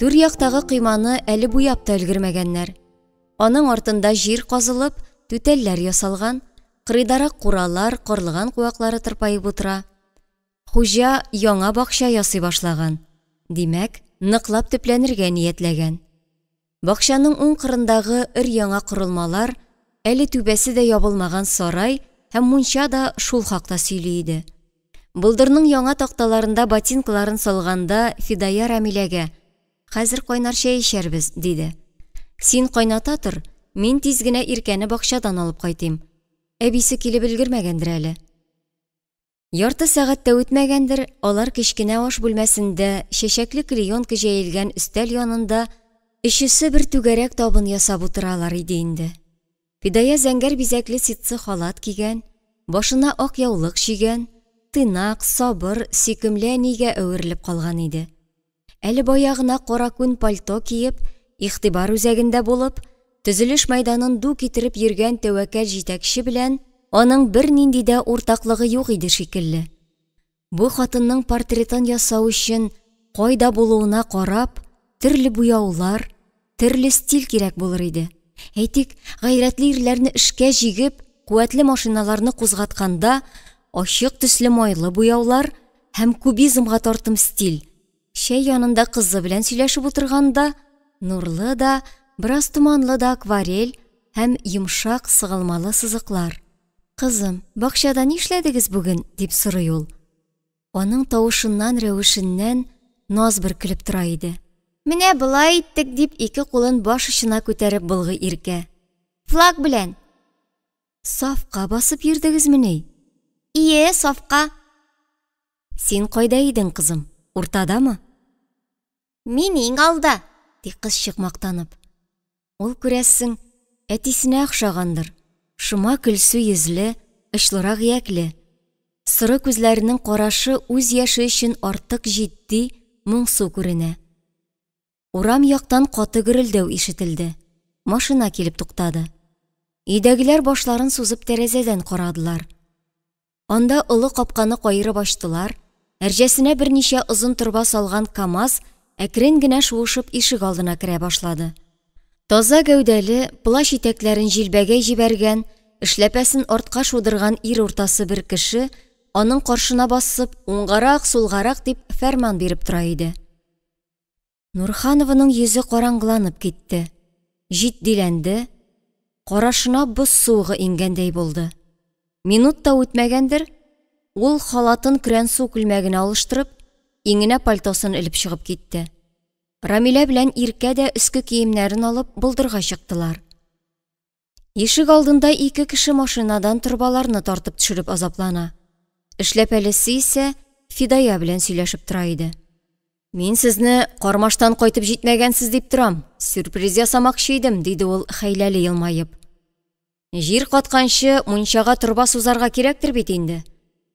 Түр яктагы койманы әле буяп та өлгермәгәннәр. Аның артында җир казылып, түтәлләр ясалган, кырыйдарак куралар, карлыган куаклары тырпаеп утыра. Хуҗа яңа бакча ясый башлаган. Димәк, ныклап төпләнергә ниятләгән. Бакчаның уң кырындагы өр-яңа корылмалар, әле түбәсе дә ябылмаган сарай һәм мунча да шул хакта сөйли иде. Болдырның яңа такталарында ботинкаларын салганда Фидая Рамиләгә, Хәзер кайнар чәй эчәрбез, диде. Син кайната тор, мин тиз генә Иркәне бакчадан алып кайтыйм. Әбисе килеп өлгермәгәндер әле. Ярты сәгать тә үтмәгәндер, алар кечкенә аш бүлмәсендә чәчәкле клеенка җәелгән өстәл янында өчесе бер түгәрәк табын ясап утыралар иде инде. Фидая зәңгәр бизәкле ситсы халат кигән, башына ак яулык чигән, тыйнак, сабыр, сөйкемле әнигә әверелеп калган иде. Әле бая гына кара күн пальто киеп, игътибар үзәгендә булып, төзелеш мәйданын ду китереп йөргән тәвәккәл җитәкче белән аның бернинди дә уртаклыгы юк иде шикелле. Бу хатынның портретын ясау өчен кайда булуына карап, төрле буяулар, төрле стиль кирәк булыр иде. Әйтик, гайрәтле ирләрне эшкә җигеп, куәтле машиналарны кузгатканда, ачык төсле майлы буяулар һәм кубизмга тартым стиль. Чәй янында кызы белән сөйләшеп утырганда, нурлы да, бераз томанлы да акварель һәм йомшак сыгылмалы сызыклар. Кызым, бакчада нишләдегез бүген? дип сорый ул. Аның тавышыннан, рәвешеннән наз бөркелеп тора иде. Менә болай иттек, дип ике кулын баш очына күтәреп болгый Иркә. Флаг белән. Сафка басып йөрдегезмени? Ие, сафка. Син кайда идең, кызым? Уртадамы? Мин иң алда, ди кызчык мактанып. Ул, күрәсең, әтисенә охшагандыр. Шома көлсу йөзле, очлырак иякле. Соры күзләренең карашы үз яше өчен артык җитди, моңсу күренә. Урам яктан каты гөрелдәү ишетелде. Машина килеп туктады. Өйдәгеләр башларын сузып тәрәзәдән карадылар. Анда олы капканы каерып ачтылар, әрҗәсенә берничә озын торба салган КАМАЗ әкрен генә шуышып ишек алдына керә башлады. Таза гәүдәле, плащ итәкләрен җилбәгәй җибәргән, эшләпәсен артка шудырган ир уртасы бер кеше аның каршына басып, уңгарак, сулгарак дип фәрман биреп тора иде. Нурханованың йөзе караңгыланып китте, җитдиләнде, карашына боз суыгы иңгәндәй булды. Минут та үтмәгәндер, ул халатын көрәнсу күлмәгенә алыштырып, иңенә пальтосын элеп чыгып китте. Рамилә белән Иркә дә өске киемнәрен алып болдырга чыктылар. Ишек алдында ике кеше машинадан торбаларны тартып төшереп азаплана. Эшләпәлесе исә Фидая белән сөйләшеп тора иде. Мин сезне Кармаштан кайтып җитмәгәнсез дип торам, сюрприз ясамакчы идем, диде ул хәйләле елмаеп. Җир катканчы мунчага торба сузарга кирәктер бит инде.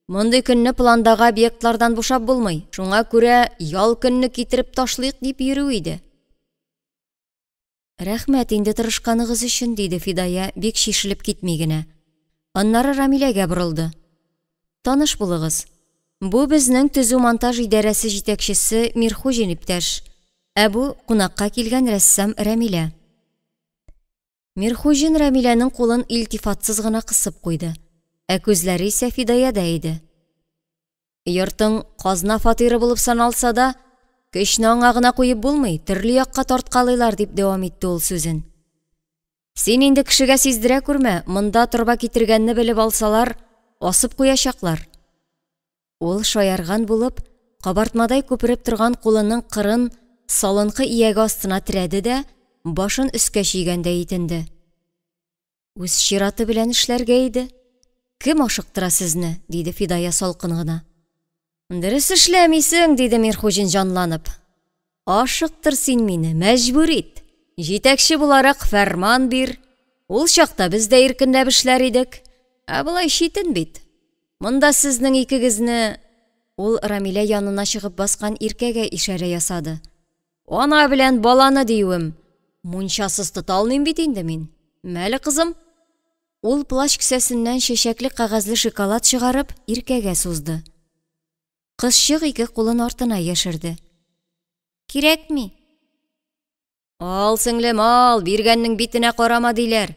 Мондый көнне пландагы объектлардан бушап булмый, шуңа күрә ял көнне китереп ташлыйк дип йөрү иде. Рәхмәт инде тырышканыгыз өчен, диде Фидая, бик чишелеп китми генә. Аннары Рамиләгә борылды. Таныш булыгыз. Бу безнең төзү-монтаж идарәсе җитәкчесе Мирхуҗин иптәш. Ә бу кунакка килгән рәссам Рәмилә. Мирхуҗин Рәмиләнең кулын илтифатсыз гына кысып куйды, ә күзләре исә Фидаядә иде. Йортың казна фатиры булып саналса да, көчне аңа гына куеп булмый, төрле якка тарткалыйлар, дип дәвам итте ул сүзен. Син инде кешегә сиздерә күрмә, монда торба китергәнне белеп алсалар, асып куячаклар. Ул шаярган булып, кабартмадай күпереп торган кулының кырын салынкы ияге астына терәде дә, башын өскә чөйгәндәй итенде. Үз чираты белән эшләргә иде. Кем ашыктыра сезне? диде Фидая салкын гына. Дөрес эшләмисең, диде Мирхуҗин җанланып. Ашыктыр син мине, мәҗбүр ит. Җитәкче буларак фәрман бир. Ул чакта без дә иркенләп эшләр идек. Ә болай читен бит. Монда сезнең икегезне... Ул Рамилә янына чыгып баскан Иркәгә ишарә ясады. Ана белән баланы диюем. Мунчасыз тота алмыйм бит инде мин. Мәле, кызым. Ул плащ кесәсеннән чәчәкле кәгазьле шоколад чыгарып, Иркәгә сузды. Кызчык ике кулын артына яшерде. Кирәкми. Ал, сеңлем, ал, биргәннең битенә карама диләр.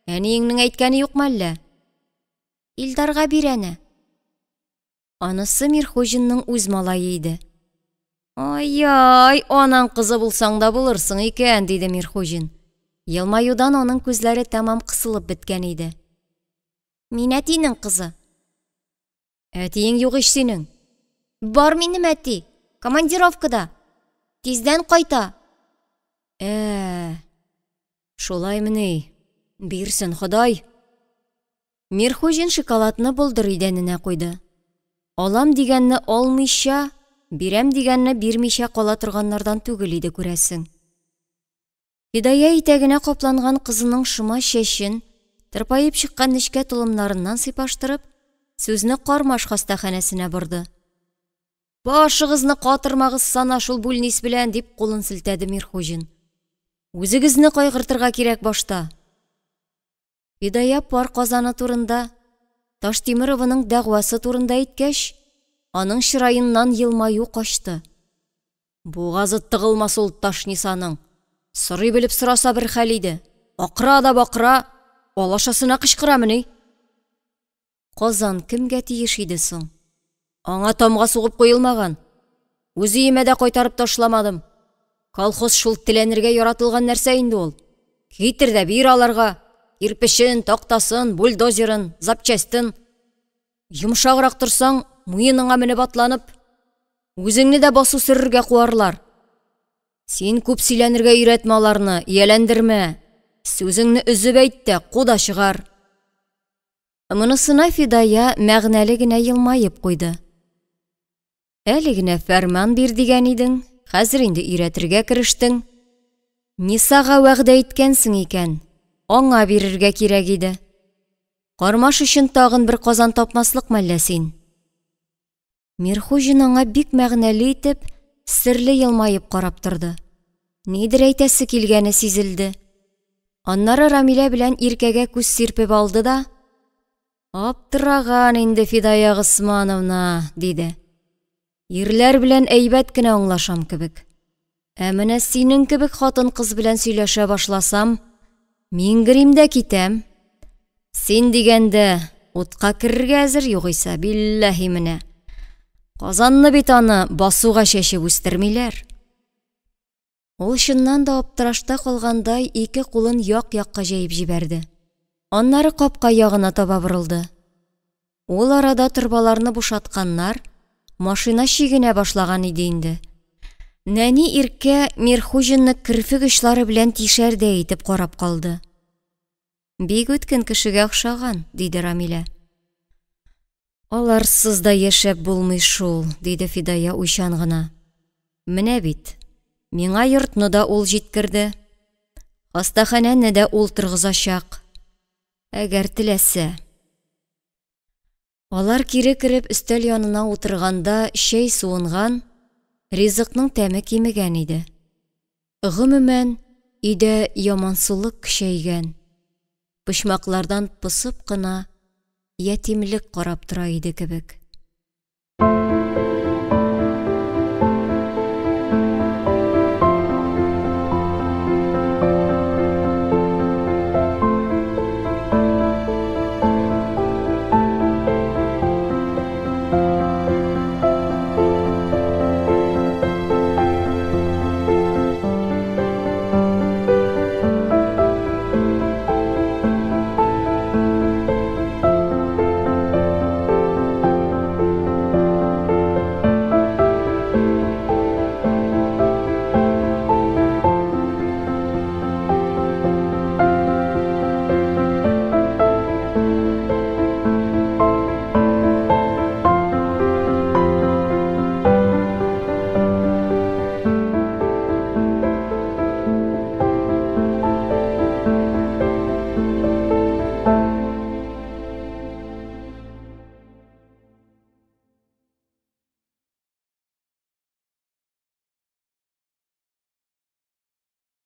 Әниеңнең әйткәне юкмы әллә? Илдарга бир әнә. Анысы Мирхуҗинның үз малае иде. Ай-яй, анаң кызы булсаң да булырсың икән, диде Мирхуҗин. Елмаюдан аның күзләре тәмам кысылып беткән иде. Мин әтинең кызы. Әтиең юк ич синең. Бар минем әти, командировкада. Тиздән кайта. Ә, шулаймыни? Бирсен Ходай. Мирхуҗин шоколадны болдыр идәненә куйды. Алам дигәнне алмыйча, бирәм дигәнне бирмичә кала торганнардан түгел иде, күрәсең. Фидая итәгенә капланган кызының шома чәчен, тырпаеп чыккан нечкә толымнарыннан сыйпаштырып, сүзне Кармаш хастаханәсенә борды. Башыгызны катырмагыз сана шул бүлнис белән, дип кулын селтәде Мирхуҗин. Үзегезне кайгыртырга кирәк башта. Фидая пар казаны турында, Таштимерованың дәгъвасы турында әйткәч, аның чыраеннан елмаю качты. Бугазы тыгылмас ул Ташнисаның. Сорый белеп сораса бер хәл иде. Акыра да бакыра, алашасына кычкырамыни? Казан кемгә тиеш иде соң? Аңа тамга сугып куелмаган. Үз өемә дә кайтарып ташламадым. Колхоз шул теләнергә яратылган нәрсә инде ул. Китер дә бир аларга. Кирпечен, тактасын, бульдозерын, запчастен. Йомшаграк торсаң, муеныңа менеп атланып, үзеңне дә басу сөрергә куарлар. Син күп сөйләнергә өйрәтмә аларны, ияләндермә. Сүзеңне өзеп әйт тә, ку да чыгар. Монысына Фидая мәгънәле генә елмаеп куйды. Әле генә фәрман бир дигән идең, хәзер инде өйрәтергә керештең. Нисага вәгъдә иткәнсең икән, аңа бирергә кирәк иде. Кармаш өчен тагын бер казан тапмаслыкмы әллә син? Мирхуҗин аңа бик мәгънәле итеп, серле елмаеп карап торды. Нидер әйтәсе килгәне сизелде. Аннары Рамилә белән Иркәгә күз сирпеп алды да, Аптыраган инде Фидая Госмановна, диде. Ирләр белән әйбәт кенә аңлашам кебек. Ә менә синең кебек хатын-кыз белән сөйләшә башласам, миңгерим дә китәм. Син дигәндә, утка керергә әзер югыйсә, билләһи менә. Казанны бит аны басуга чәчеп үстермиләр. Ул чыннан да аптырашта калгандай ике кулын як-якка җәеп җибәрде. Аннары капка ягына таба борылды. Ул арада торбаларны бушатканнар, машина чигенә башлаган иде инде. Нәни Иркә Мирхуҗинны керфек очлары белән тишәрдәй итеп карап калды. Бик үткен кешегә охшаган, диде Рамилә. Аларсыз да яшәп булмый шул, диде Фидая уйчан гына. Менә бит, миңа йортны да ул җиткерде. Хастаханәне дә ул торгызачак. Әгәр теләсә. Алар кире кереп өстәл янына утырганда чәй суынган, ризыкның тәме кимегән иде. Гомумән, өйдә ямансулык көчәйгән. Почмаклардан посып кына ятимлек карап тора иде кебек.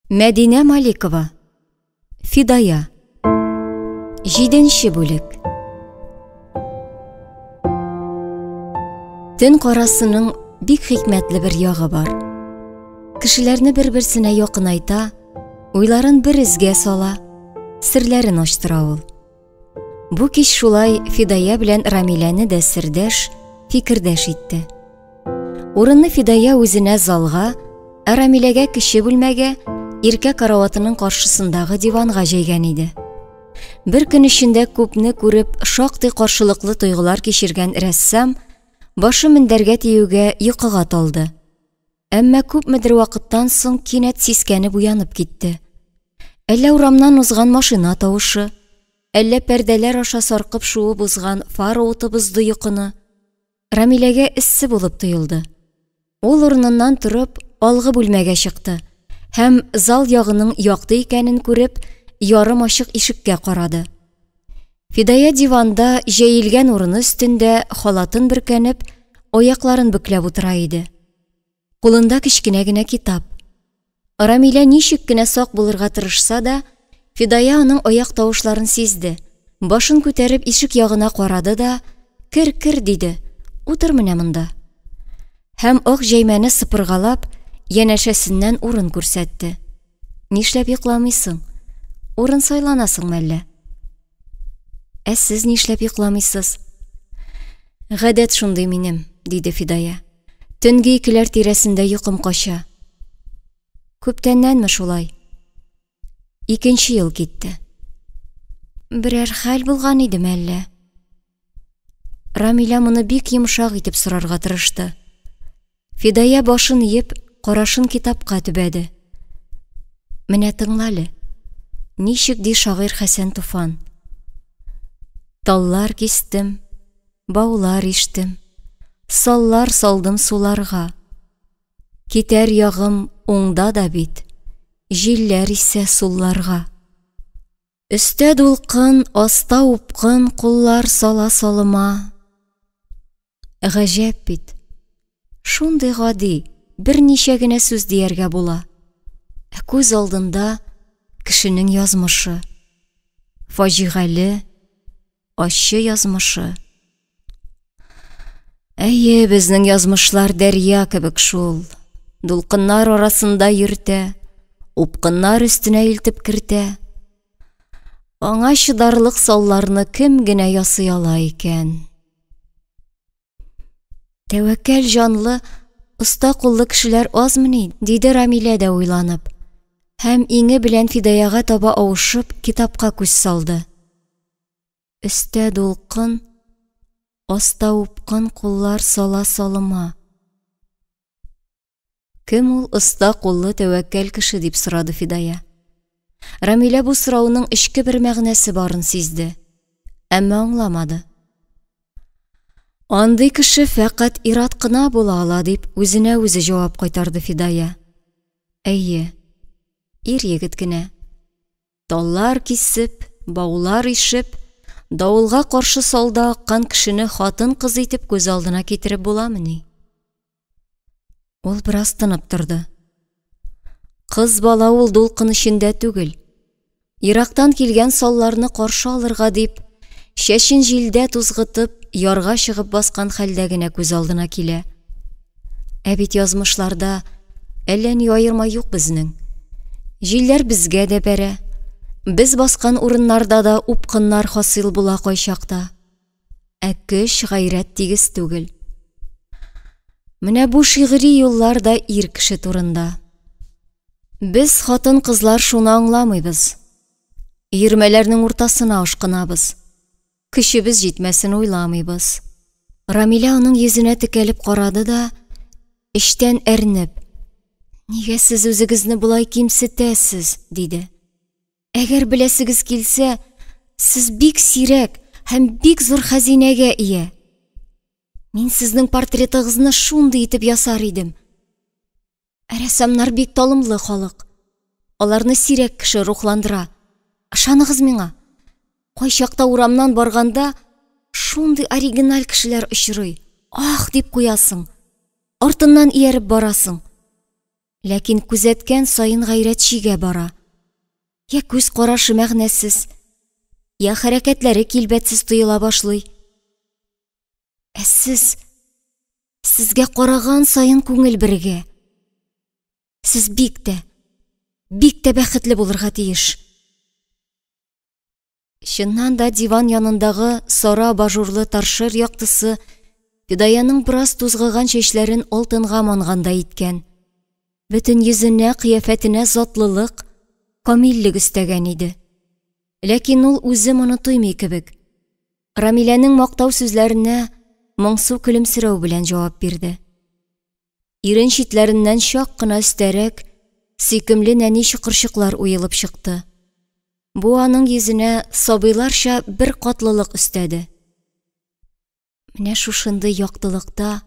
Мәдинә Маликова. Фидая. Җиденче бүлек. Төн карасының бик хикмәтле бер ягы бар. Кешеләрне бер-берсенә якынайта, уйларын бер эзгә сала, серләрен ачтыра ул. Бу кич шулай Фидая белән Рамиләне дә сердәш, фикердәш итте. Урынны Фидая үзенә залга, ә Рамиләгә кече бүлмәгә, иркә караватының каршысындагы диванга җәйгән иде. Бер көн эчендә күпне күреп, шактый каршылыклы тойгылар кичергән рәссам башы мендәргә тиюгә йокыга талды. Әмма күпмедер вакыттан соң кинәт сискәнеп уянып китте. Әллә урамнан узган машина тавышы, әллә пәрдәләр аша саркып шуып узган фара уты бозды йокыны. Рамиләгә эссе булып тоелды. Ул урыныннан торып, алгы бүлмәгә чыкты һәм зал ягының якты икәнен күреп, ярым ачык ишеккә карады. Фидая диванда җәелгән урыны өстендә халатын бөркәнеп, аякларын бөкләп утыра иде. Кулында кечкенә генә китап. Рамилә ничек кенә сак булырга тырышса да, Фидая аның аяк тавышларын сизде. Башын күтәреп ишек ягына карады да, "Кер, кер", диде. "Утыр менә монда." Һәм ак җәймәне сыпыргалап, янәшәсеннән урын күрсәтте. Нишләп йокламыйсың? Урын сайланасыңмы әллә? Ә сез нишләп йокламыйсыз? Гадәт шундый минем, диде Фидая. Төнге икеләр тирәсендә йокым кача. Күптәннәнме шулай? Икенче ел китте. Берәр хәл булган идеме әллә? Рамилә моны бик йомшак итеп сорарга тырышты. Фидая башын иеп, карашын китапка төбәде. Менә тыңла әле. Ничек ди шагыйрь Хәсән Туфан? Таллар кистем, Баулар иштем, саллар салдым суларга. Китәр ягым уңда да бит, җилләр исә сулларга. Өстә дулкын, аста упкын, куллар сала салыма. Гаҗәп бит. Шундый гади, берничә генә сүз дияргә була. Ә күз алдында кешенең язмышы. Фаҗигале, ачы язмышы. Әйе, безнең язмышлар дәрья кебек шул. Дулкыннар арасында йөртә, упкыннар өстенә илтеп кертә. Аңа чыдарлык салларны кем генә ясый ала икән? Тәвәккәл җанлы, оста куллы кешеләр азмыни? диде Рамилә дә уйланып. Һәм иңе белән Фидаяга таба авышып, китапка күз салды. Өстә дулкын, аста упкын куллар сала салыма. Кем ул оста куллы тәвәккәл кеше дип сорады Фидая. Рамилә бу сорауның эчке бер мәгънәсе барын сизде, әмма аңламады. Андый кеше фәкать ир-ат кына була ала дип үзенә үзе җавап кайтарды Фидая. Әйе, ир егет кенә. Таллар кисеп, баулар ишеп, давылга каршы салда аккан кешене хатын-кыз итеп күз алдына китереп буламыни? Ул бераз тынып торды. Кыз бала ул дулкын эчендә түгел. Ерактан килгән салларны каршы алырга дип, чәчен җилдә тузгытып, ярга чыгып баскан хәлдә генә күз алдына килә. Ә бит язмышларда әллә ни аерма юк безнең. Җилләр безгә дә бәрә. Без баскан урыннарда да упкыннар хасил була кайчакта. Ә көч, гайрәт тигез түгел. Менә бу шигъри юллар да ир кеше турында. Без хатын-кызлар шуны аңламыйбыз. Өермәләрнең уртасына ашкынабыз. Көчебез җитмәсен уйламыйбыз. Рамилә аның йөзенә текәлеп карады да, эчтән әрнеп, Нигә сез үзегезне болай кимсетәсез? диде. Әгәр беләсегез килсә, сез бик сирәк һәм бик зур хәзинәгә ия. Мин сезнең портретыгызны шундый итеп ясар идем. Ә рәссамнар бик талымлы халык. Аларны сирәк кеше рухландыра. Ышаныгыз миңа. Кайчакта урамнан барганда шундый оригиналь кешеләр очрый. Ах, дип куясың. Артыннан ияреп барасың. Ләкин күзәткән саен гайрәт чигә бара. Йә күз карашы мәгънәсез, йә хәрәкәтләре килбәтсез тоела башлый. Ә сез, сезгә караган саен күңел берегә. Сез бик тә, бик тә бәхетле булырга тиеш. Чыннан да диван янындагы сары абажурлы торшер яктысы Фидаяның бераз тузгыган чәчләрен алтынга мангандай иткән, бөтен йөзенә, кыяфәтенә затлылык, камиллек өстәгән иде. Ләкин ул үзе моны тоймый кебек. Рамиләнең мактау сүзләренә моңсу көлемсерәү белән җавап бирде. Ирен читләреннән чак кына өстәрәк сөйкемле нәни чокырчыклар уелып чыкты. Бу аның йөзенә сабыйларча бер катлылык өстәде. Менә шушындый яктылыкта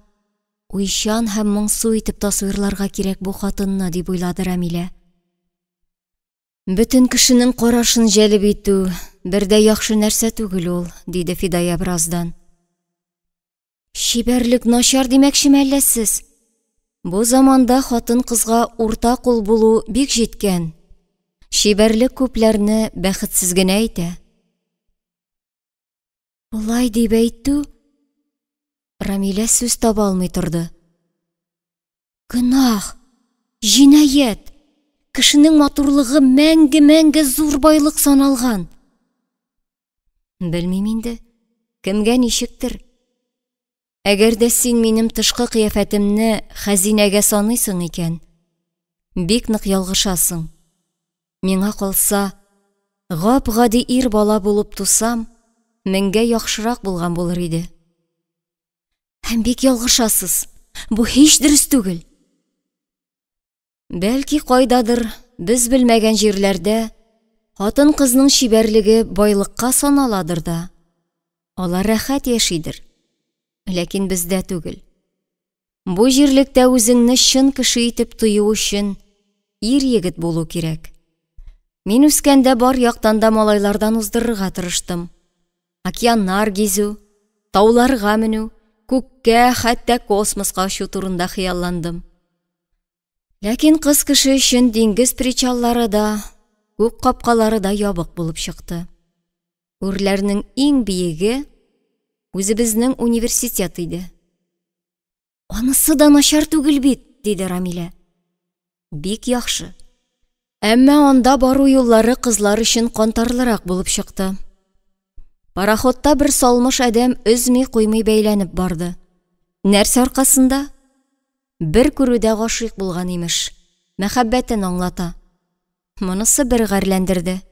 уйчан һәм моңсу итеп тасвирларга кирәк бу хатынны, дип уйлады Рәмилә. Бөтен кешенең карашын җәлеп итү бер дә яхшы нәрсә түгел ул, диде Фидая бераздан. Чибәрлек начар димәкчеме әллә сез? Бу заманда хатын-кызга урта кул булу бик җиткән. Чибәрлек күпләрне бәхетсез генә итә. Болай дип әйтү, Рамилә сүз таба алмый торды. Гөнаһ, җинаять, кешенең матурлыгы мәңге-мәңге зур байлык саналган. Белмим инде, кемгә ничектер. Әгәр дә син минем тышкы кыяфәтемне хәзинәгә саныйсың икән, бик нык ялгышасың. Миңа калса, гап-гади ир бала булып тусам, меңгә яхшырак булган булыр иде. Һәм бик ялгышасыз, бу һич дөрес түгел. Бәлки кайдадыр, без белмәгән җирләрдә хатын-кызның чибәрлеге байлыкка саналадыр да, алар рәхәт яшидер. Ләкин бездә түгел. Бу җирлектә үзеңне чын кеше итеп тою өчен ир-егет булу кирәк. Мин үскәндә бар яктан да малайлардан уздырырга тырыштым. Океаннар гизү, тауларга менү, күккә, хәтта космоска очу турында хыялландым. Ләкин кыз кеше өчен диңгез причаллары да, күк капкалары да ябык булып чыкты. Үрләрнең иң биеге үзебезнең университет иде. Анысы да начар түгел бит, диде Рамилә. Бик яхшы. Әмма анда бару юллары кызлар өчен кантарлырак булып чыкты. Пароходта бер салмыш адәм өзми-куймый бәйләнеп барды. Нәрсә аркасында? Бер күрүдә гашыйк булган, имеш. Мәхәббәтен аңлата. Монысы бер гарьләндерде.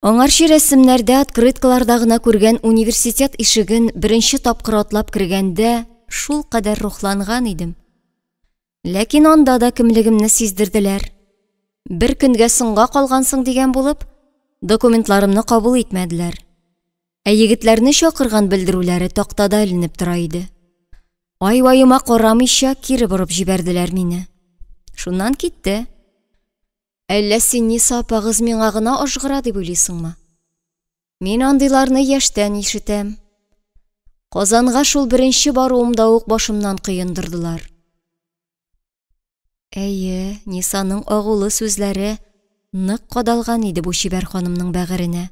Аңарчы рәсемнәрдә, открыткаларда гына күргән университет ишеген беренче тапкыр атлап кергәндә шулкадәр рухланган идем. Ләкин анда да кемлегемне сиздерделәр. Бер көнгә соңга калгансың дигән булып, документларымны кабул итмәделәр. Ә егетләрне чакырган белдерүләре тактада эленеп тора иде. Ай-ваема карамыйча кире борып җибәрделәр мине. Шуннан китте. Әллә син Ниса апагыз миңа гына ажгыра дип уйлыйсыңмы? Мин андыйларны яшьтән ишетәм. Казанга шул беренче баруымда ук башымнан коендырдылар. Әйе, Нисаның агулы сүзләре нык кадалган иде бу чибәр ханымның бәгыренә.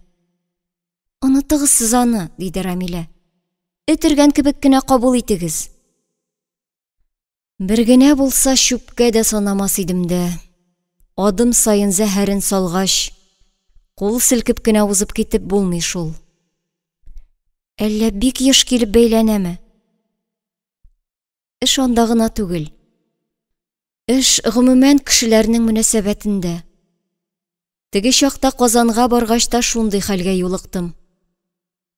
Онытыгыз сез аны, диде Рамилә. Эт өргән кебек кенә кабул итегез. Бер генә булса чүпкә дә санамас идем дә. Адым саен зәһәрен салгач, кул селкеп кенә узып китеп булмый шул. Әллә бик еш килеп бәйләнәме? Эш анда гына түгел. Эш гомумән кешеләрнең мөнәсәбәтендә. Теге чакта Казанга баргач та шундый хәлгә юлыктым.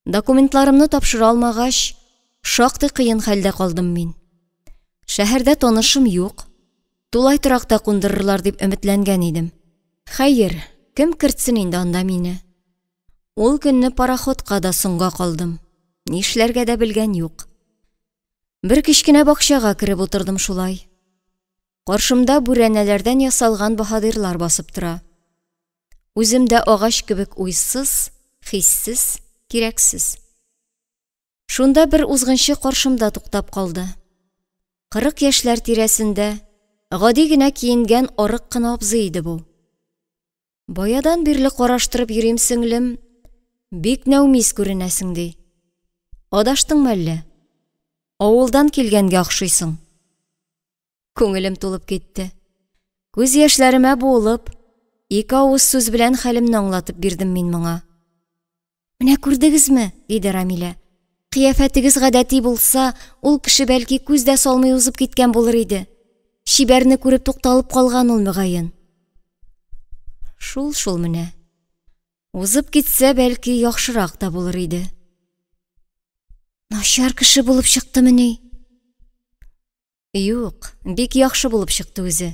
Документларымны тапшыра алмагач, шактый кыен хәлдә калдым мин. Шәһәрдә танышым юк, тулай торакта кундырырлар дип өметләнгән идем. Хәер, кем кертсен инде анда мине? Ул көнне пароходка да соңга калдым. Нишләргә дә белгән юк. Бер кечкенә бакчага кереп утырдым шулай. Каршымда бүрәнәләрдән ясалган баһадирлар басып тора. Үзем дә агач кебек уйсыз, хиссез, кирәксез. Шунда бер узгынчы каршымда туктап калды. 40 яшьләр тирәсендә, Гади генә киенгән арык кына абзый иде бу. Баядан бирле караштырып йөрим, сеңлем, бик нәүмиз күренәсең, ди. Адаштыңмы әллә? Авылдан килгәнгә охшыйсың. Күңелем тулып китте. Күз яшьләремә буылып, ике авыз сүз белән хәлемне аңлатып бирдем мин моңа. Менә күрдегезме? диде Рамилә. Кыяфәтегез гадәти булса, ул кеше бәлки күз дә салмый узып киткән булыр иде. Чибәрне күреп тукталып калган ул мөгаен. Шул-шул менә. Узып китсә, бәлки, яхшырак та булыр иде. Начар кеше булып чыктымыни? Юк, бик яхшы булып чыкты үзе.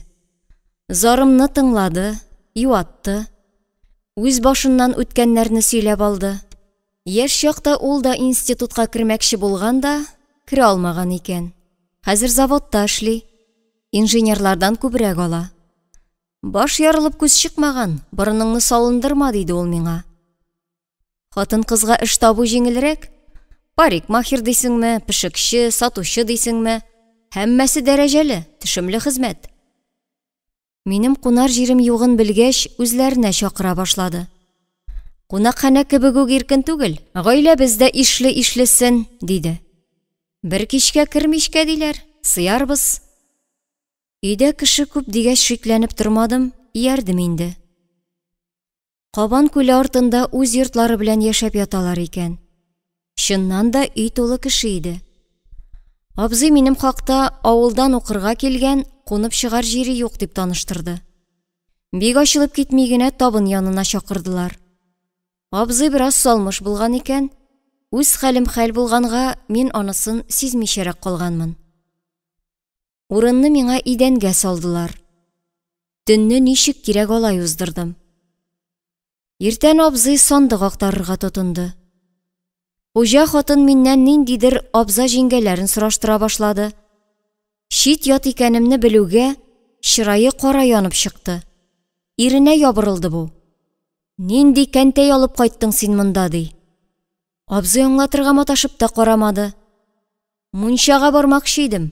Зарымны тыңлады, юатты. Үз башыннан үткәннәрне сөйләп алды. Яшь чакта ул да институтка кермәкче булган да, керә алмаган икән. Хәзер заводта эшли. Инженерлардан күбрәк ала. Баш ярылып күз чыкмаган, борыныңны салындырма, диде ул миңа. Хатын-кызга эш табу җиңелрәк. Парикмахер дисеңме, пешекче, сатучы дисеңме, һәммәсе дәрәҗәле, төшемле хезмәт. Минем кунар җирем югын белгәч, үзләренә чакыра башлады. Кунакханә кебек үк иркен түгел, гаиләбез дә ишле-ишлесен, диде. Бер кичкә кер мичкә диләр, сыярбыз. Өйдә кеше күп дигәч шикләнеп тормадым, иярдем инде. Кабан күле артында үз йортлары белән яшәп яталар икән. Чыннан да өй тулы кеше иде. Абзый минем хакта авылдан укырга килгән, кунып чыгар җире юк дип таныштырды. Бик ачылып китми генә табын янына чакырдылар. Абзый бераз салмыш булган икән, үз хәлем хәл булганга мин анысын сизмичәрәк калганмын. Урынны миңа идәнгә салдылар. Төнне ничек кирәк алай уздырдым. Иртән абзый сандык актарырга тотынды. Хуҗа хатын миннән ниндидер абза җиңгәләрен сораштыра башлады. Чит-ят икәнемне белүгә, чырае кара янып чыкты. Иренә ябырылды бу. Нинди кәнтәй алып кайттың син монда, ди. Абзый аңлатырга маташып та карамады. Мунчага бармакчы идем.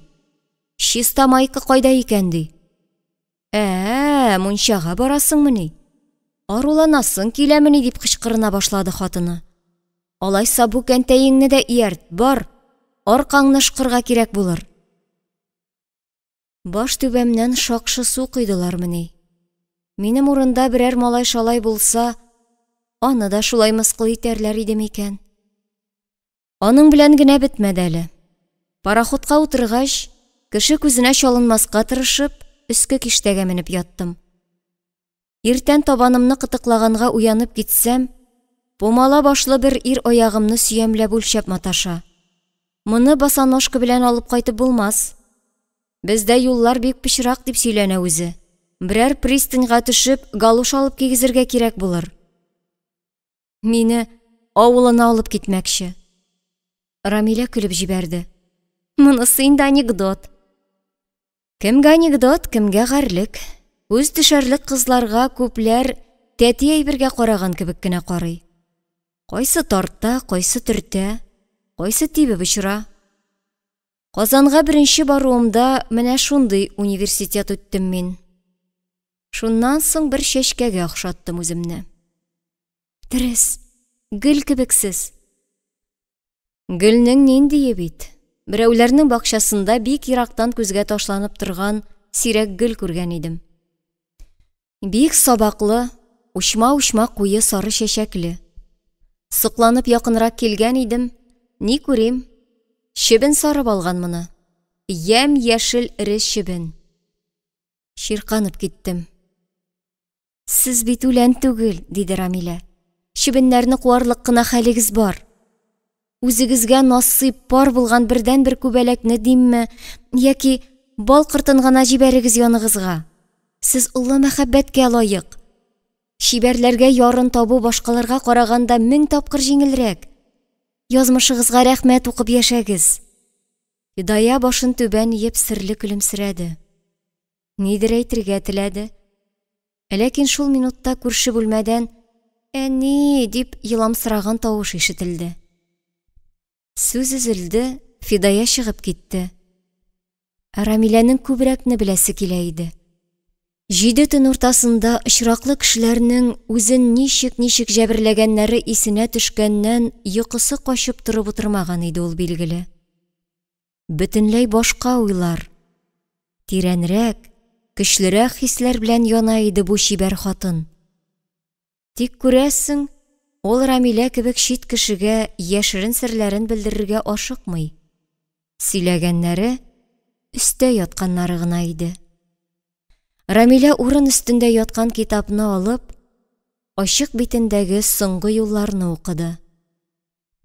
Чиста майка кайда икән, ди. Ә, мунчага барасыңмыни? Аруланасың киләмени, дип кычкырына башлады хатыны. Алайса бу кәнтәеңне дә иярт, бар, аркаңны ышкырга кирәк булыр. Баш түбәмнән шакшы су койдылармыни? Минем урында берәр малай-шалай булса, аны да шулай мыскыл итәрләр иде микән? Аның белән генә бетмәде әле. Пароходка утыргач, кеше күзенә чалынмаска тырышып, өске киштәгә менеп яттым. Иртән табанымны кытыклаганга уянып китсәм, пумала башлы бер ир аягымны сөямләп үлчәп маташа. Моны босоножка белән алып кайтып булмас. Бездә юллар бик пычрак, дип сөйләнә үзе. Берәр пристаньга төшеп, галош алып кигезергә кирәк булыр. Мине авылына алып китмәкче. Рамилә көлеп җибәрде. Монысы инде анекдот. Кемгә анекдот, кемгә гарьлек. Күз төшәрлек кызларга күпләр тәти әйбергә караган кебек кенә карый. Кайсы тарта, кайсы төртә, кайсы тибеп очыра. Казанга беренче баруымда менә шундый университет үттем мин. Шуннан соң бер чәчкәгә охшаттым үземне. Дөрес, гөл кебексез. Гөлнең ниндие бит. Берәүләрнең бакчасында бик ерактан күзгә ташланып торган сирәк гөл күргән идем. Бик сабаклы, учма-учма куе сары чәчәкле. Сокланып якынрак килгән идем, ни күрим, чебен сарып алган моны. Ямь-яшел эре чебен. Чирканып киттем. Сез бит үлән түгел, диде Рамилә. Чебеннәрне куарлык кына хәлегез бар. Үзегезгә насыйп пар булган бердәнбер күбәләкне димме, яки бал кортын гына җибәрегез яныгызга. Сез олы мәхәббәткә лаек. Чибәрләргә ярын табу башкаларга караганда мең тапкыр җиңелрәк. Язмышыгызга рәхмәт укып яшәгез. Фидая башын түбән иеп серле көлемсерәде. Нидер әйтергә теләде. Ләкин шул минутта күрше бүлмәдән «Әни!» дип еламсыраган тавыш ишетелде. Сүз өзелде, Фидая чыгып китте. Ә Рамиләнең күбрәкне беләсе килә иде. Җиде төн уртасында очраклы кешеләрнең үзен ничек-ничек җәберләгәннәре исенә төшкәннән йокысы качып торып утырмаган иде ул, билгеле. Бөтенләй башка уйлар, тирәнрәк, көчлерәк хисләр белән яна иде бу чибәр хатын. Тик, күрәсең, ул Рамилә кебек чит кешегә яшерен серләрен белдерергә ашыкмый. Сөйләгәннәре, өстә ятканнары гына иде. Рамилә урын өстендә яткан китапны алып, ачык битендәге соңгы юлларны укыды.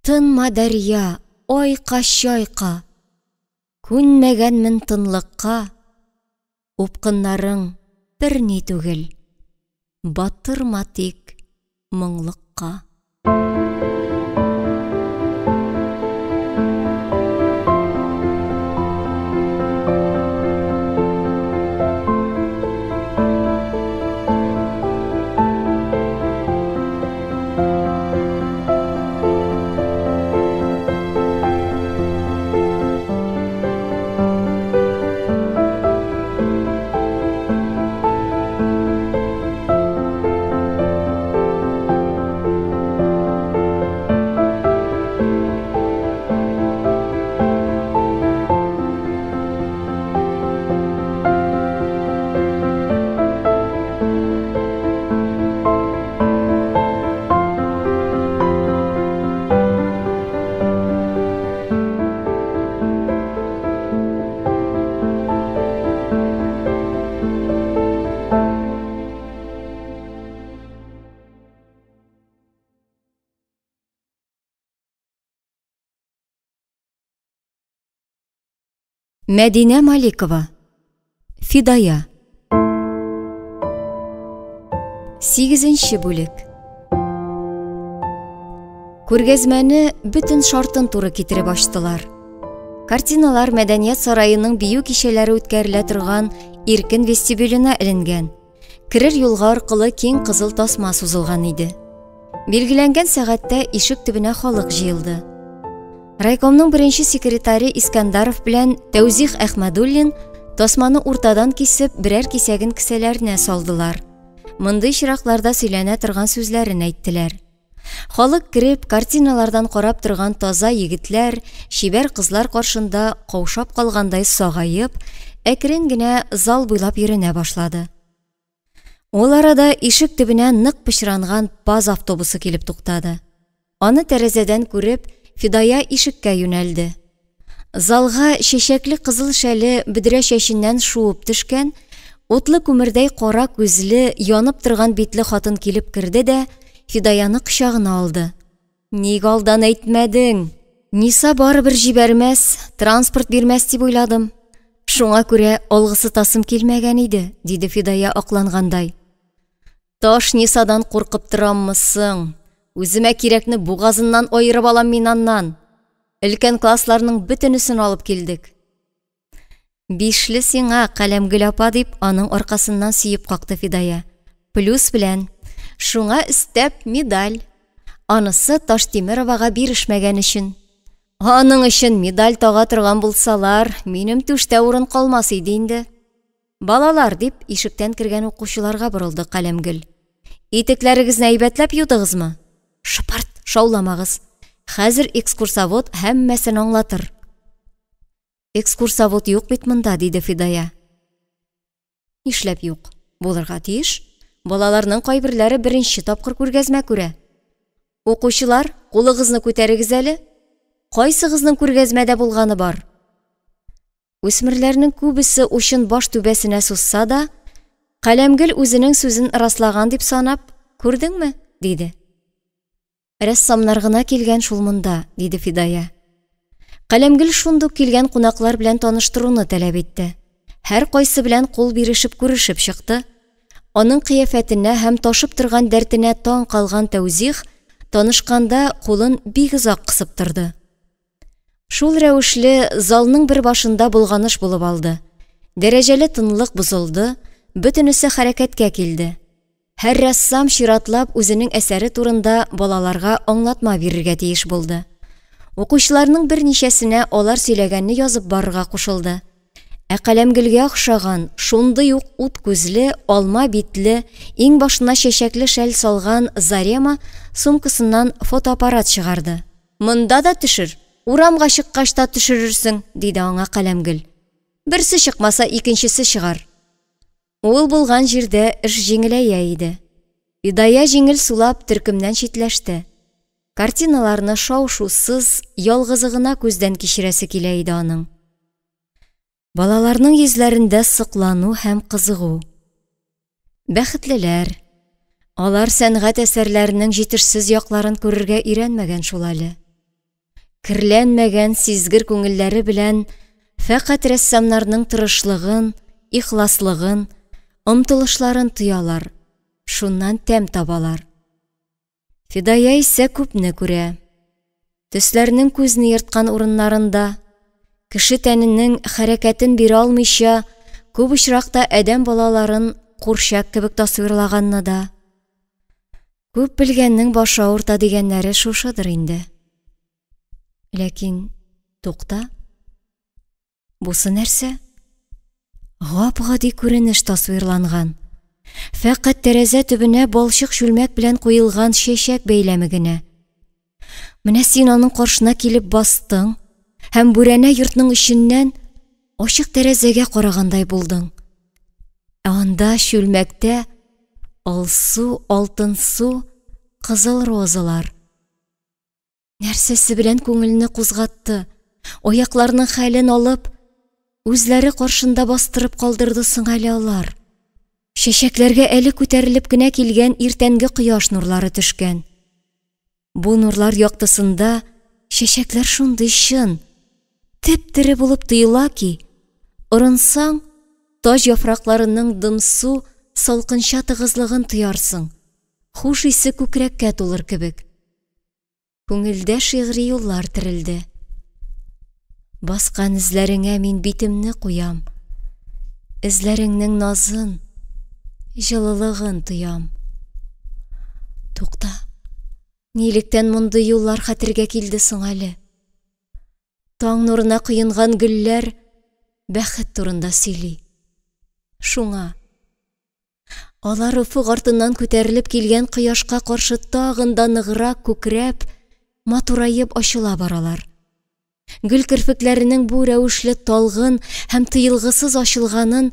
Тынма, дәрья, айка-чайка, күнмәгәнмен тынлыкка, упкыннарың берни түгел, батырма тик моңлыкка. Мәдинә Маликова. Фидая. Сигезенче бүлек. Күргәзмәне бөтен шартын туры китереп ачтылар. Картиналар Мәдәният сараеның бию кичәләре үткәрелә торган иркен вестибюленә эленгән. Керер юлга аркылы киң кызыл тасма сузылган иде. Билгеләнгән сәгатьтә ишек төбенә халык җыелды. Райкомның беренче секретаре Искандаров белән Тәүзих Әхмәдуллин тасманы уртадан кисеп, берәр кисәген кесәләренә салдылар. Мондый очракларда сөйләнә торган сүзләрен әйттеләр. Халык кереп, картиналардан карап торган таза егетләр, чибәр кызлар каршында каушап калгандай сагаеп, әкрен генә зал буйлап йөренә башлады. Ул арада ишек төбенә нык пычранган ПАЗ автобусы килеп туктады. Аны тәрәзәдән күреп, Фидая ишеккә юнәлде. Залга чәчәкле кызыл шәле бөдрә чәченнән шуып төшкән, утлы күмердәй кара күзле, янып торган битле хатын килеп керде дә Фидаяны кочагына алды. Ник алдан әйтмәдең? Ниса барыбер җибәрмәс, транспорт бирмәс дип уйладым. Шуңа күрә алгысытасым килмәгән иде, диде Фидая аклангандай. Таш Нисадан куркып тораммы соң? Үземә кирәкне бугазыннан аерып алам мин аннан. Өлкән классларның бөтенесен алып килдек. Бишле сиңа, Каләмгөл апа, дип, аның аркасыннан сөеп какты Фидая. Плюс белән. Шуңа өстәп медаль. Анысы Таштимеровага бирешмәгән өчен. Аның өчен медаль тага торган булсалар, минем түштә урын калмас иде инде. Балалар, дип, ишектән кергән укучыларга борылды Каләмгөл. Итекләрегезне әйбәтләп юдыгызмы? Шыпырт, шауламагыз. Хәзер экскурсовод һәммәсен аңлатыр. Экскурсовод юк бит монда, диде Фидая. Нишләп юк? Булырга тиеш. Балаларның кайберләре беренче тапкыр күргәзмә күрә. Укучылар, кулыгызны күтәрегез әле. Кайсыгызның күргәзмәдә булганы бар? Үсмерләрнең күбесе учын баш түбәсенә сузса да, Каләмгөл үзенең сүзен раслаган дип санап, күрдеңме? диде. Рәссамнар гына килгән шул монда, диде Фидая. Каләмгөл шундук килгән кунаклар белән таныштыруны таләп итте. Һәркайсы белән кул бирешеп күрешеп чыкты. Аның кыяфәтенә һәм ташып торган дәртенә таң калган Тәүзих танышканда кулын бик озак кысып торды. Шул рәвешле залның бер башында болганыш булып алды. Дәрәҗәле тынлык бозылды, бөтенесе хәрәкәткә килде. Һәр рәссам чиратлап үзенең әсәре турында балаларга аңлатма бирергә тиеш булды. Укучыларның берничәсенә алар сөйләгәнне язып барырга кушылды. Ә Каләмгөлгә охшаган, шундый ук ут күзле, алма битле, иңбашына чәчәкле шәл салган Зарема сумкасыннан фотоаппарат чыгарды. Монда да төшер, урамга чыккач та төшерерсең, диде аңа Каләмгөл. Берсе чыкмаса, икенчесе чыгар. Ул булган җирдә эш җиңеләя иде. Фидая җиңел сулап төркемнән читләште. Картиналарны шау-шусыз, ялгызы гына күздән кичерәсе килә иде аның. Балаларның йөзләрендә соклану һәм кызыгу. Бәхетлеләр. Алар сәнгать әсәрләренең җитешсез якларын күрергә өйрәнмәгән шул әле. Керләнмәгән сизгер күңелләре белән фәкать рәссамнарның тырышлыгын, ихласлыгын, омтылышларын тоялар, шуннан тәм табалар. Фидая исә күпне күрә. Төсләрнең күзне ерткан урыннарында, кеше тәненең хәрәкәтен бирә алмыйча, күп очракта адәм балаларын курчак кебек тасвирлаганны да. Күп белгәннең башы авырта дигәннәре шушыдыр инде. Ләкин тукта. Бусы нәрсә? Гап-гади күренеш тасвирланган. Фәкать тәрәзә төбенә балчык чүлмәк белән куелган чәчәк бәйләме генә. Менә син аның каршына килеп бастың һәм бүрәнә йортның эченнән ачык тәрәзәгә карагандай булдың. Ә анда чүлмәктә алсу, алтынсу, кызыл розалар. Нәрсәсе белән күңелне кузгатты, аякларның хәлен алып, үзләре каршында бастырып калдырды соң әле алар? Чәчәкләргә әле күтәрелеп кенә килгән иртәнге кояш нурлары төшкән. Бу нурлар яктысында чәчәкләр шундый чын, теп-тере булып тоела ки, орынсаң, таҗ яфракларының дымсу, салкынча тыгызлыгын тоярсың, хуш исе күкрәккә тулыр кебек. Күңелдә шигъри юллар терелде. Баскан эзләреңә мин битемне куям. Эзләреңнең назын, җылылыгын тоям. Тукта, нилектән мондый юллар хәтергә килде соң әле? Таң нурына коенган гөлләр бәхет турында сөйли. Шуңа. Алар офык артыннан күтәрелеп килгән кояшка каршы тагын да ныграк күкрәп, матураеп ачыла баралар. Гөл керфекләренең бу рәвешле талгын һәм тыелгысыз ачылганын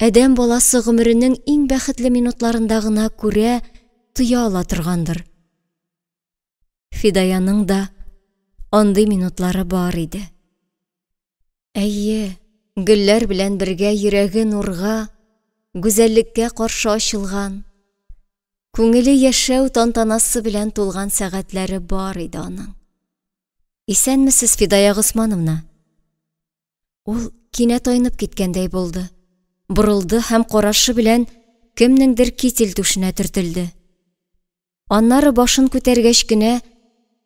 адәм баласы гомеренең иң бәхетле минутларында гына күрә, тоя ала торгандыр. Фидаяның да андый минутлары бар иде. Әйе, гөлләр белән бергә йөрәге нурга, гүзәллеккә каршы ачылган, күңеле яшәү тантанасы белән тулган сәгатьләре бар иде аның. Исәнмесез, Фидая Госмановна. Ул кинәт айнып киткәндәй булды. Борылды һәм карашы белән кемнеңдер китель түшенә төртелде. Аннары башын күтәргәч кенә,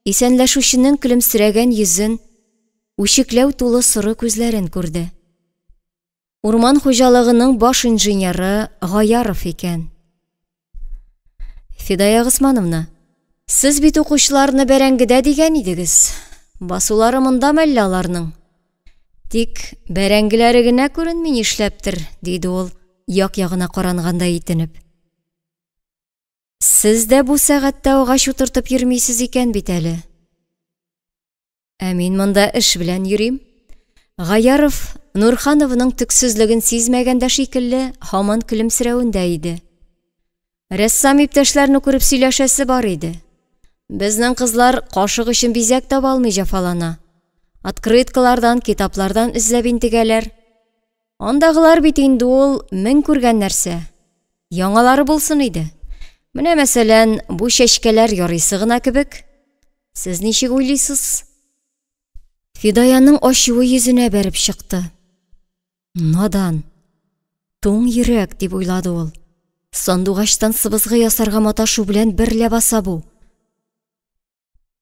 исәнләшүченең көлемсерәгән йөзен, үчекләү тулы соры күзләрен күрде. Урман хуҗалыгының баш инженеры Гаяров икән. Фидая Госмановна, сез бит укучыларны бәрәңгедә дигән идегез. Басулары монда мәллә аларның? Тик бәрәңгеләре генә күренми нишләптер, диде ул, як-ягына карангандай итенеп. Сез дә бу сәгатьтә агач утыртып йөрмисез икән бит әле. Ә мин монда эш белән йөрим. Гаяров Нурхановның төксезлеген сизмәгән дә шикелле, һаман көлемсерәвендә иде. Рәссам иптәшләрне күреп сөйләшәсе бар иде. Безнең кызлар кашык өчен бизәк таба алмый җәфалана. Открыткалардан, китаплардан эзләп интегәләр. Андагылар бит инде ул мең күргән нәрсә. Яңалары булсын иде. Менә, мәсәлән, бу чәчкәләр ярыйсы гына кебек. Сез ничек уйлыйсыз? Фидаяның ачуы йөзенә бәреп чыкты. Надан, туң йөрәк, дип уйлады ул. Сандугачтан сыбызгы ясарга маташу белән бер ләбаса бу.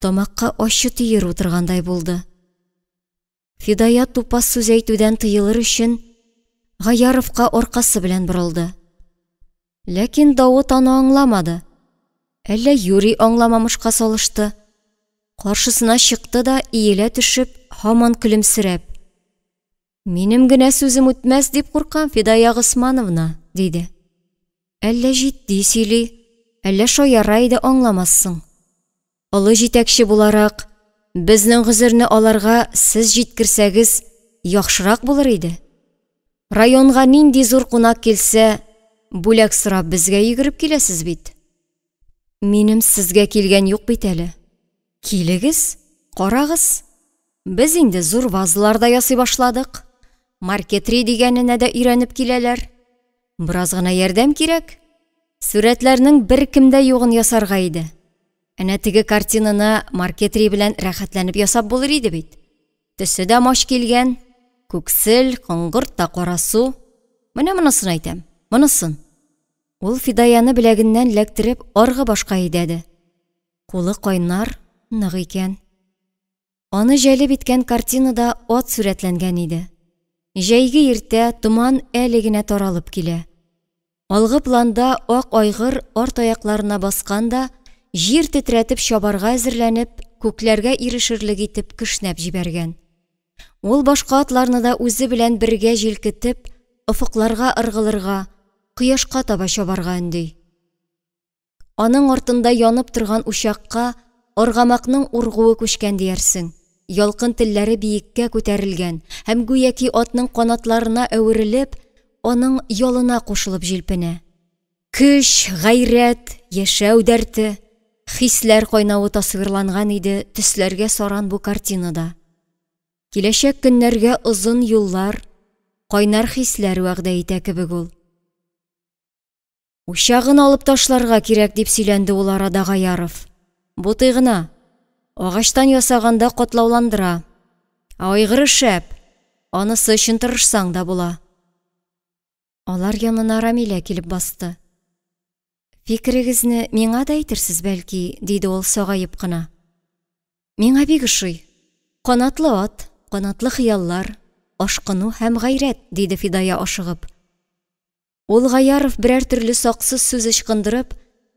Тамакка ачы төер утыргандай булды. Фидая тупас сүз әйтүдән тыелыр өчен Гаяровка аркасы белән борылды. Ләкин Давыт аны аңламады. Әллә юри аңламамышка салышты. Каршысына чыкты да иелә төшеп, һаман көлемсерәп. Минем генә сүзем үтмәс дип куркам, Фидая Госмановна, диде. Әллә җитди сөйли, әллә шаяра иде, аңламассың. Олы җитәкче буларак, безнең гозерне аларга сез җиткерсәгез, яхшырак булыр иде. Районга нинди зур кунак килсә, бүләк сорап безгә йөгереп киләсез бит. Минем сезгә килгән юк бит әле. Килегез, карагыз. Без инде зур вазалар да ясый башладык. Маркетри дигәненә дә өйрәнеп киләләр. Бераз гына ярдәм кирәк. Сурәтләрнең беркемдә югын ясарга иде. Әнә теге картинаны маркетри белән рәхәтләнеп ясап булыр иде бит. Төсе дә мач килгән, күксел, коңгырт та карасу. Менә монысын әйтәм, монысын. Ул Фидаяны беләгеннән эләктереп аргы башка әйдәде. Кулы кайнар, нык икән. Аны җәлеп иткән картинада ат сурәтләнгән иде. Җәйге иртә, томан әле генә таралып килә. Алгы планда ак айгыр арт аякларына баскан да, җир тетрәтеп чабарга әзерләнеп, күкләргә ирешерлек итеп кешнәп җибәргән. Ул башка атларны да үзе белән бергә җилкетеп, офыкларга ыргылырга, кояшка таба чабарга өнди. Аның артында янып торган учакка аргамакның ургуы күчкән диярсең, ялкын телләре биеккә күтәрелгән һәм гүяки атның канатларына әверелеп, аның ялына кушылып җилпенә. Көч, гайрәт, яшәү дәрте, хисләр кайнавы тасвирланган иде төсләргә саран бу картинада. Киләчәк көннәргә озын юллар, кайнар хисләр вәгъдә итә кебек ул. Учагын алып ташларга кирәк, дип сөйләнде ул арада Гаяров. Бутый гына. Агачтан ясаганда катлауландыра. Ә айгыры шәп. Анысы өчен тырышсаң да була. Алар янына Рамилә килеп басты. Фикерегезне миңа да әйтерсез, бәлки, диде ул сагаеп кына. Миңа бик ошый. Канатлы ат, канатлы хыяллар, ашкыну һәм гайрәт, диде Фидая ашыгып. Ул Гаяров берәр төрле саксыз сүз ычкындырып,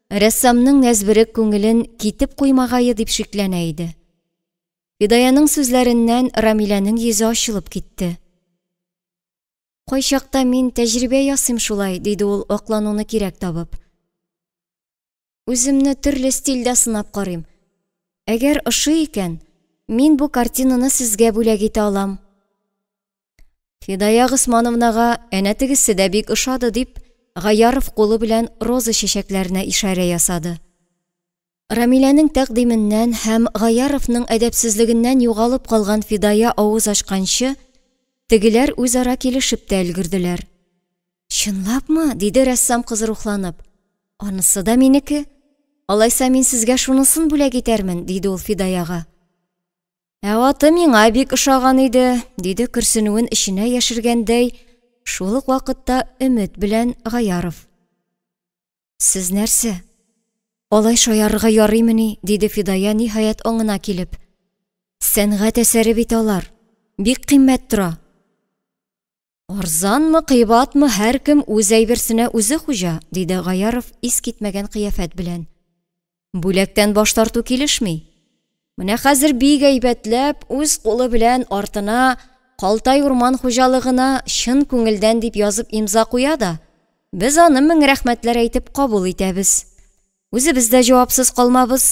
рәссамның нәзберек күңелен китеп куймагае дип шикләнә иде. Фидаяның сүзләреннән Рамиләнең йөзе ачылып китте. Кайчакта мин тәҗрибә ясыйм шулай, диде ул аклануны кирәк табып. Үземне төрле стильдә сынап карыйм. Әгәр ошый икән, мин бу картинаны сезгә бүләк итә алам. Фидая Госмановнага әнә тегесе дә бик ошады, дип, Гаяров кулы белән роза чәчәкләренә ишарә ясады. Рамиләнең тәкъдименнән һәм Гаяровның әдәпсезлегеннән югалып калган Фидая авыз ачканчы, тегеләр үзара килешеп тә өлгерделәр. Чынлапмы? диде рәссам кыз рухланып. Анысы да минеке. Алайса мин сезгә шунысын бүләк итәрмен, диде ул Фидаяга. Ә аты миңа бик ошаган иде, диде көрсенүен эченә яшергәндәй, шул ук вакытта өмет белән Гаяров. Сез нәрсә? Алай шаярырга ярыймыни? диде Фидая, ниһаять аңына килеп. Сәнгать әсәре бит алар, бик кыйммәт тора. Арзанмы, кыйбатмы, һәркем үз әйберсенә үзе хуҗа, диде Гаяров искитмәгән кыяфәт белән. Бүләктән баш тарту килешми. Менә хәзер бик әйбәтләп, үз кулы белән артына Калтай урман хуҗалыгына чын күңелдән дип язып имза куя да, без аны мең рәхмәтләр әйтеп кабул итәбез. Үзебез дә җавапсыз калмабыз.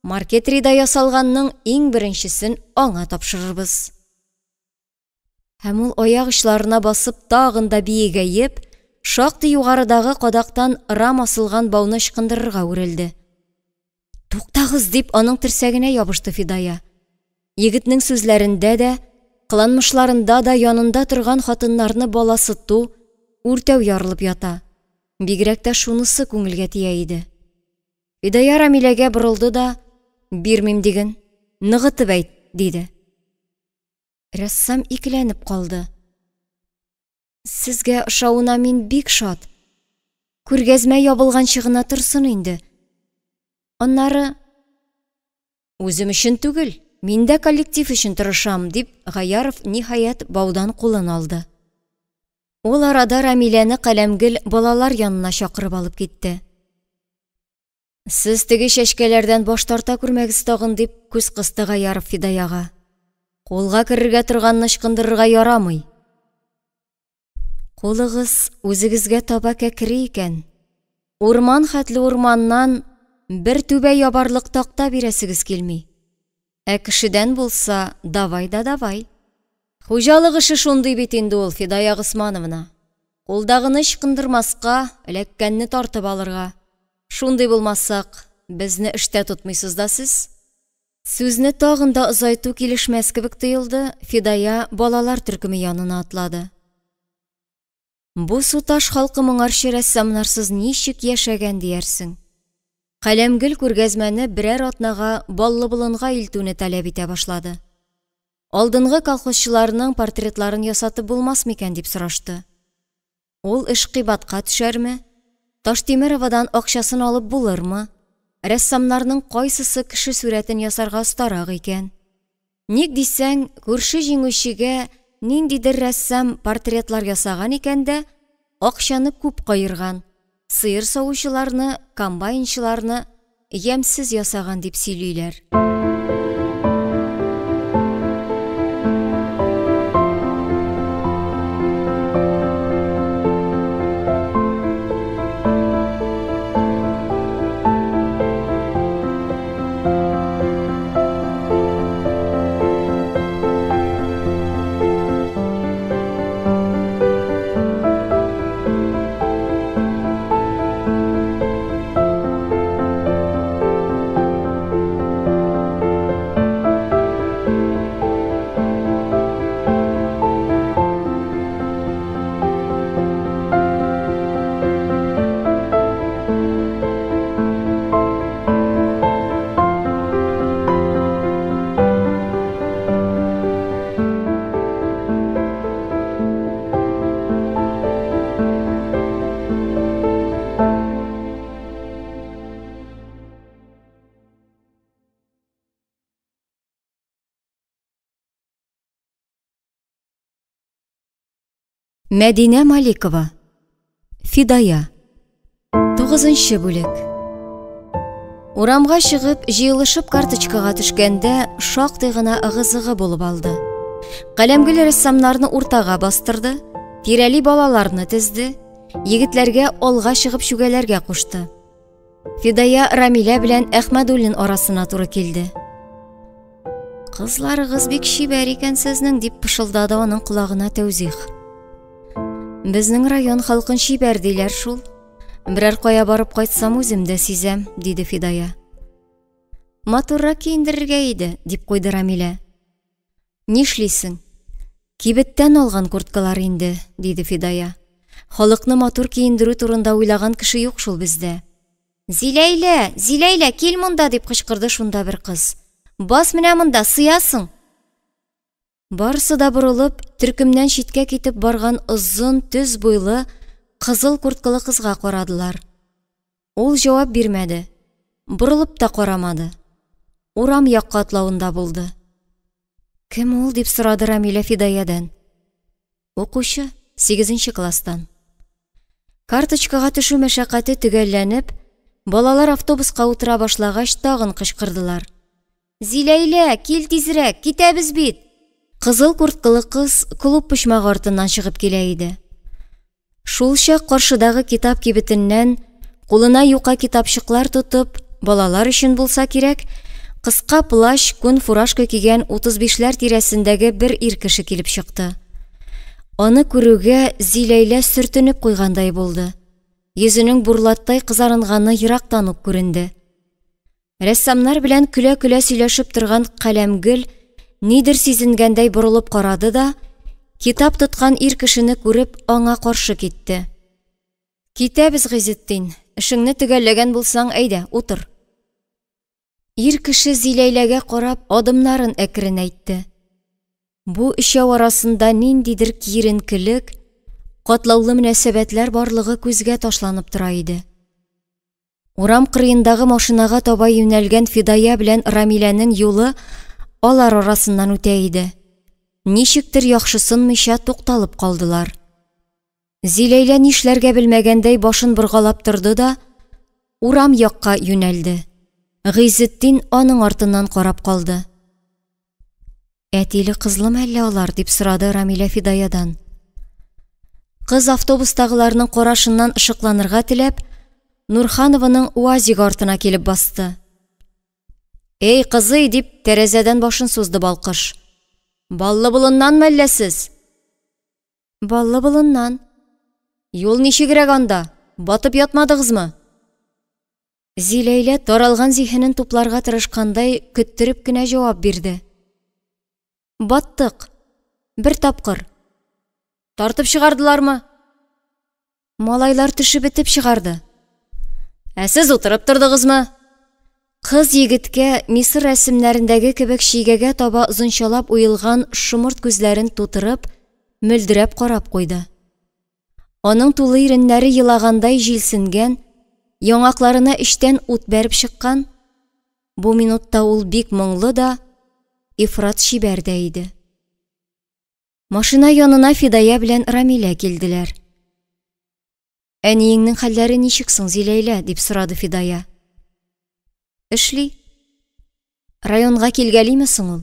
Маркетрида ясалганның иң беренчесен аңа тапшырырбыз. Һәм ул аяк очларына басып тагын да биегәеп, шактый югарыдагы кадактан рам асылган бауны ычкындырырга үрелде. Туктагыз, дип аның терсәгенә ябышты Фидая. Егетнең сүзләрендә дә, кыланмышларында да янында торган хатыннарны баласыту, үртәү ярылып ята. Бигрәк тә шунысы күңелгә тия иде. Фидая Рамиләгә борылды да, бирмим диген, ныгытып әйт, диде. Рәссам икеләнеп калды. Сезгә ошавына мин бик шат. Күргәзмә ябылганчы гына торсын инде. Аннары үзем өчен түгел, мин дә коллектив өчен тырышам, дип Гаяров ниһаять баудан кулын алды. Ул арада Рамиләне Каләмгөл балалар янына чакырып алып китте. Сез теге чәчкәләрдән баш тарта күрмәгез тагын, дип күз кысты Гаяров Фидаяга. Кулга керергә торганны ычкындырырга ярамый. Кулыгыз үзегезгә таба кәкре икән. Урман хәтле урманнан бер түбә ябарлык такта бирәсегез килми. Ә кешедән булса, давай да давай. Хуҗалык эше шундый бит инде ул, Фидая Госмановна. Кулдагыны ычкындырмаска, эләккәнне тартып алырга. Шундый булмасак, безне эштә тотмыйсыз да сез. Сүзне тагын да озайту килешмәс кебек тоелды, Фидая балалар төркеме янына атлады. Бу Суташ халкы моңарчы рәссамнарсыз ничек яшәгән диярсең. Каләмгөл күргәзмәне берәр атнага Баллыболынга илтүне таләп итә башлады. Алдынгы колхозчыларның портретларын ясатып булмас микән дип сорашты. Ул эш кыйбатка төшәрме? Таштимеровадан акчасын алып булырмы? Рәссамнарның кайсысы кеше сурәтен ясарга остарак икән? Ник дисәң, күрше җиңүчегә ниндидер рәссам портретлар ясаган икән дә, акчаны күп каерган, сыер савучыларны, комбайнчыларны ямьсез ясаган дип сөйлиләр. Мәдинә Маликова. Фидая. Тугызынчы бүлек. Урамга чыгып, җыелышып карточкага төшкәндә шактый гына ыгы-зыгы булып алды. Каләмгөл рәссамнарны уртага бастырды, тирәли балаларны тезде, егетләргә алга чыгып чүгәләргә кушты. Фидая Рамилә белән Әхмәдуллин арасына туры килде. Кызларыгыз бик чибәр икән сезнең, дип пышылдады аның колагына Тәүзих. Безнең район халкын чибәр диләр шул. Берәр кая барып кайтсам үзем дә сизәм, диде Фидая. Матуррак киендерергә иде, дип куйды Рамилә. Нишлисең? Кибеттән алган курткалар инде, диде Фидая. Халыкны матур киендерү турында уйлаган кеше юк шул бездә. Зиләйлә, Зиләйлә, кил монда, дип кычкырды шунда бер кыз. Бас менә монда, сыясың. Барысы да борылып, төркемнән читкә китеп барган озын, төз буйлы, кызыл курткалы кызга карадылар. Ул җавап бирмәде, борылып та карамады. Урам якка атлавында булды. Кем ул, дип сорады Рамилә Фидаядән. Укучы, 8 класстан. Карточкага төшү мәшәкате төгәлләнеп, балалар автобуска утыра башлагач, тагын кычкырдылар. Зиләйлә, кил тизрәк, китәбез бит! Кызыл курткалы кыз клуб почмагы артыннан чыгып килә иде. Шулчак каршыдагы китап кибетеннән, кулына юка китапчыклар тотып, балалар өчен булса кирәк, кыска плащ, күн фуражка кигән 35ләр тирәсендәге бер ир кеше килеп чыкты. Аны күрүгә Зиләйлә сөртенеп куйгандай булды. Йөзенең бурлаттай кызарынганы ерактан ук күренде. Рәссамнар белән көлә-көлә сөйләшеп торган Каләмгөл нидер сизенгәндәй борылып карады да, китап тоткан ир кешене күреп, аңа каршы китте. Китәбез, Гыйзетдин, эшеңне төгәлләгән булсаң, әйдә, утыр. Ир кеше Зиләйләгә карап, адымнарын әкренәйтте. Бу өчәү арасында ниндидер киеренкелек, катлаулы мөнәсәбәтләр барлыгы күзгә ташланып тора иде. Урам кырыендагы машинага таба юнәлгән Фидая белән Рамиләнең юлы алар арасыннан үтә иде. Ничектер яхшысынмыйча тукталып калдылар. Зиләйлә нишләргә белмәгәндәй башын боргалап торды да, урам якка юнәлде. Гыйзетдин аның артыннан карап калды. Әтиле кызлымы әллә алар, дип сорады Рамилә Фидаядан. Кыз автобустагыларның карашыннан ышыкланырга теләп, Нурханованың УАЗик артына килеп басты. «Эй, кызый!» – дип, тәрәзәдән башын сузды Балкыш. «Баллы болыннанмы әллә сез?» «Баллы болыннан». «Юл ничегрәк анда? Батып ятмадыгызмы?» Зиләйлә таралган зиһенен тупларга тырышкандай, көттереп кенә җавап бирде. «Баттык. Бер тапкыр. Тартып чыгардылармы?» «Малайлар төшеп этеп чыгарды». «Ә сез утырып тордыгызмы?» Кыз егеткә Мисыр рәсемнәрендәге кебек чигәгә таба озынчалап уелган шомырт күзләрен тутырып, мөлдерәп карап куйды. Аның тулы иреннәре елагандай җилсенгән, яңакларына эчтән ут бәреп чыккан. Бу минутта ул бик моңлы да, ифрат чибәр дә иде. Машина янына Фидая белән Рамилә килделәр. «Әниеңнең хәлләре ничек соң, Зиләйлә?» – дип сорады Фидая. «Эшли. Районга килгәлиме соң ул?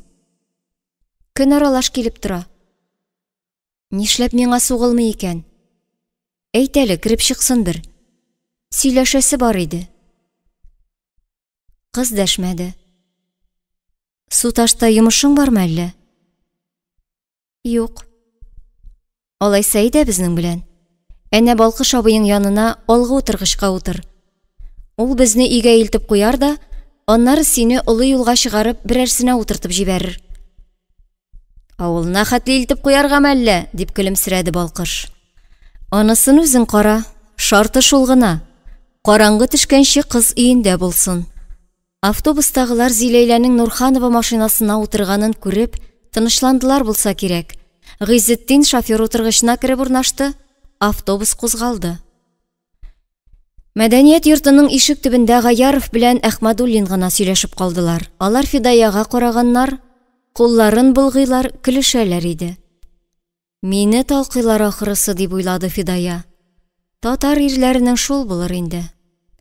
Көн аралаш килеп тора. Нишләп миңа сугылмый икән? Әйт әле, кереп чыксын бер. Сөйләшәсе бар иде». Кыз дәшмәде. «Суташта йомышың бармы әллә?» «Юк». «Алайса әйдә безнең белән. Әнә Балкыш абыең янына алгы утыргычка утыр. Ул безне өйгә илтеп куяр да, аннары сине олы юлга чыгарып берәрсенә утыртып җибәрер». «Авылына хәтле илтеп куяргамы әллә?» – дип көлемсерәде Балкыш. «Анысын үзең кара, шарты шул гына. Караңгы төшкәнче кыз өендә булсын». Автобустагылар Зиләйләнең Нурханова машинасына утырганын күреп, тынычландылар булса кирәк. Гыйзетдин шофер утыргычына кереп урнашты, автобус кузгалды. Мәдәният йортының ишек төбендә Гаяров белән Әхмәдуллин гына сөйләшеп калдылар. Алар Фидаяга караганнар, кулларын болгыйлар, көлешәләр иде. «Мине талкыйлар ахрысы», дип уйлады Фидая. «Татар ирләренең шул булыр инде.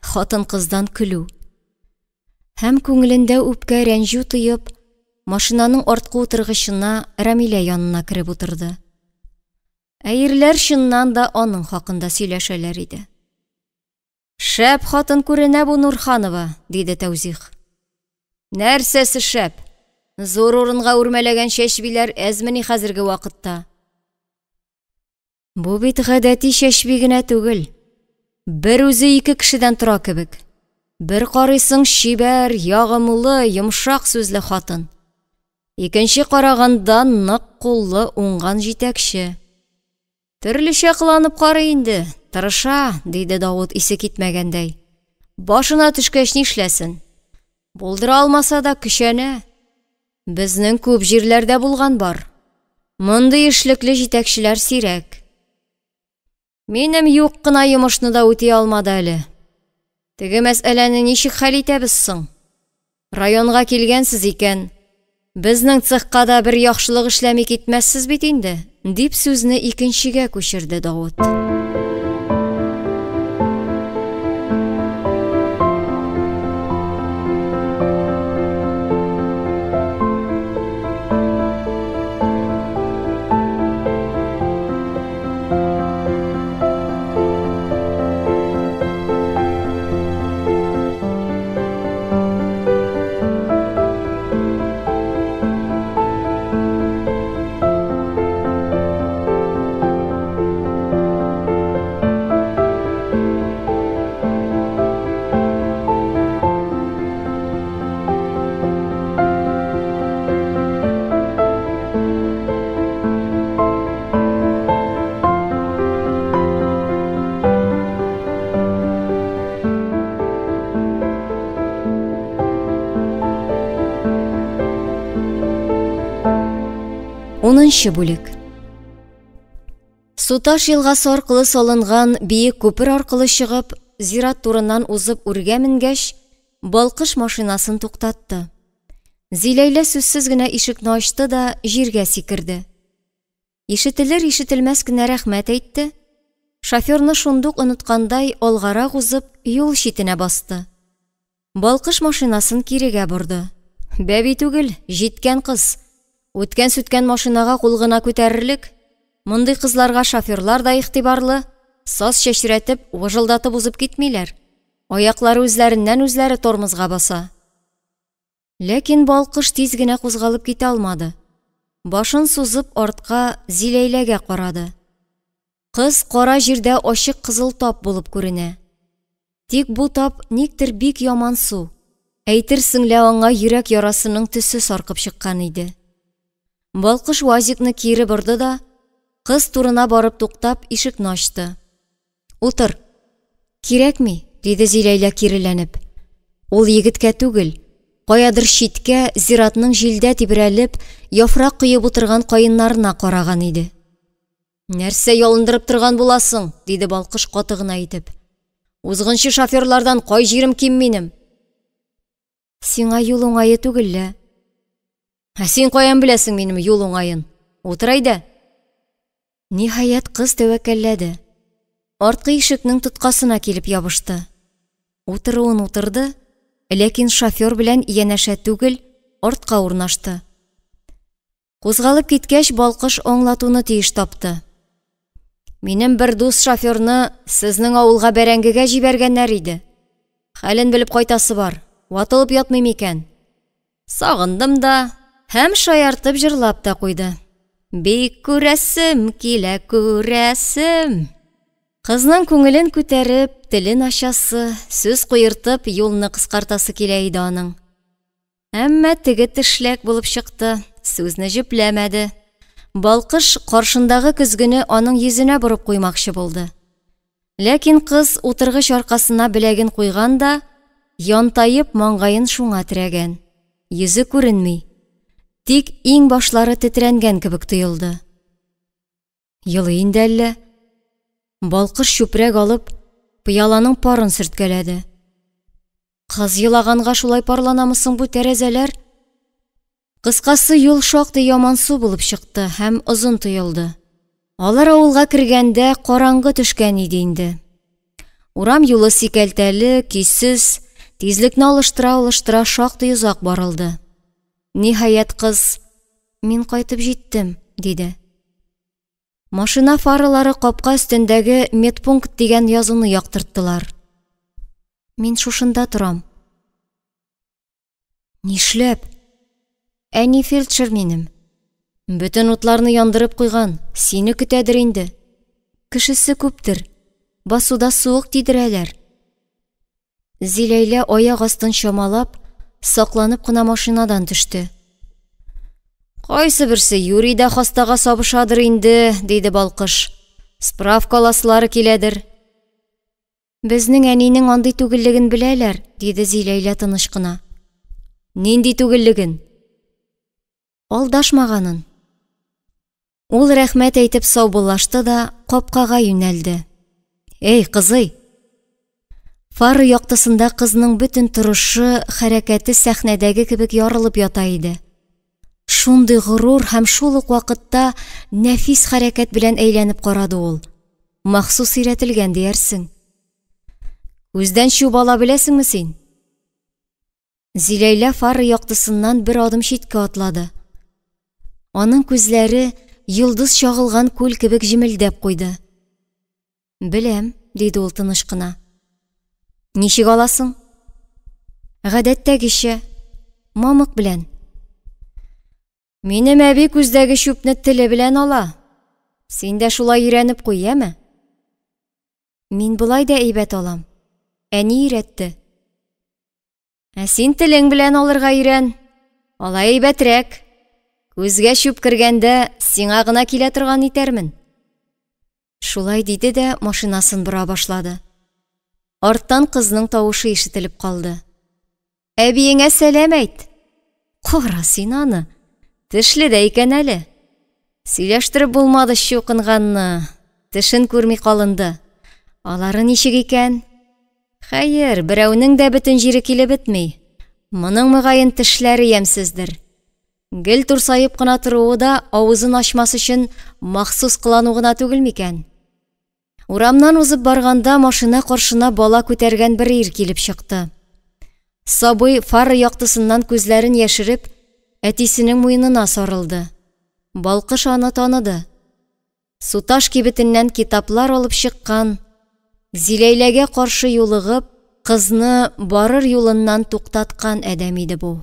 Хатын-кыздан көлү». Һәм күңелендә үпкә рәнҗү тоеп, машинаның арткы утыргычына Рамилә янына кереп утырды. Ә ирләр чыннан да аның хакында сөйләшәләр иде. «Шәп хатын күренә бу Нурханова», – диде Тәүзих. «Нәрсәсе шәп? Зур урынга үрмәләгән чәчбиләр әзмени хәзерге вакытта?» «Бу бит гадәти чәчби генә түгел. Бер үзе ике кешедән тора кебек. Бер карыйсың чибәр, ягымлы, йомшак сүзле хатын. Икенче караганда нык куллы, уңган җитәкче. Төрлечә кыланып карый инде, тырыша», – диде Давыт исе китмәгәндәй. «Башына төшкәч нишләсен? Булдыра алмаса да көчәнә. Безнең күп җирләрдә булган бар. Мондый эшлекле җитәкчеләр сирәк. Минем юк кына йомышны да үти алмады әле. Теге мәсьәләне ничек хәл итәбез соң? Районга килгәнсез икән, безнең цехка да бер яхшылык эшләми китмәссез бит инде», – дип сүзне икенчегә күчерде Давыт. Унынчы бүлек. Суташ елгасы аркылы салынган биек күпер аркылы чыгып, зират турыннан узып үргә менгәч, Балкыш машинасын туктатты. Зиләйлә сүзсез генә ишекне ачты да җиргә сикерде. Ишетелер-ишетелмәс кенә рәхмәт әйтте, шоферны шундук оныткандай алгарак узып, юл читенә басты. Балкыш машинасын кирегә борды. Бәби түгел, җиткән кыз. Үткән-сүткән машинага кул гына күтәрерлек. Мондый кызларга шоферлар да игътибарлы, саз чәчрәтеп, выжылдатып узып китмиләр. Аяклары үзләреннән-үзләре тормозга баса. Ләкин Балкыш тиз генә кузгалып китә алмады. Башын сузып артка Зиләйләгә карады. Кыз кара җирдә ачык кызыл тап булып күренә. Тик бу тап никтер бик ямансу, әйтерсең лә аңа йөрәк ярасының төсе саркып чыккан иде. Балкыш УАЗикны кире борды да, кыз турына барып туктап, ишекне ачты. Утыр. Кирәкми, диде Зиләйлә киреләнеп. Ул егеткә түгел, каядыр читкә, зиратның җилдә тибрәлеп, яфрак коеп утырган каеннарына караган иде. Нәрсә ялындырып торган буласың? диде Балкыш каты гына итеп. Узгынчы шоферлардан кай җирем ким минем? Сиңа юл уңае түгел лә. Ә син каян беләсең минем юл уңаен? Утыр әйдә. Ниһаять, кыз тәвәккәлләде. Арткы ишекнең тоткасына килеп ябышты. Утыруын утырды, ләкин шофер белән янәшә түгел, артка урнашты. Кузгалып киткәч, Балкыш аңлатуны тиеш тапты. Минем бер дус шоферны сезнең авылга бәрәңгегә җибәргәннәр иде. Хәлен белеп кайтасы бар, ватылып ятмый микән? Сагындым да, һәм шаяртып җырлап та куйды. Бик күрәсем килә, күрәсем. Кызның күңелен күтәреп, телен ачасы, сүз куертып, юлны кыскартасы килә иде аның. Әмма теге тешләк булып чыкты, сүзне җөпләмәде. Балкыш каршындагы көзгене аның йөзенә борып куймакчы булды. Ләкин кыз утыргыч аркасына беләген куйган да, янтаеп маңгаен шуңа терәгән. Йөзе күренми. Тик иңбашлары тетрәнгән кебек тоелды. Елый инде әллә? Балкыш чүпрәк алып, пыяланың парын сөрткәләде. Кыз елаганга шулай парланамы соң бу тәрәзәләр? Кыскасы, юл шактый ямансу булып чыкты һәм озын тоелды. Алар авылга кергәндә караңгы төшкән иде инде. Урам юлы сикәлтәле, көйсез, тизлекне алыштыра-алыштыра шактый озак барылды. Ниһаять, кыз: "Мин кайтып җиттем", диде. Машина фаралары капка өстендәге медпункт дигән язуны яктырттылар. Мин шушында торам. Нишләп? Әни фельдшер минем. Бөтен утларны яндырып куйган, сине көтәдер инде. Кешесе күптер. Басуда суык тидерәләр. Зиләйлә аяк астын чамалап, сакланып кына машинадан төште. Кайсы берсе юри дә хастага сабышадыр инде, диде Балкыш. Справка аласылары киләдер. Безнең әнинең андый түгеллеген беләләр, диде Зиләйлә тыныч кына. Нинди түгеллеген? Алдашмаганын. Ул рәхмәт әйтеп саубуллашты да капкага юнәлде. Эй, кызый! Фара яктысында кызның бөтен торышы, хәрәкәте сәхнәдәге кебек ярылып ята иде. Шундый горур һәм шул ук вакытта нәфис хәрәкәт белән әйләнеп карады ул. Махсус өйрәтелгән диярсең. Күздән чүп ала беләсеңме син? Зиләйлә фара яктысыннан бер адым читкә атлады. Аның күзләре йолдыз чагылган күл кебек җемелдәп куйды. Беләм, диде ул тыныч кына. Ничек аласың? Гадәттәгечә, мамык белән. Минем әби күздәге чүпне теле белән ала. Син дә шулай өйрәнеп куй, яме? Мин болай да әйбәт алам. Әни өйрәтте. Ә син телең белән алырга өйрән. Алай әйбәтрәк. Күзгә чүп кергәндә сиңа гына килә торган итәрмен. Шулай диде дә машинасын бора башлады. Арттан кызның тавышы ишетелеп калды. Әбиеңә сәлам әйт. Кара син аны. Тешле дә икән әле. Сөйләштереп булмады чукынганны. Тешен күрми калынды. Алары ничек икән? Хәер, берәүнең дә бөтен җире килеп бетми. Моның мөгаен тешләре ямьсездер. Гел турсаеп кына торуы да авызын ачмас өчен махсус кылану гына түгел микән? Урамнан узып барганда машина каршына бала күтәргән бер ир килеп чыкты. Сабый фара яктысыннан күзләрен яшереп, әтисенең муенына сарылды. Балкыш аны таныды. Суташ кибетеннән китаплар алып чыккан, Зиләйләгә каршы юлыгып, кызны барыр юлыннан туктаткан адәм иде бу.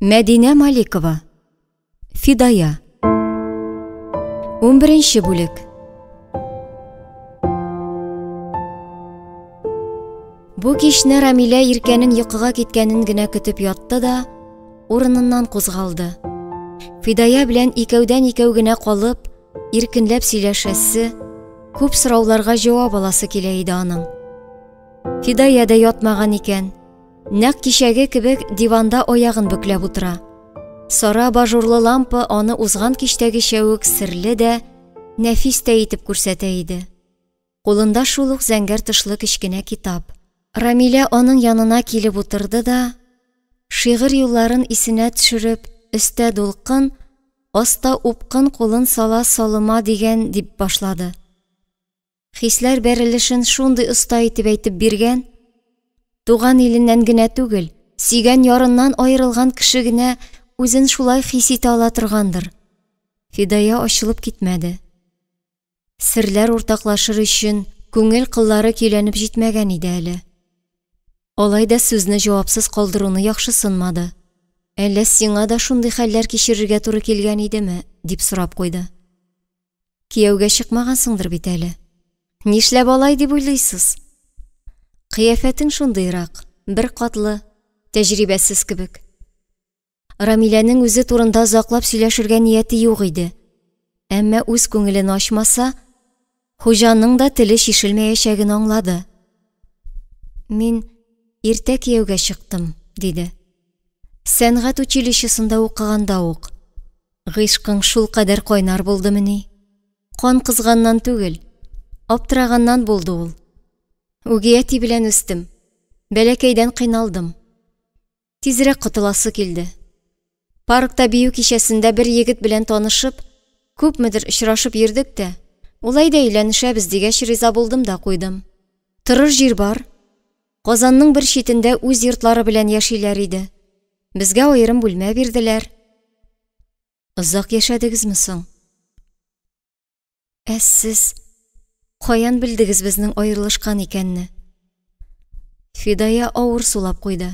Мәдинә Маликова. Фидая. 11 бүлек. Бу кичне Рамилә Иркәнең йокыга киткәнен генә көтеп ятты да, урыныннан кузгалды. Фидая белән икәүдән-икәү генә калып, иркенләп сөйләшәсе, күп сорауларга җавап аласы килә иде аның. Фидая да ятмаган икән. Нәкъ кичәге кебек диванда аягын бөкләп утыра. Сары абажурлы лампа аны узган кичтәгечә үк серле дә, нәфис тә итеп күрсәтә иде. Кулында шул ук зәңгәр тышлы кечкенә китап. Рамилә аның янына килеп утырды да, шигырь юлларын исенә төшереп, өстә дулкын, аста упкын кулын сала салыма дигән дип башлады. Хисләр бәрелешен шундый оста итеп әйтеп биргән, туган иленнән генә түгел, сөйгән ярыннан аерылган кеше генә үзен шулай хис итә ала торгандыр. Фидая ачылып китмәде. Серләр уртаклашыр өчен күңел кыллары көйләнеп җитмәгән иде әле. Алай да сүзне җавапсыз калдыруны яхшысынмады. Әллә сиңа да шундый хәлләр кичерергә туры килгән идеме, дип сорап куйды. Кияүгә чыкмагансыңдыр бит әле. Нишләп алай дип уйлыйсыз? Кыяфәтең шундыйрак, бер катлы, тәҗрибәсез кебек. Рамиләнең үзе турында озаклап сөйләшергә нияте юк иде. Әмма үз күңелен ачмаса, хуҗаның да теле чишелмәячәген аңлады. Мин иртә кияүгә чыктым, диде. Сәнгать училищесында укыганда ук. Гыйшкың шулкадәр кайнар булдымыни? Кан кызганнан түгел, аптыраганнан булды ул. Үги әти белән үстем, бәләкәйдән кыйналдым. Тизрәк котыласы килде. Паркта бию кичәсендә бер егет белән танышып, күпмедер очрашып йөрдек тә, улай да өйләнешәбез дигәч риза булдым да куйдым. Торыр җир бар. Казанның бер читендә үз йортлары белән яшиләр иде. Безгә аерым бүлмә бирделәр. Озак яшәдегезме соң? Ә сез каян белдегез безнең аерылышкан икәнне? Фидая авыр сулап куйды.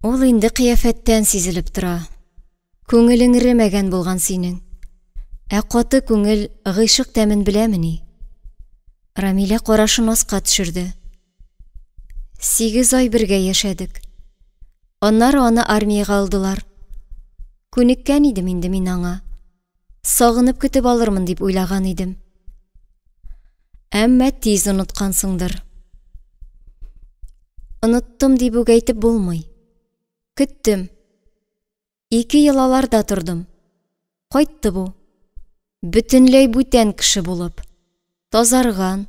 Ул инде кыяфәттән сизелеп тора. Күңелең эремәгән булган синең. Ә каты күңел гыйшык тәмен беләмени? Рамилә карашын аска төшерде. 8 ай бергә яшәдек. Аннары аны армиягә алдылар. Күнеккән идем инде мин аңа. Сагынып көтеп алырмын дип уйлаган идем. Әмма тиз оныткансыңдыр. Оныттым дип үк әйтеп булмый. Көттем. 2 ел аларда тордым. Кайтты бу. Бөтенләй бүтән кеше булып. Тазарган,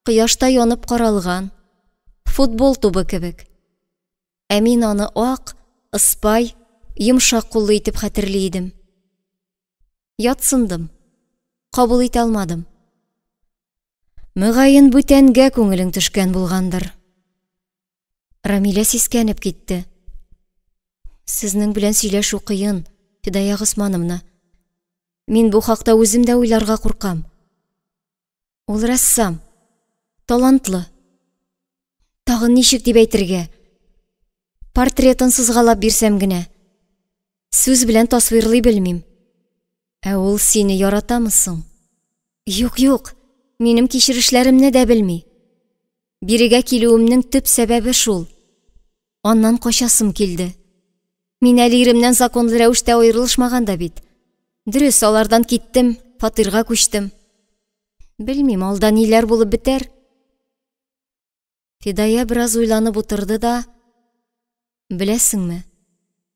кояшта янып каралган, футбол тубы кебек. Ә мин аны ак, ыспай, йомшак куллы итеп хәтерли идем. Ятсындым, кабул итә алмадым. Мөгаен бүтәнгә күңелең төшкән булгандыр. Рамилә сискәнеп китте. Сезнең белән сөйләшү кыен, Фидая Госмановна. Мин бу хакта үзем дә уйларга куркам. Ул рәссам, талантлы. Тагын ничек дип әйтергә? Портретын сызгалап бирсәм генә. Сүз белән тасвирлый белмим. Ә ул сине яратамы соң? Юк, юк, минем кичерешләремне дә белми. Бирегә килүемнең төп сәбәбе шул. Аннан качасым килде. Мин әле иремнән законлы рәвештә аерылышмаган да бит. Дөрес, алардан киттем, фатирга күчтем. Белмим, алда ниләр булып бетәр. Фидая бераз уйланып утырды да, Беләсеңме,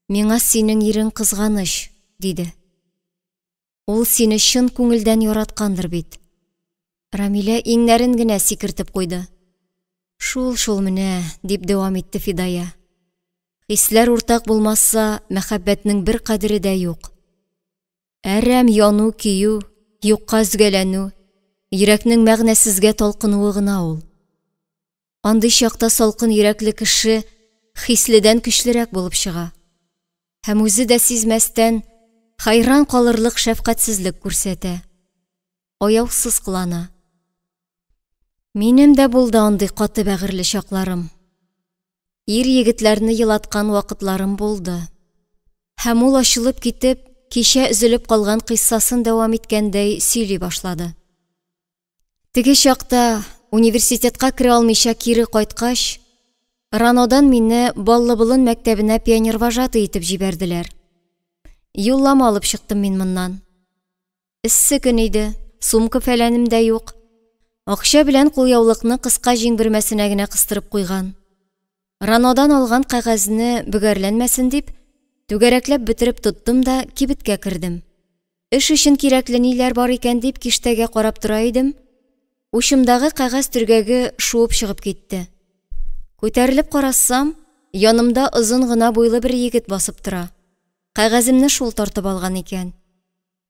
миңа синең ирең кызганыч, диде. Ул сине чын күңелдән яраткандыр бит. Рамилә иңнәрен генә сикертеп куйды. Шул-шул менә, дип дәвам итте Фидая. Хисләр уртак булмаса, мәхәббәтнең бер кадере дә юк. Әрәм яну-көю, юкка өзгәләнү, йөрәкнең мәгънәсезгә талкынуы гына ул. Андый чакта салкын йөрәкле кеше хиследән көчлерәк булып чыга. Һәм үзе дә сизмәстән, хәйран калырлык шәфкатьсезлек күрсәтә. Аяусыз кылана. Минем дә булды андый каты бәгырьле чакларым. Ир-егетләрне елаткан вакытларым булды. Һәм ул ачылып китеп, кичә өзелеп калган кыйссасын дәвам иткәндәй сөйли башлады. Теге чакта университетка керә алмыйча кире кайткач, Ранодан мине Баллыболын мәктәбенә пионервожатый итеп җибәрделәр. Юллама алып чыктым мин моннан. Эссе көн иде, сумка-фәләнем дә юк. Акча белән кулъяулыкны кыска җиң бөрмәсенә генә кыстырып куйган. Ранодан алган кәгазьне бөгәрләнмәсен дип, түгәрәкләп бөтереп тоттым да кибеткә кердем. Эш өчен кирәкле ниләр бар икән дип киштәгә карап тора идем, учымдагы кәгазь төргәге шуып чыгып китте. Күтәрелеп карасам, янымда озын гына буйлы бер егет басып тора. Кәгаземне шул тартып алган икән.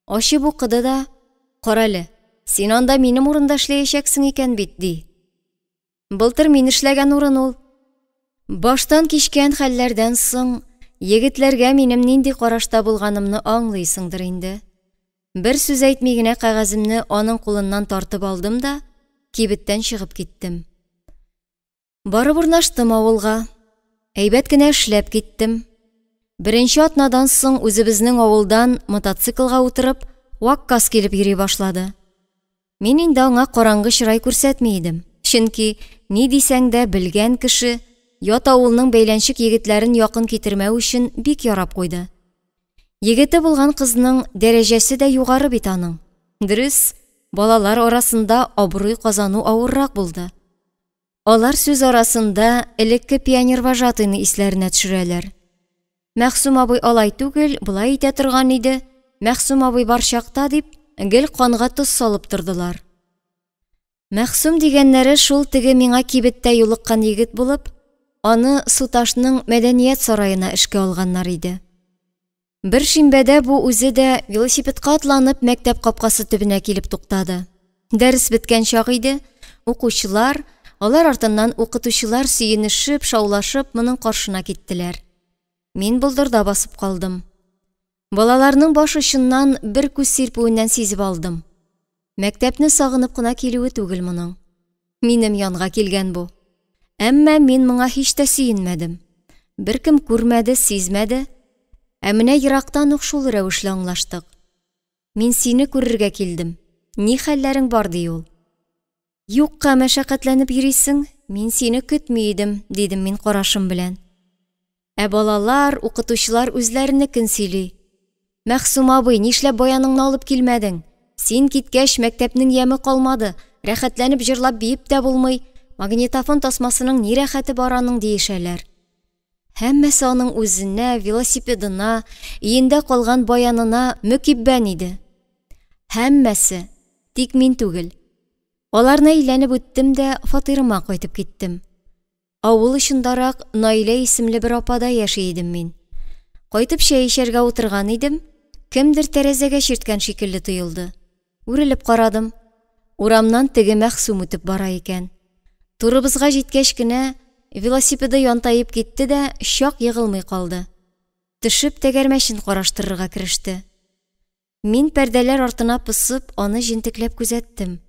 Ачып укыды да, Карале, син анда минем урында эшләячәксең икән бит, ди. Былтыр мин эшләгән урын ул. Баштан кичкән хәлләрдән соң егетләргә минем нинди карашта булганымны аңлыйсыңдыр инде. Бер сүз әйтми генә кәгаземне аның кулыннан тартып алдым да кибеттән чыгып киттем. Барып урнаштым авылга. Әйбәт кенә эшләп киттем. Беренче атнадан соң үзебезнең авылдан мотоциклга утырып, Ваккас килеп йөри башлады. Мин инде аңа караңгы чырай күрсәтми идем, чөнки, ни дисәң дә, белгән кеше, ят авылның бәйләнчек егетләрен якын китермәү өчен бик ярап куйды. Егете булган кызның дәрәҗәсе дә югары бит аның. Дөрес, балалар арасында абруй казану авыррак булды. Алар сүз арасында элекке пионервожатыйны исләренә төшерәләр. Мәгъсум абый алай түгел, болай итә торган иде, Мәгъсум абый бар чакта дип, гел канга тоз салып тордылар. Мәгъсум дигәннәре шул теге миңа кибеттә юлыккан егет булып, аны Суташның мәдәният сараена эшкә алганнар иде. Бер шимбәдә бу үзе дә велосипедка атланып мәктәп капкасы төбенә килеп туктады. Дәрес беткән чак иде, укучылар, алар артыннан укытучылар сөенешеп, шаулашып моның каршына киттеләр. Мин болдырда басып калдым. Балаларның баш очыннан бер күз сирпүеннән сизеп алдым. Мәктәпне сагынып кына килүе түгел моның. Минем янга килгән бу. Әмма мин моңа һич тә сөенмәдем. Беркем күрмәде, сизмәде. Ә менә ерактан ук шул рәвешле аңлаштык. Мин сине күрергә килдем. Ни хәлләрең бар, ди ул. Юкка мәшәкатьләнеп йөрисең, мин сине көтми идем, дидем мин карашым белән. Ә балалар, укытучылар үзләренекен сөйли. Мәгъсум абый, нишләп баяныңны алып килмәдең? Син киткәч, мәктәпнең яме калмады, рәхәтләнеп җырлап биеп тә булмый, магнитофон тасмасының ни рәхәте бар аның, диешәләр. Һәммәсе аның үзенә, велосипедына, өендә калган баянына мөкиббән иде. Һәммәсе, тик мин түгел. Аларны әйләнеп үттем дә фатирыма кайтып киттем. Авыл очындарак Наилә исемле бер апада яши идем мин. Кайтып чәй эчәргә утырган идем, кемдер тәрәзәгә чирткән шикелле тоелды. Үрелеп карадым. Урамнан теге Мәгъсум үтеп бара икән. Турыбызга җиткәч кенә, велосипеды янтаеп китте дә чак егылмый калды. Төшеп тәгәрмәчен караштырырга кереште. Мин пәрдәләр артына посып, аны җентекләп күзәттем.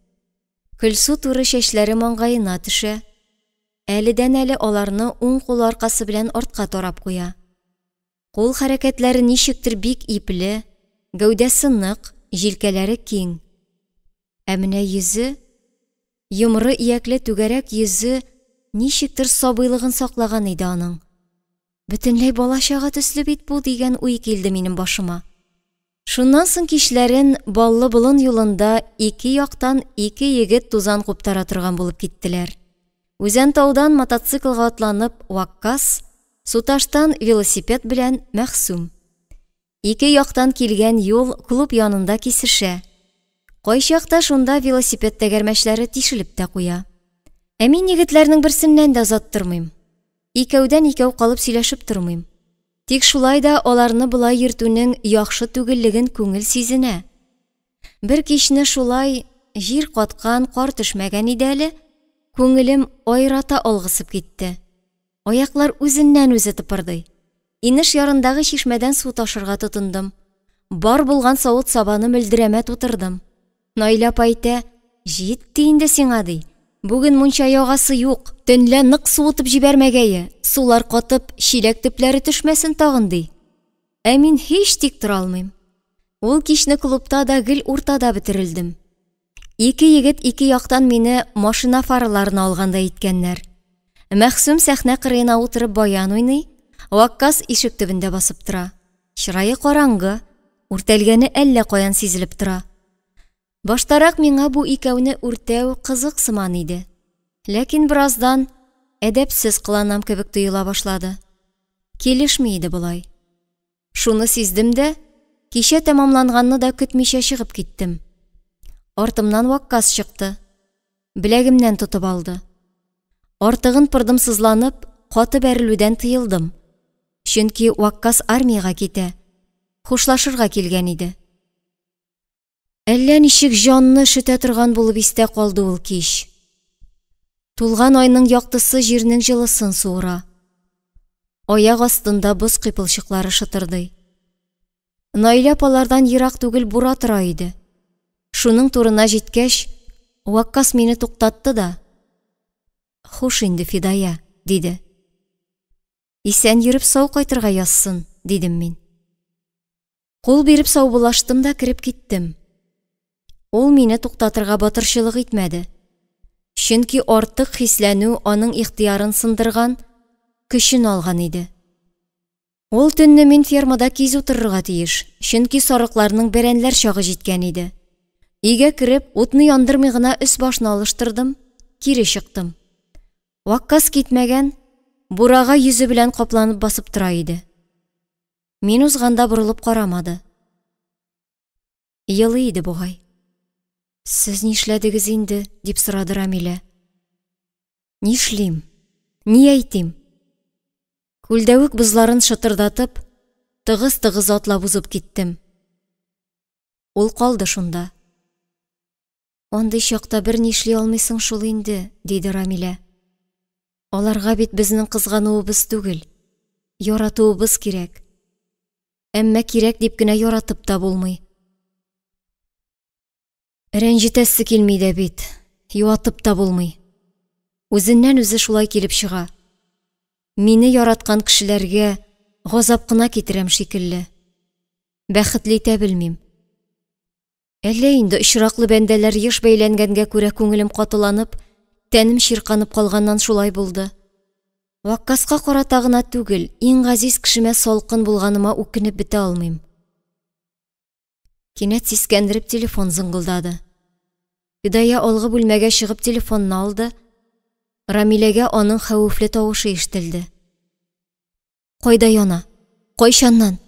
Көлсу туры чәчләре маңгаена төшә. Әледән-әле аларны уң кулы аркасы белән артка тарап куя. Кул хәрәкәтләре ничектер бик ипле, гәүдәсе нык, җилкәләре киң. Ә менә йөзе, йомры иякле түгәрәк йөзе ничектер сабыйлыгын саклаган иде аның. Бөтенләй бала-чага төсле бит бу, дигән уй килде минем башыма. Шуннан соң кичләрен Баллы болын юлында ике яктан ике егет тузан куптара торган булып киттеләр. Үзәнтаудан мотоциклга атланып Ваккас, Суташтан велосипед белән Мәхсүм. Ике яктан килгән юл клуб янында кисешә. Кайчакта шунда велосипед тәгәрмәчләре тишелеп тә куя. Ә мин егетләрнең берсеннән дә озаттырмыйм. Икәүдән-икәү калып сөйләшеп тормыйм. Тик шулай да аларны болай йөртүнең яхшы түгеллеген күңел сизенә. Бер кичне шулай, җир каткан, кар төшмәгән иде әле, күңелем аерата алгысып китте. Аяклар үзеннән-үзе тыпырдый. Инеш ярындагы чишмәдән су ташырга тотындым. Бар булган савыт-сабаны мөлдерәмә тутырдым. Наилә апа әйтә, җитте инде сиңа, ди. Бүген мунча ягасы юк, төнлә нык суытып җибәрмәгәе, сулар катып, чиләк төпләре төшмәсен тагын, ди. Ә мин һич тик тора алмыйм. Ул кичне клубта да гел уртада бөтерелдем. Ике егет ике яктан мине машина фараларына алгандай иткәннәр. Мәхсүм сәхнә кырыена утырып баян уйный, Ваккас ишек төбендә басып тора. Чырае караңгы, үртәлгәне әллә каян сизелеп тора. Баштарак миңа бу икәүне үртәү кызык сыман иде. Ләкин бераздан әдәпсез кыланам кебек тоела башлады. Килешми иде болай. Шуны сиздем дә, кичә тәмамланганны да көтмичә чыгып киттем. Артымнан Ваккас чыкты. Беләгемнән тотып алды. Артыгын пырдымсызланып, каты бәрелүдән тыелдым. Чөнки Ваккас армиягә китә, хушлашырга килгән иде. Әллә ничек җанны өшетә торган булып истә калды ул кич. Тулган айның яктысы җирнең җылысын суыра. Аяк астында боз кыйпылчыклары шытырдый. Наилә апалардан ерак түгел бура тора иде. Шуның турына җиткәч, Ваккас мине туктатты да, Хуш инде, Фидая, диде. Исән йөреп сау кайтырга язсын, дидем мин. Кул биреп саубуллаштым да кереп киттем. Ул мине туктатырга батырчылык итмәде. Чөнки артык хисләнү аның ихтыярын сындырган, көчен алган иде. Ул төнне мин фермада киз утырырга тиеш, чөнки сарыкларның бәрәнләр чагы җиткән иде. Өйгә кереп, утны яндырмый гына өс-башны алыштырдым, кире чыктым. Ваккас китмәгән, бурага йөзе белән капланып басып тора иде. Мин узганда борылып карамады. Елый иде бугай. Сез нишләдегез инде? дип сорады Рамилә. Нишлим? Ни әйтим? Күлдәвек бозларын шытырдатып, тыгыз-тыгыз атлап узып киттем. Ул калды шунда. Андый чакта бер нишли алмыйсың шул инде, диде Рамилә. Аларга бит безнең кызгануыбыз түгел, яратуыбыз кирәк. Әмма кирәк дип кенә яратып та булмый. Рәнҗетәсе килми дә бит, юатып та булмый. Үзеннән-үзе шулай килеп чыга. Мине яраткан кешеләргә газап кына китерәм шикелле. Бәхетле итә белмим. Әллә инде очраклы бәндәләр еш бәйләнгәнгә күрә күңелем катыланып, тәнем чирканып калганнан шулай булды. Ваккаска карата гына түгел, иң газиз кешемә салкын булганыма үкенеп бетә алмыйм. Кинәт сискәндереп телефон зыңгылдады. Фидая алгы бүлмәгә чыгып телефонны алды. Рамиләгә аның хәвефле тавышы ишетелде. Кайда яна? Кайчаннан?